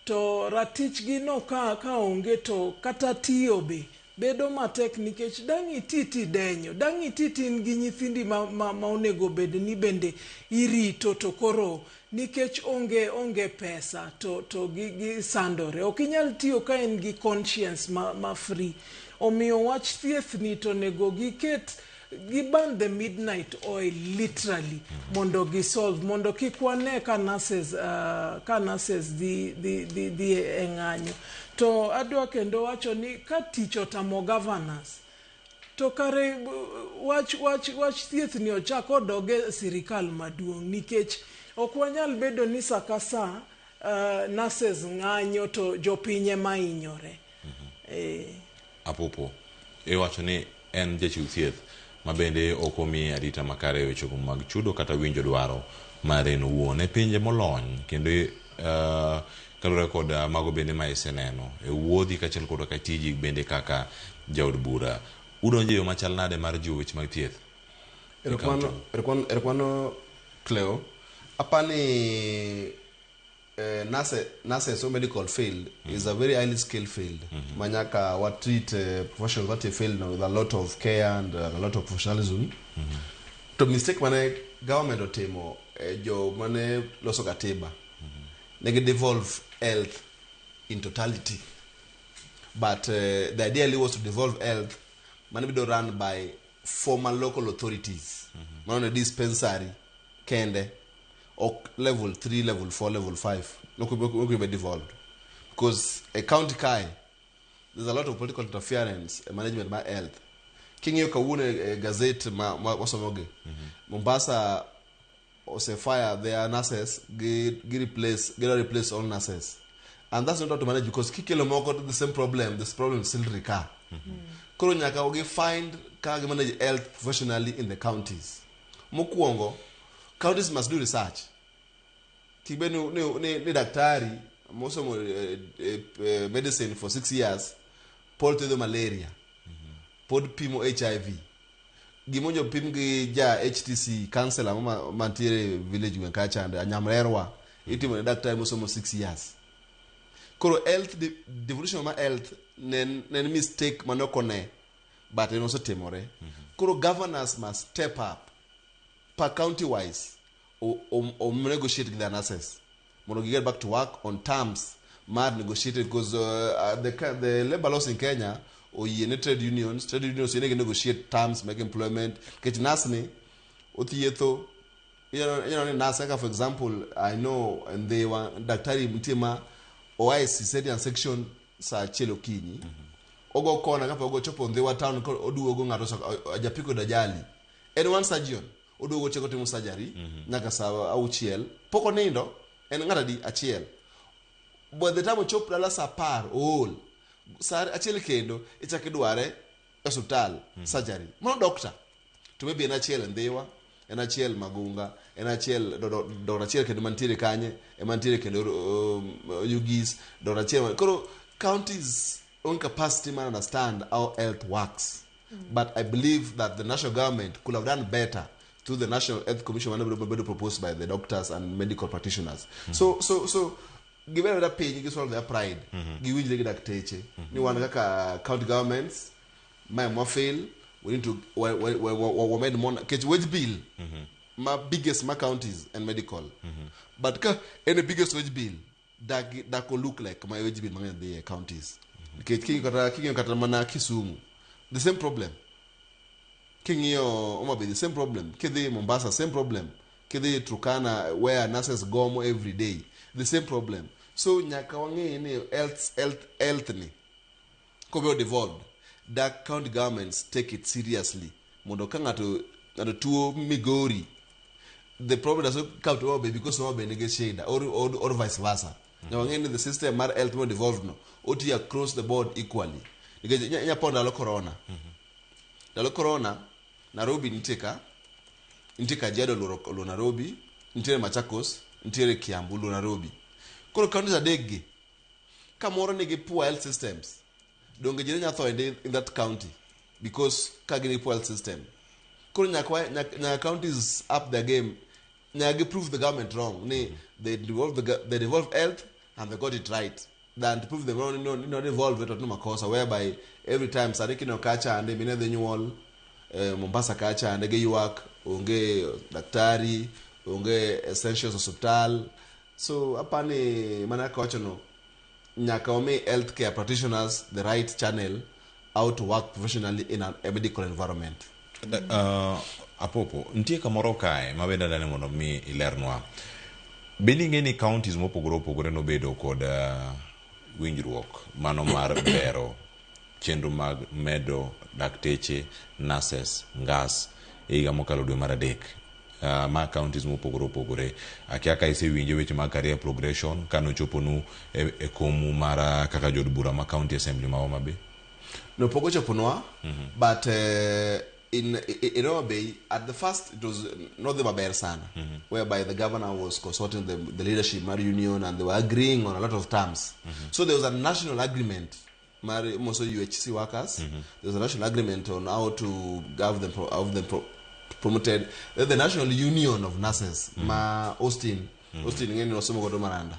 To ratich gi no ka onge to kata tiyo be bedo matek nikech dang' iti tidenyo, dang' iti tin gi nyithindi ma onego bed ni bende irito to koro nikech onge pesa to gi sandore. Ok inyal tiyo ka en gi conscience ma free. Omiyo wach thieth ni to onego giket giban the midnight oil literally mondo gisolve, mondo kik wane ka nurses dhi e ng'anyo. To adwa kendo wacho ni ka tich otamo governors to kare wach thieth ni ochak odog e sirikal maduong' nikech ok wanyal bedo ni sa ka sa nurses ng'anyo to jopiny ema hinyore. Apopo, iwacho ni en jachiw thieth ma bende ok omi arita makare e weche mag chudo kata winjo dwaro mare en owuon e pinje molony kendo kaluwore kod mago bende ma iseneno e wuodhi kaachiel kod ka tiji bende kaka jaod bura. Udonjo e yo machal nade mar jiwo weche mag thieth? Erokamano Cleo. Apani nurses or medical field is a very highly skilled field. Manyaka what treat professionals what field with a lot of care and a lot of professionalism. To mistake mane government otimo jo mane loso katiba negi devolve health in totality. But the idea was to devolve health mane bido run by former local authorities. Mano ne dispensary kende. Ok level 3, level 4, level 5. Ok be devolved. Because a county kae, there's a lot of political interference in management mar health. King'iyo kawuono e gazette ma wasomogi, Mombasa ose fire their nurses, gi replace, gi replace all nurses. And that's not how to manage because kikelo moko to the same problem, this problem still recur. Koro nyaka gi find kaka gi manage health professionally in the counties. Mokwongo, counties must do research. Kik bed ni daktari mosomo medicine for 6 years pod thiedho malaria, pod pimo HIV. Gima pim gi ja HTC counselor mantiere village gweng' kacha Nyamrerwa itimo ne daktari mosomo 6 years. Koro health devolution mar health ne en mistake mane ok one but en osetimore. Koro governors must step up per county wise o negotiate with their nurses mondo gi get back to work on terms mar negotiated because the labor laws in Kenya oyie ne trade unions oyie negi negotiate terms mag employment nikech nurse ni othietho inyalo ni nurse kaka, for example, I know Ndhiwa daktari nitie ma oa e cesarean section saa 1 okinyi, ogo kona kapok ochopo Ndhiwa town, oduogo ng'ato japiko ajali, en one surgeon, oduogo tieko timo surgery nyaka saa 6, pok onindo, en ng'ato adi achiel. By the time ochop dala saa 10 ool, saa 1 kendo ichako idware e osiptal surgery. Mano doctor to maybe en achiel e Ndhiwa, en achiel Magunga, en achiel doctor achiel kendo mantiere kanye ema ntiere kendo Ugis doctor achiel. Koro counties own capacity man understand how health works. But I believe that the national government could have done better through the National Health Commission mane bedo proposed by the doctors and medical practitioners. So gibedo abeda piny gi swallow their pride, giwinjre gi dakteche ni wan kaka county governments mae mwa fail, we need to wamed more nikech wage bill ma biggest ma counties and medical, but ka en e biggest wage bill dak o look like ma wage bill mang'eny dhi e counties nikech king'iyo kata mana Kisumu, the same problem, king'iyo Homa Bay, the same problem, kidhi Mombasa, same problem, kidhi Turkana where nurses gomo every day, the same problem. So nyaka wang'e ni health ni kobedo devolved, dak county governments take it seriously mondo ka ng'ato tuo Migori, the problem does not come to Homa Bay because Homa Bay nigi shida or vice versa. Nyaka wang'e ni the system mar health mo devolved no otiyo across the board equally nikech inya po ndalo corona Nairobi nitie ka nitie Kajiado oluoro Nairobi, nitiere Machakos, nitiere Kiambu oluoro Nairobi. Koro counties adek gi kamoro nigi poor health systems, donge ji ne nya tho in that county because ka gin gi poor health system? Koro nyaka counties up their game, nyaka gi prove the government wrong ni they devolve health and they got it right than to prove them wrong ni no devolve to timo makosa whereby every time sani kineno kacha ande mine dhi nyuol Mombasa kacha ande giywak onge daktari, onge essentials osiptal. So apani mana kaka wacho no nyaka wami healthcare practitioners the right channel how to work professionally in a medical environment. Apopo, nitie kamoro kae ma bende adani mondo mi ilernwa. Bende ing'e ni counties mopogore opogore nobedo kod winjruok mano mar bero chenro mag medo dakteche, nurses, ngas e higa mokalo dwe mar 3 ma counties mopogore opogore. Akia ka isewinjo weche mag career progression kanochoponu e komu mar kaka jood bura ma county assembly ma Homa Bay. No, pok ochoponwa, but in Homa Bay at the first it was not the maber sana, whereby the governor was consulting the leadership mar union and they were agreeing on a lot of terms. So there was a national agreement mar most UHC workers. There was a national agreement on how to have them promoted. Then the national union of nurses ma Austin ng'eni nosomo godo Maranda,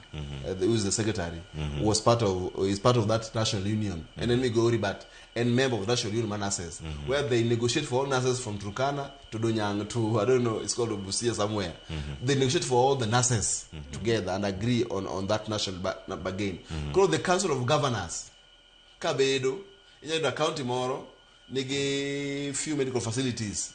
who is the secretary, was part of is part of that national union, and then Migori, but and member of the national union ma nurses, where they negotiate for all nurses from Turkana to Donyang to, I don't know, it's called Busia somewhere. They negotiate for all the nurses together and agree on that national bargain. Koro the council of governors kabedo inyalo yudo county moro nigi few medical facilities.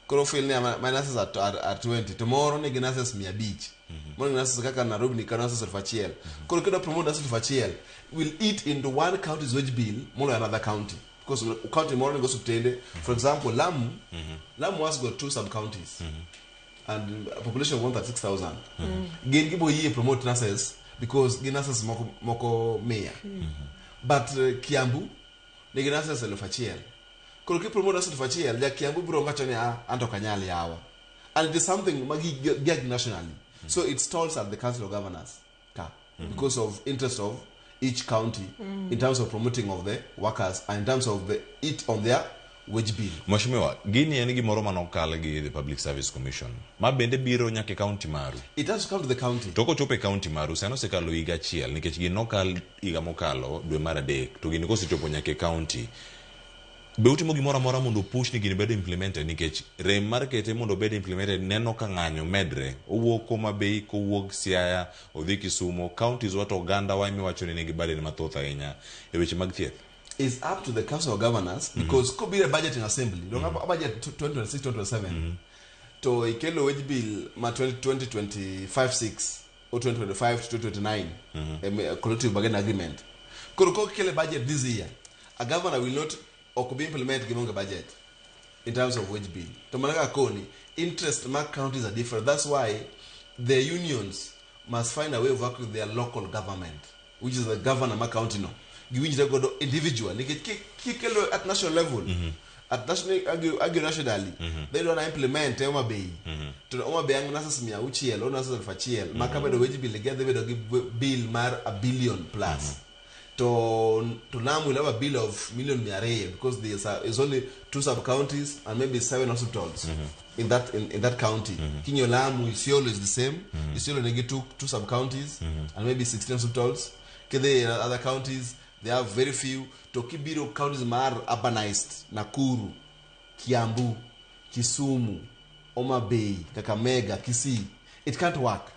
Koro feel ni my nurses are 20 to moro nigi nurses 500. Moro nigi nurses kaka Nairobi nigi nurses 1000. Koro kidwa promote nurses 1000 will eat into one county's wage bill moloyo another county. Because county moro nigi osiptende. For example, Lamu, Lamu has got two sub counties. And a population of 136,000. Gin gibo yie promote nurses because gin nurses moko 100. But Kiambu nigi nurses 1000. Koro ki promote nurses 1000, ja Kiambu biro wacho ni ah, anto ok anyal yawa. And it is something ma gi nationally. So it stalls at the Council of Governors ka because of interest of each county in terms of promoting of the workers and in terms of the it on their wage bill. Mheshimiwa, gini en gimoro manokal gi the Public Service Commission ma bende biro nyaka e county maru. It has to come to the county. To kochopo e county maru, sani osekalo higa achiel nikech gini nokal higa mokalo dwe mar adek to gini kosechopo nyaka e county be utimo gimoro amora mondo push ni gini bedo implemented nikech rem mar kete mondo obed implemented neno ka ng'anyo medre owuok Homa Bay kowuok Siaya odhi Kisumo counties wa to oganda wa emiwacho ni nigi burden mathoth ahinya e weche mag thieth. Is up to the Council of Governors because kobiro e budgeting assembly mm -hmm. Budget 2026-2027 to ikelo wage bill ma 2025-6 or 2025 to 2029 collective bargaining agreement. Koro kokele budget this year, a governor will not ok bi implement gima onge budget in terms of wage bill. To mana kaka koni, interest mag counties are different. That's why the unions must find a way of working with their local government, which is the governor ma county no. Giwinjre godo individual. Nikech kikelo at national level, at national, argue nationally, they don't implement e Homa Bay. To Homa Bay ang nurses 600, o nurses 1000, ma kabedo wage bill gi dhi bedo gi bill mar a billion plus. To Lamu will have a bill of million 200 because there's is only 2 sub counties and maybe 7 hospitals in that county. Kinyo Lamu, Isiolo is the same. Isiolo nigi 2 sub counties and maybe 16 hospitals. Kede other counties they have very few. To kibiro counties mar urbanized, Nakuru, Kiambu, Kisumu, Homa Bay, Kakamega, Kisii, it can't work.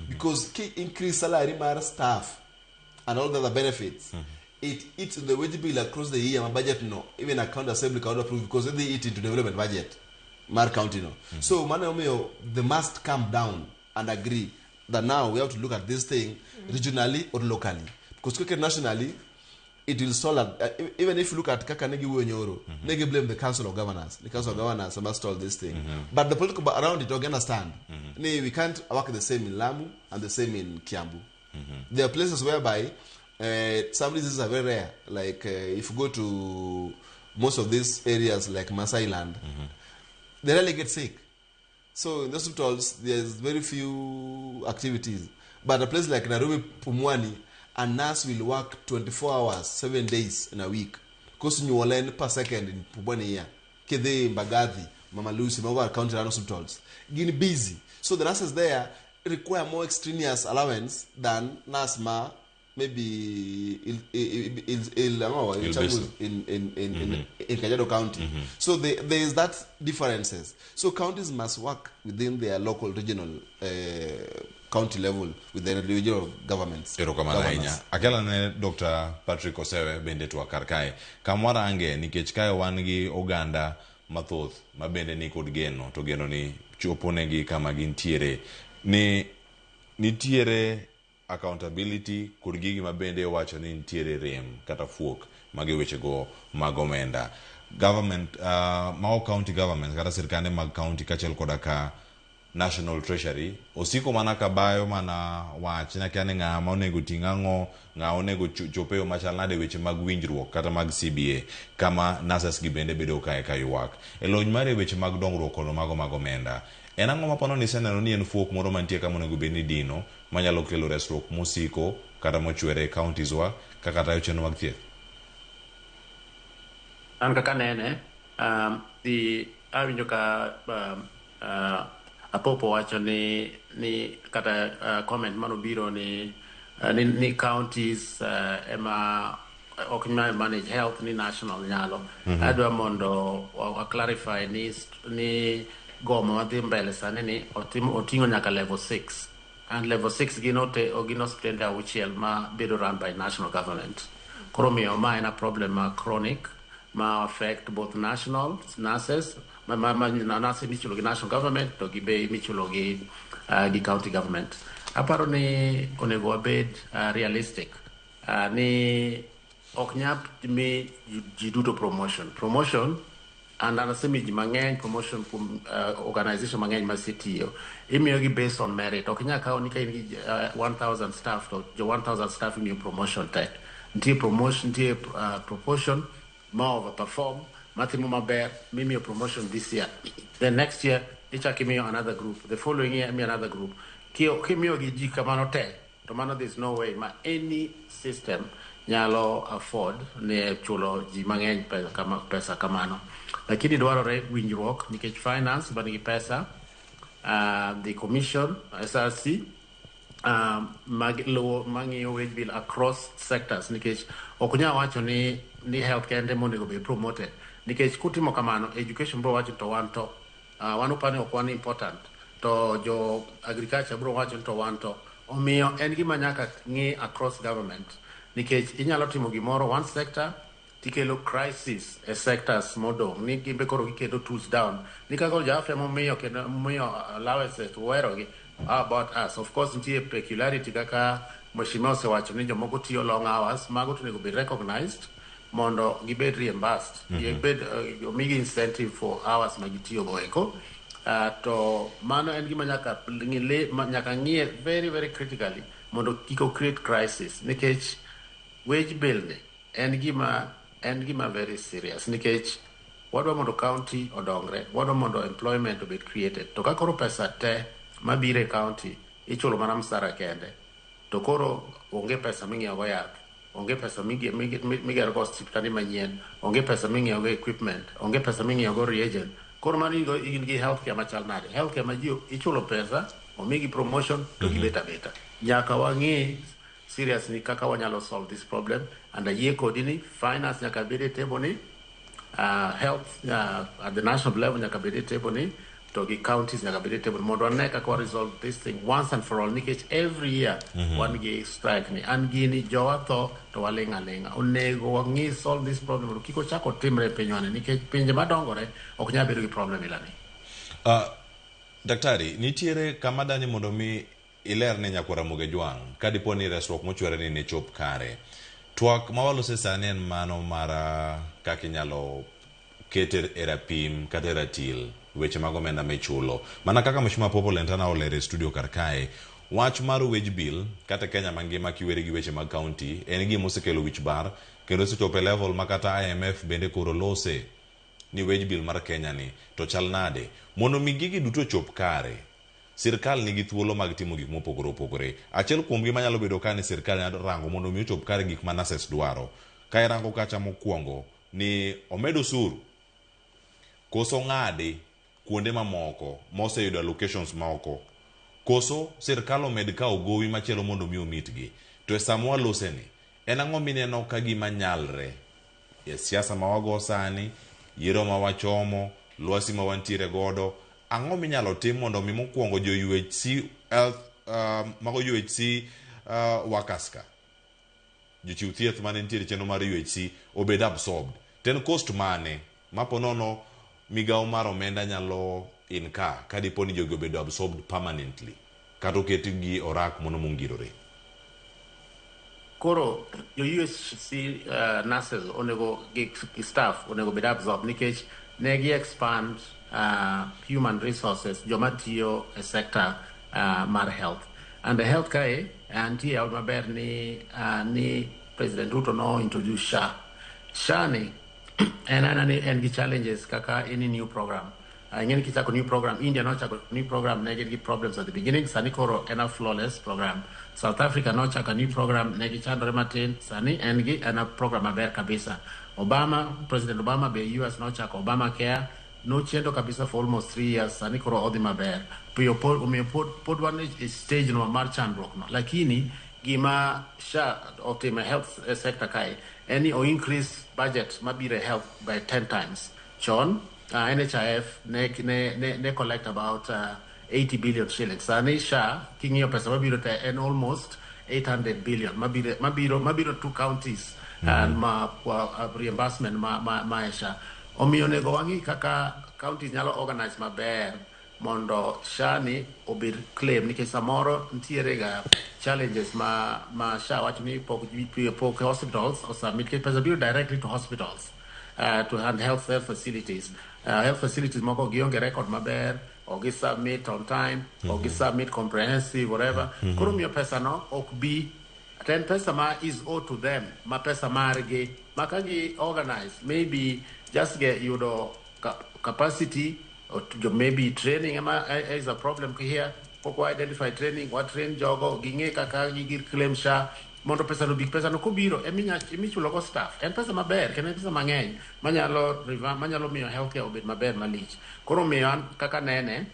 Because increase salary mar staff and all the other benefits, it eats the wage bill across the year. My budget no, even a county assembly cannot approve because they eat into development budget. Mar county no. So Mano, they must come down and agree that now we have to look at this thing regionally or locally. Because quicker nationally, it will stall at, even if you look at Kaka Negi Nyoro, Negi blame the Council of Governors. The Council of Governors must stall this thing. But the political around it don't understand. We can't work the same in Lamu and the same in Kiambu. There are places whereby some diseases are very rare. Like if you go to most of these areas like Masai land, they rarely get sick. So in the hospitals, there's very few activities. But a place like Nairobi, Pumwani, a nurse will work 24 hours, 7 days in a week. Because you will learn per second in Pumwani here. Kede, Mbagathi, Mama Lucy, Mawa County hospitals. Getting busy. So the nurses there require more extraneous allowance than nurse ma maybe in Kajiado County. So there is that differences. So counties must work within their local, regional, county level with the regional governments. Erokamano ahinya. Akela ne Dr. Patrick Osewe bende twak kar kae. Kamwarange nikech kae wan gi oganda mathoth ma bende ni kod geno to geno ni chopo negi kama gintiere. Ni nitiere accountability kod gigi ma bende wacho ni nitiere rem kata fuok mage wechego mag omenda. Government ma county government kata sirkande mag county kaachiel koda ka National Treasury osiko mana kabayo mana wach na kia ni ng'ama onego ting' ang'o, ng'a onego chope yo machal nade weche mag winjruok kata mag CBA kama nurses gi bende bedo kae ka ywak. E lony mare weche mag dongruok kod mago mag omenda. En ang'o mapano ni iseneno ni en fuok moro mantie kama onego bed ni dino manyalo kelo resruok mosiko kata mochwere e counties wa kaka tayo chenro mag thieth? An kaka nene, awinjo ka Apopo wacho ni kata comment manobiro ni counties ema ok nyal manage health ni national nyalo. Adwa mondo wa clarify ni gomo madhi mbele sani ni oting'o nyaka level 6 and level 6 gin osiptende auchiel ma bedo run by national government. Koro miyo ma en a problem ma chronic ma affect both national nurses ma nurses michulo gi national government to gi be michulo gi county government. Aparo ni onego wabed realistic ni ok nyap mi ji duto promotion. Promotion and anasemi ji mang'eny promotion kuom organization mang'eny masetiyo imiyogi based on merit. Ok inyal kawo ni ka in gi 1000 staff to jo 1000 staff imiyo promotion te. Nitie promotion, nitie proportion ma overperform, matimo maber, mimiyo promotion this year. Then next year ichak imiyo another group, the following year imiyo another group. Kimiyo gi ji kamano te, to mano there's no way ma any system nyalo afford ne chulo ji mang'eny pesa kamano. Lakini dwarore winjruok nikech finance manigi pesa, the commission, SRC, mag luwo mang'iyo wage bill across sectors, nikech ok nyal wacho ni health kende monego bed promoted, nikech kutimo kamano education bro wacho to wan to wan upani ok wan important, to jo agriculture bro wacho ni to wan to. Omiyo en gima nyaka ng'i across government, nikech inyalo timo gimoro one sector tikelo crisis e sectors modong' ni gimbe koro giketo tools down ni kaka jo afya momiyo kendo momiyo allowances to werogi. How about us? Of course nitie peculiarity kaka mheshimiwa osewacho ni jomoko tiyo long hours, mago to onego bed recognized mondo gibed reimbursed, gibed omigi incentive for hours ma gitiyo go eko. To mano en gima nyaka ng'iye very very critically mondo kik o create crisis, nikech wage bill ni en gima very serious, nikech wadwa mondo county odongre, wadwa mondo employment obed created, to ka koro pesa te mabiro e county ichulo mana msara kende, to koro onge pesa ming'iewo go yath, onge pesa migero go osiptande manyien, onge pesa ming'iewo go equipment, onge pesa ming'iewo go reagent. Koro mano in gi healthcare machal nade? Healthcare ma ji ichulo pesa, omigi promotion to gibet abeta. Nyaka wang'i seriously kaka wanyalo solve this problem, and ayie kodi ni finance nyaka bed e table ni, health at the national level nyaka bed e table ni, to gi counties nyaka bed e table mondo wane kaka wa resolve this thing once and for all, nikech every year wan gi strike ni an gini jowa tho to waling' aling'a. Onego wang'i solve this problem mondo kik ochak otimre e pinywani, nikech pinje madongore ok nyal bedo gi problem ilani. Daktari, nitiere kama dani mondo mi iler ne nyakwar Ramogi Jwang' ka dipo ni resruok mochwere ni ne chop kare. Twak ma walose sani en mano mar kaka inyalo ket e rapim kata e ratil weche mag omenda michulo. Mana kaka Mheshimiwa Popo Lentana olero e studio kar kae, wach mar wage bill kata Kenya mangima kiweri gi weche mag county en gima osekelo wich bar kendo osechopo e level ma kata IMF bende koro lose ni wage bill mar Kenya ni to chal nade. Mondo mi gigi duto ochop kare, sirkal nigi thuolo mag timo gik mopogore opogore. Achiel kuomgi manyalo bedo ka ni sirkal nyalo rango mondo mi ochop kare gik ma nurses dwaro. Ka irango kacha mokwongo ni omed osuru koso ng'adi kuonde mamoko moseyudo allocations moko, koso sirkal omed kawo gowi machielo mondo mi omitgi. To e sama walose ni, en ang'o mineno ka gima nyalre e siasa ma wago sani, yiero ma wachomo, lwasi ma wantiere godo, ang'o minyalo tim mondo mi mokwongo jo UHC health, mago UHC workers ka jochiw thieth mane nitiere chenro mar UHC obed absorbed, to en cost mane ma po nono migawo mar omenda nyalo incur ka dipo ni jogi obedo absorbed permanently kata oketgi orak mondo mongirore? Koro jo UHC nurses onego gi staff onego bed absorb nikech ne gi expand human resources, joma tiyo e sector mar health and the health kae. Nitie yaw maber ni President Ruto no introduce SHA. SHA ni en ana ni en gi challenges kaka any new program. Ing'eni kichako new program, India nochako new program, ne gin gi problems at the beginning, sani koro en a flawless program. South Africa nochako new program, ne gichandore matin, sani en gi en a program maber kabisa. Obama, President Obama be US nochako Obamacare, nochendo kabisa for almost 3 years, sani koro odhi maber. Piyo pod omiyo pod wan e stage no mar chandruok no, lakini gima SHA otimo e health sector kae en ni o increase budget mabiro e health by 10 times. Chon NHIF ne collect about 80 billion shillings. Sani SHA king'iyo pesa mabiro te en almost 800 billion mabiro to counties. And ma reimbursement ma e SHA. Omiyo onego wang'i kaka counties nyalo organize maber mondo SHA ni obed claim, nikech samoro nitiere ga challenges ma SHA wacho ni pok hospitals osubmit, nikech pesa biro directly to hospitals, to and health facilities. Health facilities moko gionge record maber, ok gi submit on time, ok gi submit comprehensive, whatever. Koro miyo pesa no ok bi to en pesa ma is owed to them, ma pesa margi ma ka gi organize, maybe just get yudo capacity or to, maybe training ema is a problem here. Pok wa identify training, wa train jogo ging'e kaka gigi claim SHA mondo pesa no bi. Pesa no kobiro emichulo go staff. En pesa maber kendo en pesa mang'eny manyalo miyo healthcare obed maber malich. Koro miyo an kaka nene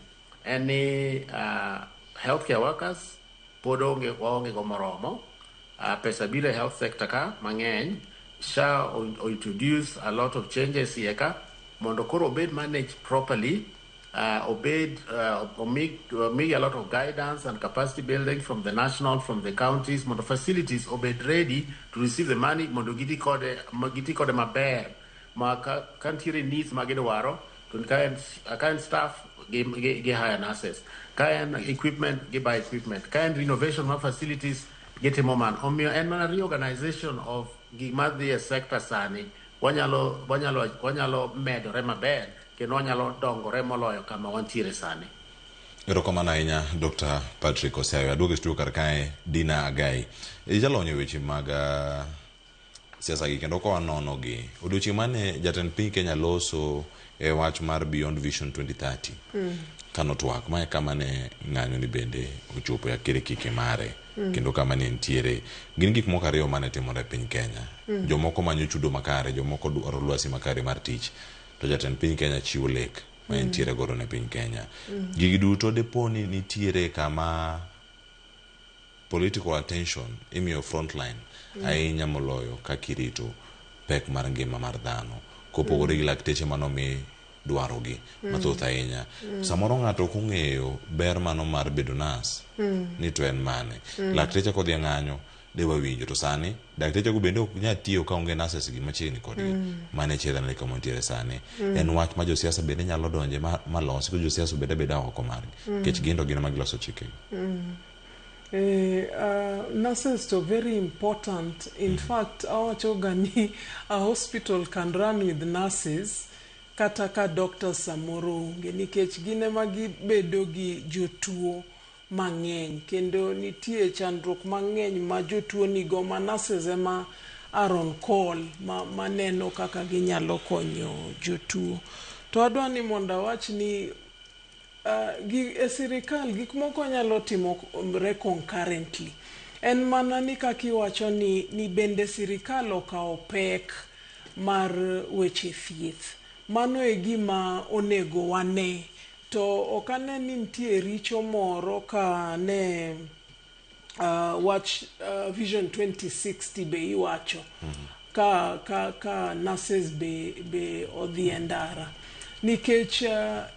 en ni healthcare workers pod onge, waonge go moromo. Pesa biro e health sector ka mang'eny. SHA o introduce a lot of changes iye ka mondo koro obed managed properly, obed omi a lot of guidance and capacity building from the national, from the counties, mondo facilities obed ready to receive the money mondo giti kode maber ma ka nitiere needs ma gidwaro to ka en staff, gi hire nurses, ka en equipment, gi buy equipment, ka en renovation mar facilities, gitimo mano. Omiyo en mana reorganization of gima dhi e sector sani, wanyalo medore maber kendo wanyalo dongore moloyo kama wantiere sani. Erokamano ahinya, Dr. Patrick Osiayo. Aduogo e studio kar kae, Dina Agai. Jalony e weche mag siasa gi kendo ka wanono gi odiochieng' mane jatend piny Kenya loso e wach mar Beyond Vision 2030 kanotwak mae kama ne ng'anyo ni bende ochopo e akirikiki mare kendo kama ne nitiere gin gik moko ariyo mane timore e piny Kenya. Jomoko manyo chudo makare, jomoko dwaro lwasi makare mar tich, to jatend piny Kenya chiwo lek ma entiere godo ne piny Kenya. Gigi duto depo ni nitiere kama political attention imiyo frontline ahinya moloyo kaka irito pek mar ngima mar dhano kopogore gi lakteche manomi dwarogi mathoth ahinya. Samoro ng'ato ok ong'eyo ber mano mar bedo nas ni to en mane. Lakteche kodhi e ng'anyo de wawinjo, to sani dakteche go bende ok nyal tiyo ka onge nurses gi machiegni kodgi. Mano e chiedh kama wantiere sani. En wach ma josiasa bende nyalo donje ma losi ko josiasa obed abeda oko margi nikech gin to gin ema giloso chikegi. Nurses to very important. In fact, awacho ga ni a hospital can run with nurses kata ka doctors samoro onge, nikech gin ema gibedo gi jotuo mang'eny kendo nitie chandruok mang'eny ma jotuo nigo ma nurses ema are on call ma maneno kaka ginyalo konyo jotuo. To adwa ni mondo awach ni gi e sirikal gik moko nyalo timore concurrently. En mana ni kaka iwacho ni bende sirikal okawo pek mar weche thieth. Mano e gima onego wane. To ok ane ni nitie richo moro ka ne wach Vision 2060 be iwacho ka nurses be odhi e ndara nikech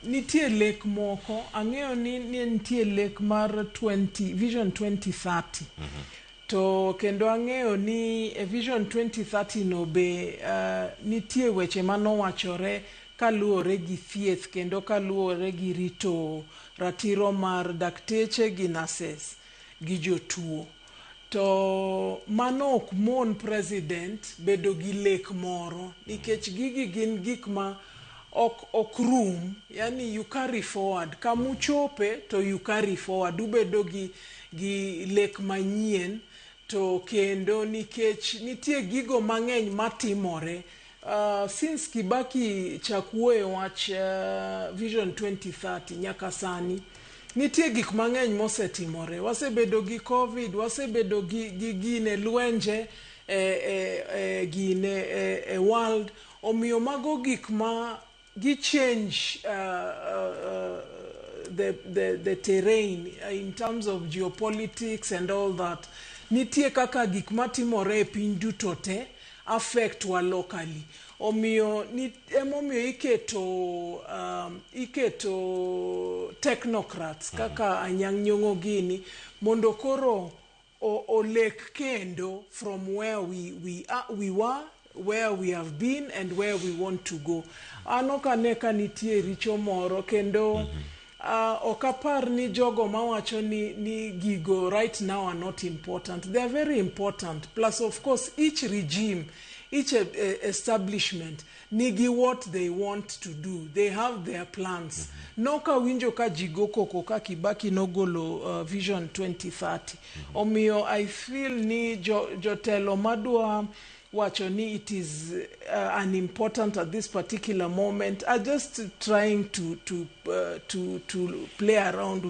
nitie lek moko. Ang'eyo ni nitie lek mar 20 Vision 2030 to kendo ang'eyo ni e Vision 2030 no be nitie weche manowachore kaluwore gi thieth kendo kaluwore gi rito ratiro mar dakteche gi nurses gi jotuo. To mano ok mon president bedo gi lek moro nikech gigi gin gik ma ok rum, yani you carry forward kamuchope to you carry forward, ubedo gi lek manyien. To kendo nikech nitie gigo mang'eny matimore since Kibaki chak wuoyo wach Vision 2030 nyaka sani, nitie gik mang'eny mosetimore. Wasebedo gi COVID, wasebedo gi gine lwenje e gine e world. Omiyo mago gik ma gi change the terrain in terms of geopolitics and all that. Nitie kaka gik matimore e piny duto te affect wa locally. Omiyo ni, emomiyo iketo technocrats kaka Anyang' Nyong'o gini mondo koro olek kendo from where we were, where we have been and where we want to go. An ok ane ka nitie richo moro kendo ok apar ni jogo mawacho ni gigo right now are not important. They are very important. Plus, of course, each regime, each establishment nigi what they want to do. They have their plans. Nokawinjo ka ji go koko ka Kibaki nogolo Vision 2030. Omiyo I feel ni jotelo madwa wacho ni it is unimportant at this particular moment are just trying to play around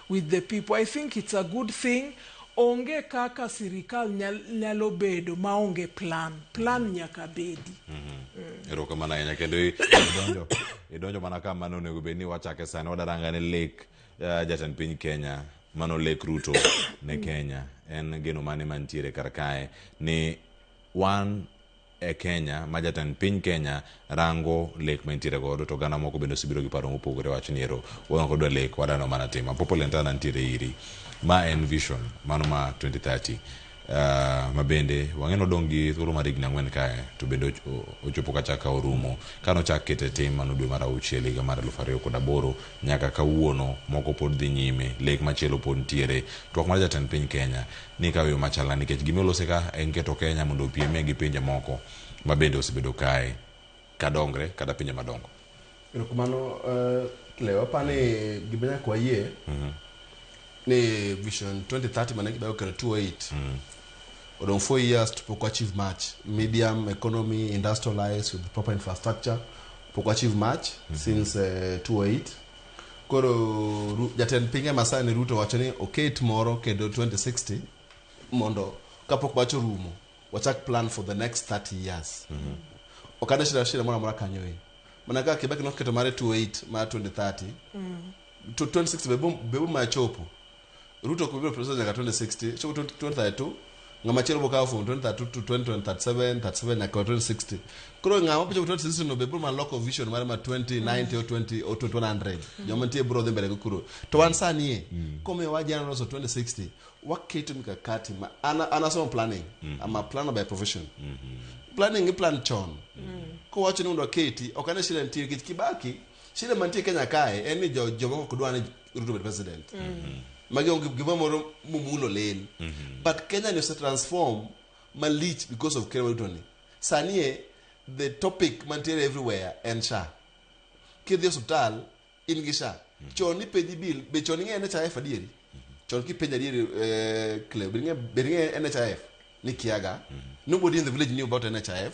with the people. I think it's a good thing. Onge kaka sirikal nyalo bedo maonge plan. Plan nyaka bedi. Erokamano ahinya kendo idonjo mana kama nonego bed ni wachake sani wadaranga ne lek jatend piny Kenya mano lek Ruto ne Kenya en geno mane mantiere kar kae ni wan e Kenya ma jatend piny Kenya rango lek mantiere godo to oganda moko bende osebiro gi paro mopogore wacho ni ero wan ok wadwa lek wadwaro mana timo. Apopo Lentana nitiere iri ma en vision mano ma 2030 ma bende wang'e nodong' gi thuolo mar higni 4 kae to bende ochopo kacha ka orumo kanochak kete tim mano dwe mar auchiel higa mar 2008 nyaka kawuono moko pod dhi nyime lek machielo pod nitiere twak mar jatend piny Kenya ni kawo yo machalna nikech gima olose ka en keto Kenya mondo opieme gi pinje moko ma bende osebedo kae kadongre kata pinje madongo. Erokamano Cleo, apani gima nyaka wayie ni Vision 2030 mane Kibaki okelo 2008 odong' 4 years to pok achieve much. Medium economy industrialized with proper infrastructure pok achieve much since 2008. Koro jatend piny masani Ruto wacho ni oket moro kendo 2060 mondo kapok wach orumo wachak plan for the next 30 years. Ok ane shida moro amora kanyo e. Mana kaka Kibaki noketo mare 2008 mar 2030 to 2060 be bo chopo. Ruto ok biro president nyaka 2060, chopo 2032 ng'ama chielo bo kawo from 2032 to 2037, 37 nyaka 2060. Koro ng'ama biro chopo 2060 no be biro mana loko vision mare ma 2090 or 20 or 2100. Joma nitie biro dhi mbele go kuro. To wan sani e, komiyo wajana loso 2060, waketo mikakati ma an asomo planning. I'm a planner by profession. Planning i plan chon. Kowacho ni mondo waketi, ok ane shida nitie nikech Kibaki, shida mantie Kenya kae en ni jomoko ok dwa ni Ruto bed president. Magi onge gima moro momulo lil. But Kenya ni ose transform malich because of Kenya Ruto ni. Sani e, the topic mantiere everywhere en SHA. Kidhi e osiptal, in gi SHA. Chon ipenji bill, be chon ing'e NHIF adieri? Chon kipenjo adieri, Cleo, be ing'e NHIF? Ni kiaga. Nobody in the village knew about NHIF.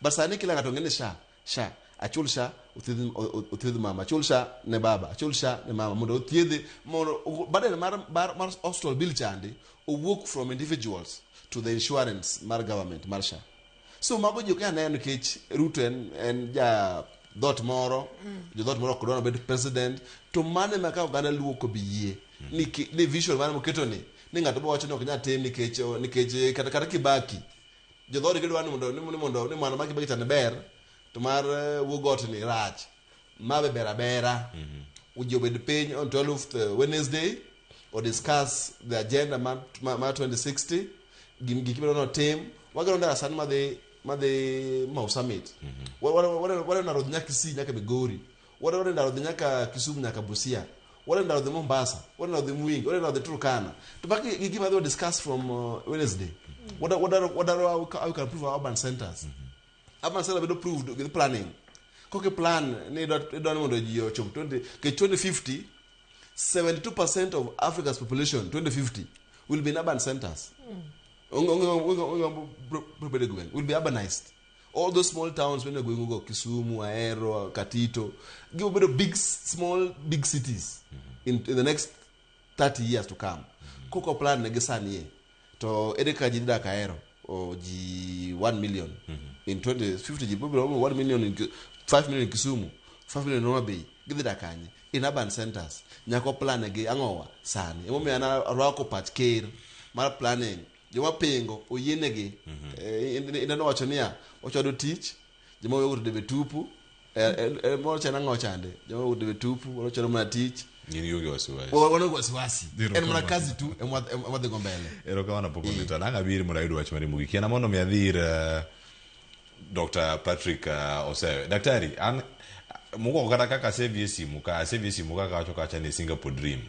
But sani kila ng'ato ng'e ni SHA, SHA, achul SHA, othiedh mama, achul SHA ne baba, achul SHA ne mama, mondo othiedhe, mondo burden mar hospital bill chande owuok from individuals to the insurance mar government mar SHA. So mago ji ok nyal neno nikech Ruto en ja dhot moro, jo dhot moro ok dwar obed president, to mano ema ka oganda luo ok obi yie ni vision mare moketo ni ng'ato bo wacho ni ok nyal tim nikech kata Kibaki jo dhood gidwa ni mondo mar Kibaki cha ne ber to mar Wuogot ni rach ma be ber abera. Ji obed piny on 12th Wednesday or discuss the agenda mar 2060 gik mibiro notim. Wagero ndara sani madhi Mau Summit. Wadwaro ndara odhi nyaka Kisii nyaka Migori. Wadwaro ndara odhi nyaka Kisumu nyaka Busia. Wadwaro ndara odhi Mombasa. Wadwaro ndara odhi Mwingi. Wadwaro ndara odhi Turkana. To magi gi gima dhi discuss from Wednesday. Wadwaro how we can improve our urban centers. Urban center bedo proved with planning. Koki plan ni idwa ni mondo ji ochop 20, ke 2050, 72% of Africa's population 2050 will be in urban centers. Will be urbanized. All those small towns when you're going go Kisumu, Ahero, Katito, give a bit of big, small, big cities in the next 30 years to come. Koko plan negi sani to ere ka ji dak Ahero o ji 1 million in 2050 ji biro 1 million in 5 million in Kisumu, 5 million in Homa Bay, gidhi dak kanye in urban centers. Nyaka plan gi ang'owa sani. Emomiyo an arwako pach ker mar planning. Joma pingo oyienegi. Ineno wacho niya, ochwado tich, joma wego to debe tupu, moro chano ang'o chande, joma wego to debe tupu, moro chano mana tich. In ionge wasiwasi. Wan wasiwasi. Zero En mana kama. kazi tu ema wadhi go mbele. Erokamano Popo Lita. Nang' abiri mondo ayud wach mari mogik. Kiana mondo mi adhi ir Dr. Patrick Osewe. Daktari, an mokwongo kata kaka asevi e simu ka asevi e simu kaka awacho kacha ni Singapore Dream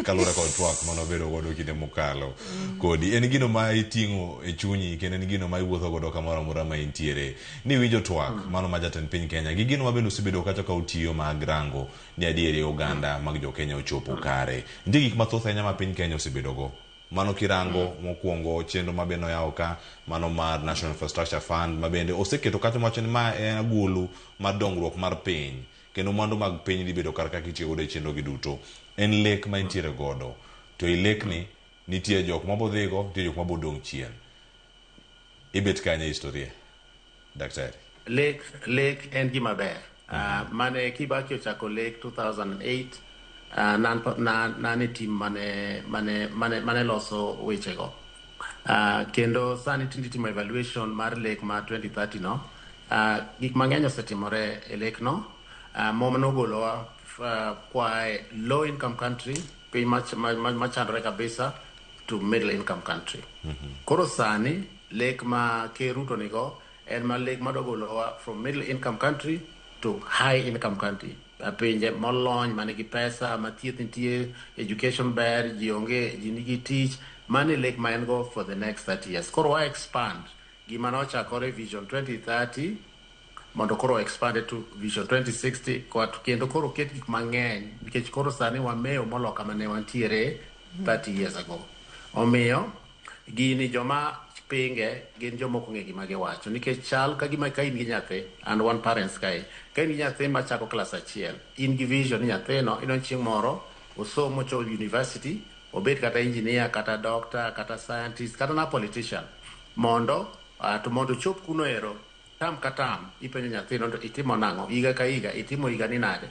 kaluwore kod twak mane wabedo godo kinde mokalo kodi en gino ma iting'o e chunyi kendo en gino ma iwuotho godo kamoro amora ma intiere ni iwinjo twak mano ma jatend piny Kenya gi gino ma bende osebedo kacha ka utiyo mag rango ni adieri oganda mag jo Kenya ochopo kare nitie gik mathoth ahinya ma piny Kenya osebedo go mano kirango mokwongo chenro ma bende oyawo ka mano mar National Infrastructure Fund ma bende oseketo kacha mawacho ni ma en agulu mar dongruok mar piny kendo mwandu mag piny dhi bedo kar kaka itiyo godo e chenro gi duto en lek ma intiere godo to e lekni nitie jok mabodhigo nitie jok mabodong' chien ibet kanye e historia daktari Lek en gima ber. Mane Kibaki ochako lek 2008 nan e team mane loso wechego. Kendo sani tinde itimo evaluation mar lek ma 2030 no. Gik mang'eny osetimore e lek no. Nogolowa kwa e low income country, piny machandore kabisa, to middle income country. Koro sani lek ma Ker Ruto nigo en ma lek madwa from middle income country to high income country. Pinje molony manigi pesa, ma thieth nitie, education ber, ji onge, ji nigi tich, mano e lek ma en go for the next 30 years. Koro wa expand gima nochakore Vision 2030 mondo koro expand to Vision 2060 kendo koro ket gik mang'eny nikech koro sani wamewo molo kama ne wantiere 30 years ago. Omiyo gini joma pinge gin joma ok ong'e gima giwacho nikech chal ka gima ka in gi nyathi and one parents kae ka in gi nyathi machako klas achiel in gi vision ni nyathino ineno chieng' moro osomo ochopo university obed kata engineer kata doctor kata scientist kata na politician mondo to mondo ochop kuno ero tam ka tam ipenjo nyathino to itimo nang'o higa ka higa itimo higa ni nade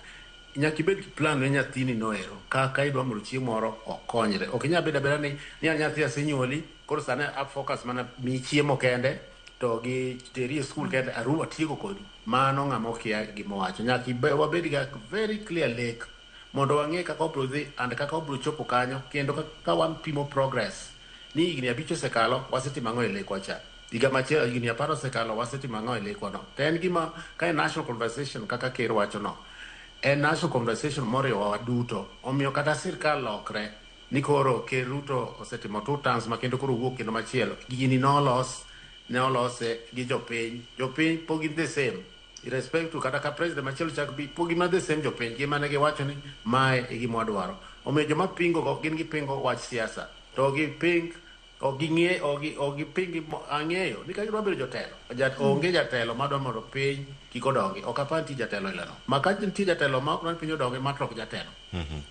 nyaka ibed gi plan ne nyathini no ero kaka idwa mondo chieng' moro okonyre ok inyal bedo abeda ni an nyathi asenyuoli koro sani a focus mana mi chiemo kende to gi teri e skul kende aru atieko kodi mano ng'ama okia gima owacho nyaka wabed ga very clear lek mondo wang'e kaka wabiro dhi and kaka wabiro chopo kanyo kendo kaka wapimo progress ni higni 5 osekalo wasetimo ang'o e lekwa cha higa machielo higni 10 osekalo wasetimo ang'o e lekwa no to en gima ka en national conversation kaka ker wacho no en national conversation moriwo duto omiyo kata sirkal lokre ni koro Ker Ruto osetimo 2 terms ma kendo koro wuok kendo machielo gini nolos ne olose gi jopiny jopiny pok gin the same irrespective to kata ka president machielo chak bi pok gin the same jopiny gima ne giwacho ni mae e gima wadwaro omiyo joma pingo go gin gipingo wach siasa to giping ok ging'e ok giping ang'eyo ni ka gidwa bedo jotelo onge jatelo madwa mondo piny kik odongi ok apar nitie jatelo ilano ma ka nitie jatelo ma ok dwa ni piny odongi ma to ok jatelo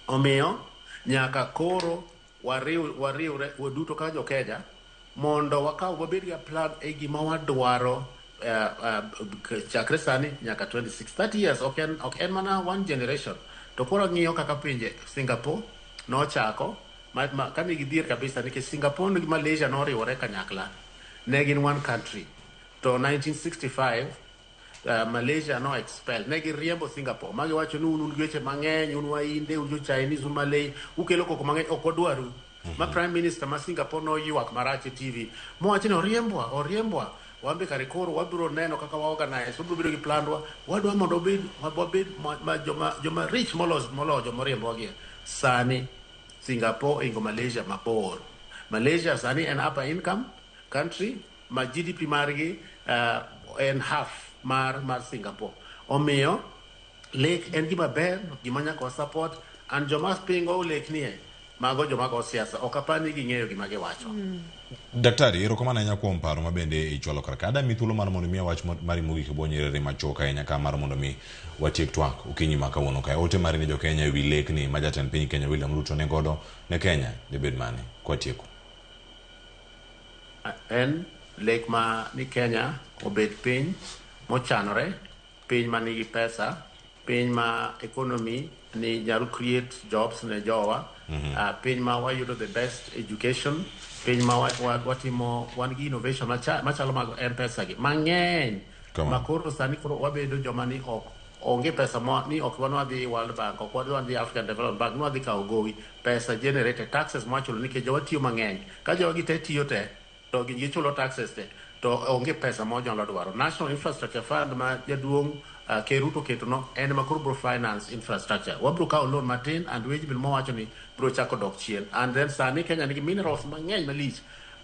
omiyo nyaka koro wariwre waduto kaka jo Kenya mondo wakaw wabed gi plan e gima wadwaro chakre sani nyaka 26 30 years ok en mana one generation to koro ng'iyo kaka pinje Singapore nochako kane gidhier kabisa nikech Singapore gi Malaysia noriwore kanyakla ne gin one country to 1965 Malaysia no expel ne giriembo Singapore ma giwacho ni un gi weche mang'eny un Wahinde un jo Chinese un Malay ukelo koko mang'eny ok wadwaru ma prime minister ma Singapore noywak marach e TV mowacho ni oriembwa wan be kare koro wabiro neno kaka wa organize wabiro bedo gi plan wa wadwa mondo wabed joma rich moloyo joma oriembowa gi sani Singapore oingo Malaysia mabor Malaysia sani en upper income country ma GDP margi en half mar Singapore omiyo lek en gima ber gima nyaka wa support and joma pingo lek nie mago joma go siasa ok apar ni ging'eyo gima giwacho. Daktari, erokamano ahinya kuom paro ma bende ichwalo kar ka. Adami thuolo mar mondo mi wach mari mogik e bwo nyiriri machuok ahinya ka mar mondo mi watiek twak okinyi ma kawuono kae. Ote mari ne jo Kenya e wi lekni ma jatend piny Kenya William Ruto ne godo ne Kenya dibed mane kwatieko? En lek ma ni Kenya obed piny mochanore, piny ma nigi pesa, piny ma economy ni nyalo create jobs ne jowa, piny ma wayudo the best education, piny ma watimo wan gi innovation machalo mag M-Pesa gi mang'eny ma koro sani koro wabedo joma ni ok Onge pesa mo ni ok wan wadhi World Bank, ok wadhi African Development Bank, ni wadhi kawo gowi. Pesa generated taxes mwachulo nikech jowa tiyo mang'eny. Ka jowa gi te tiyo te, to gichulo taxes te, to onge pesa ma onyalo dwaro. National Infrastructure Fund ma jaduong' Ker Ruto oketo no en ma koro bro finance infrastructure. Wabro kawo loan matin and wage bill mowacho ni bro chako dok chien. And then sani Kenya nigi minerals mang'eny malich.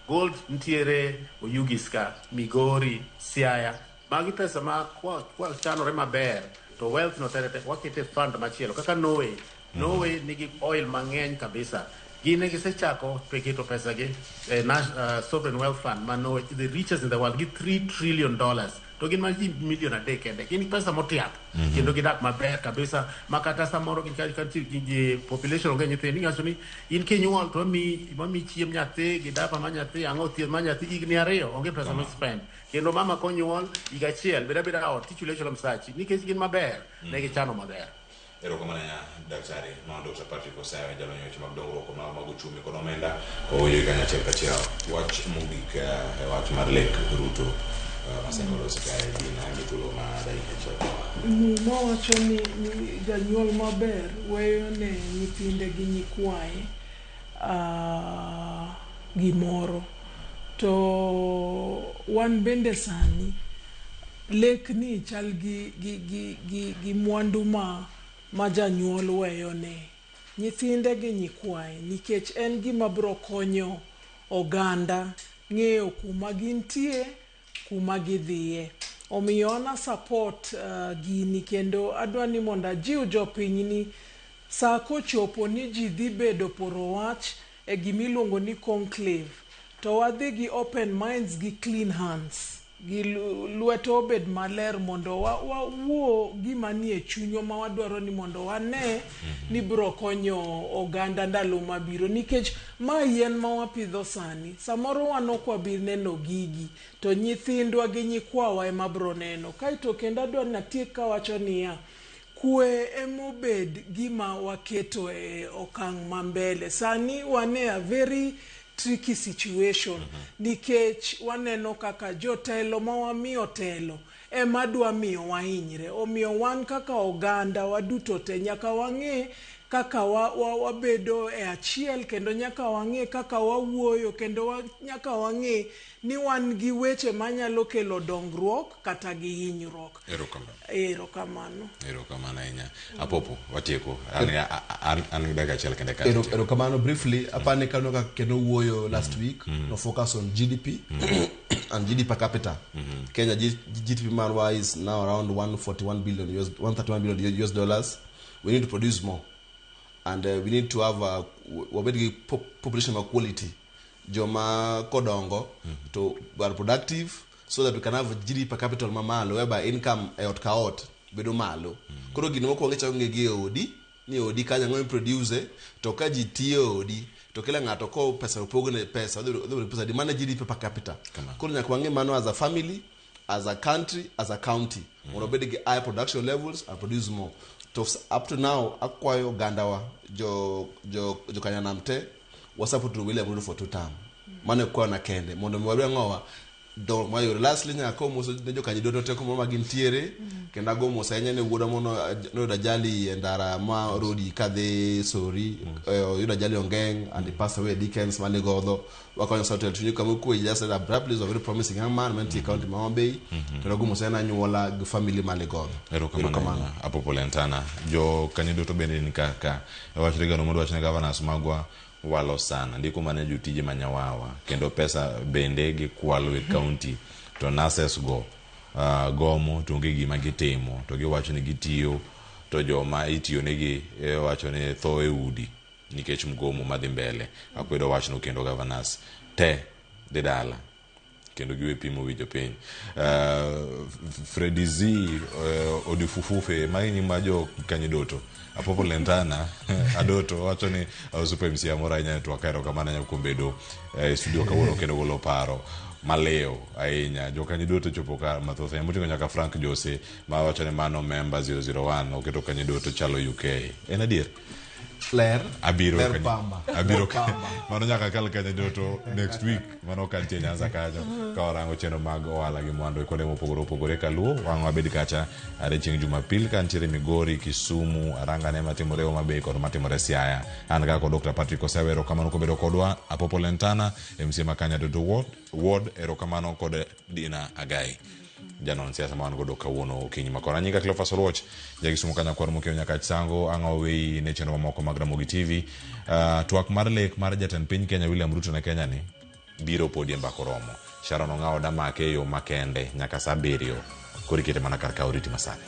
Gold nitiere Oyugis ka, Migori, Siaya. Magi pesa ma kwa, kwa chanore maber to wealth no tere te wakete fund machielo kaka Norway. Norway nigi oil mang'eny kabisa. Gin ne gisechako keto pesa gi e Sovereign Wealth Fund ma Norway, the richest in the world, gi $3 trillion. To gin ma ji milion 3 kende. Gin pesa motiap. Kendo gidak maber kabisa. Ma kata samoro gin ka population onge nyithindo. Ingacho ni in kinyuol to wamiyi chiemb nyathi, gi dapa ma nyathi, ang'o thieth ma nyathi higni 2 onge pesa ma spend. Kendo mama konyuol higa achiel bed abeda ot tichule achula msachi nikech gin maber. Ne gichano maber. Erokamano ahinya daktari. Mano Dr. Patrick Osewe, jalony e weche mag dongruok mag uchumi kod omenda kowuoyo kanyachiel kachiel. Wach mogik e wach mar lek Ruto Masengo losi kae dina gi thuolo ma dakika achiel kama. Muma wacho ni janyuol maber weyo ne nyithinde gi nyikwaye gimoro. To wan bende sani lek ni chal gi mwandu ma janyuol weyo ne nyithinde gi nyikwaye nikech en gima bro konyo oganda ng'eyo kuma gintie, kuma gidhiye. Omiyo an a support gini kendo adwa ni mondo ajiw jopiny ni sa kochopo ni ji dhi bedo poro wach e gimiluongo ni conclave to wadhi gi open minds gi clean hands gi lweto obed maler mondo wawuo gima nie chunywa ma wadwaro ni mondo wane ni bro konyo oganda ndalo mabiro nikech ma yien ma wapidho sani samoro wan ok wabi neno gigi to nyithindwa gi nyikwawa ema bro neno. Kaeto kendo adwa ni atiek kawacho niya, kwe emobed gima waketo e okang' ma mbele. Sani wan e a very tricky situation nikech waneno kaka jotelo ma wamiyo telo ema dwa miyo wahinyre. Omiyo wan kaka oganda waduto te nyaka wang'e kaka wabedo e achiel kendo nyaka wang'e kaka wawuoyo kendo nyaka wang'e ni wan gi weche manyalo kelo dongruok kata gi hinyruok. Erokamano. Erokamano. Erokamano ahinya. Apopo, watieko. An gi dakika achiel kende ka. Erokamano briefly apani kano kaka kendo wuoyo last week no focus on GDP and GDP per capita. Kenya GDP marwa is now around 141 billion US, 131 billion US dollars. We need to produce more and we need to have a wabed gi population ma quality joma kodongo to are productive so that we can have GDP per capita mamalo whereby income e ot ka ot bedo malo. Koro gino mokwongo ichako ng'e gi e odi ni odi kanyo ang'o miproduce to ka ji tiyo e odi to kila ng'ato ko pesa opogne pesa odhi bedo pesa di mano e GDP per capita. Koro nyaka wang'e mano as a family, as a country, as a county mondo wabed gi high production levels and produce more. To up to now akwayo ogandawa jo kanyanam te wasupport William Ruto for two term. Mano e kwayona kende mondo mi wabed ang'owa dongruok mayore. Lastly nyaka akow mos ne jokanyo duto te kumoro ma gintiere kendo ago mos ahinya ne wuodwa mono noyudo ajali e ndara ma rodi kadhi Sori oyudo ajali Ongeng and he passed away Dickens mane godho wakonyo Sautel chunye kama okwe just said abruptly is a very promising young man mantie e county ma Homa Bay kendo ago mos ahinya ne anyuola gi family mane godho. Erokamano ahinya. Apopo Lentana. Jo kanyo duto bende ni kaka e wach Reagan Omondi wach ne governors magwa walo sana ndiko mana jotije manyawawa kendo pesa bende gikwalo e county to nurses go gomo to onge gima gitimo to giwacho ni gitiyo to joma itiyo negi wacho ni tho e udi nikech mgomo madhi mbele. Akwedo wachno kendo governors te dhi dala kendo giwe pimo wi jopiny. Freddy Z Odifufufe magi nying ma jo kanyidoto. Apopo Lentana Adoto wacho ni Super MC amor ahinya to erokamano ahinya kuom bedo e studio kawuono kendo golo paro maliw ahinya. Jo kanyidoto chopo ka mathoth ahinya moting'o nyaka Frank Jose ma wacho ni mano member 001 oketo kanyidoto chalo UK. En adier? Ler. Abiro Ler kanyo. pamba. Abiro Ler pamba. Mano nyaka kal kanyo duto next week. Mano kantie Nyanza kanyo ka warango chenro mag ohala gi mwandu e kuonde mopogore opogore kaluo. Wang' wabed kacha are chieng' Jumapil ka ntiere Migori, Kisumu, aranga ne matimore Homa Bay kod matimore Siaya. An kaka kod Dr. Patrick Osewe, erokamano kobedo kodwa. Apopo Lentana, MCA ma Kanya Dodo Ward, Ward erokamano kod Dina Agai. Janon siasa ma wan godo kawuono okinyi makoro. Anyinga Cleophas Oluoch, jakisumu kanya kwar mokiewo nyaka Chisango, ang' waweyi ne chenro mamoko mag Ramogi TV. Twak mar lek mar jatend piny Kenya William Ruto ne Kenya ni biro podi e mbaka oromo. Sharon Ong'awo damake e yo makende nyaka saa abiriyo. Koro ikete mana kar kawo oriti masani.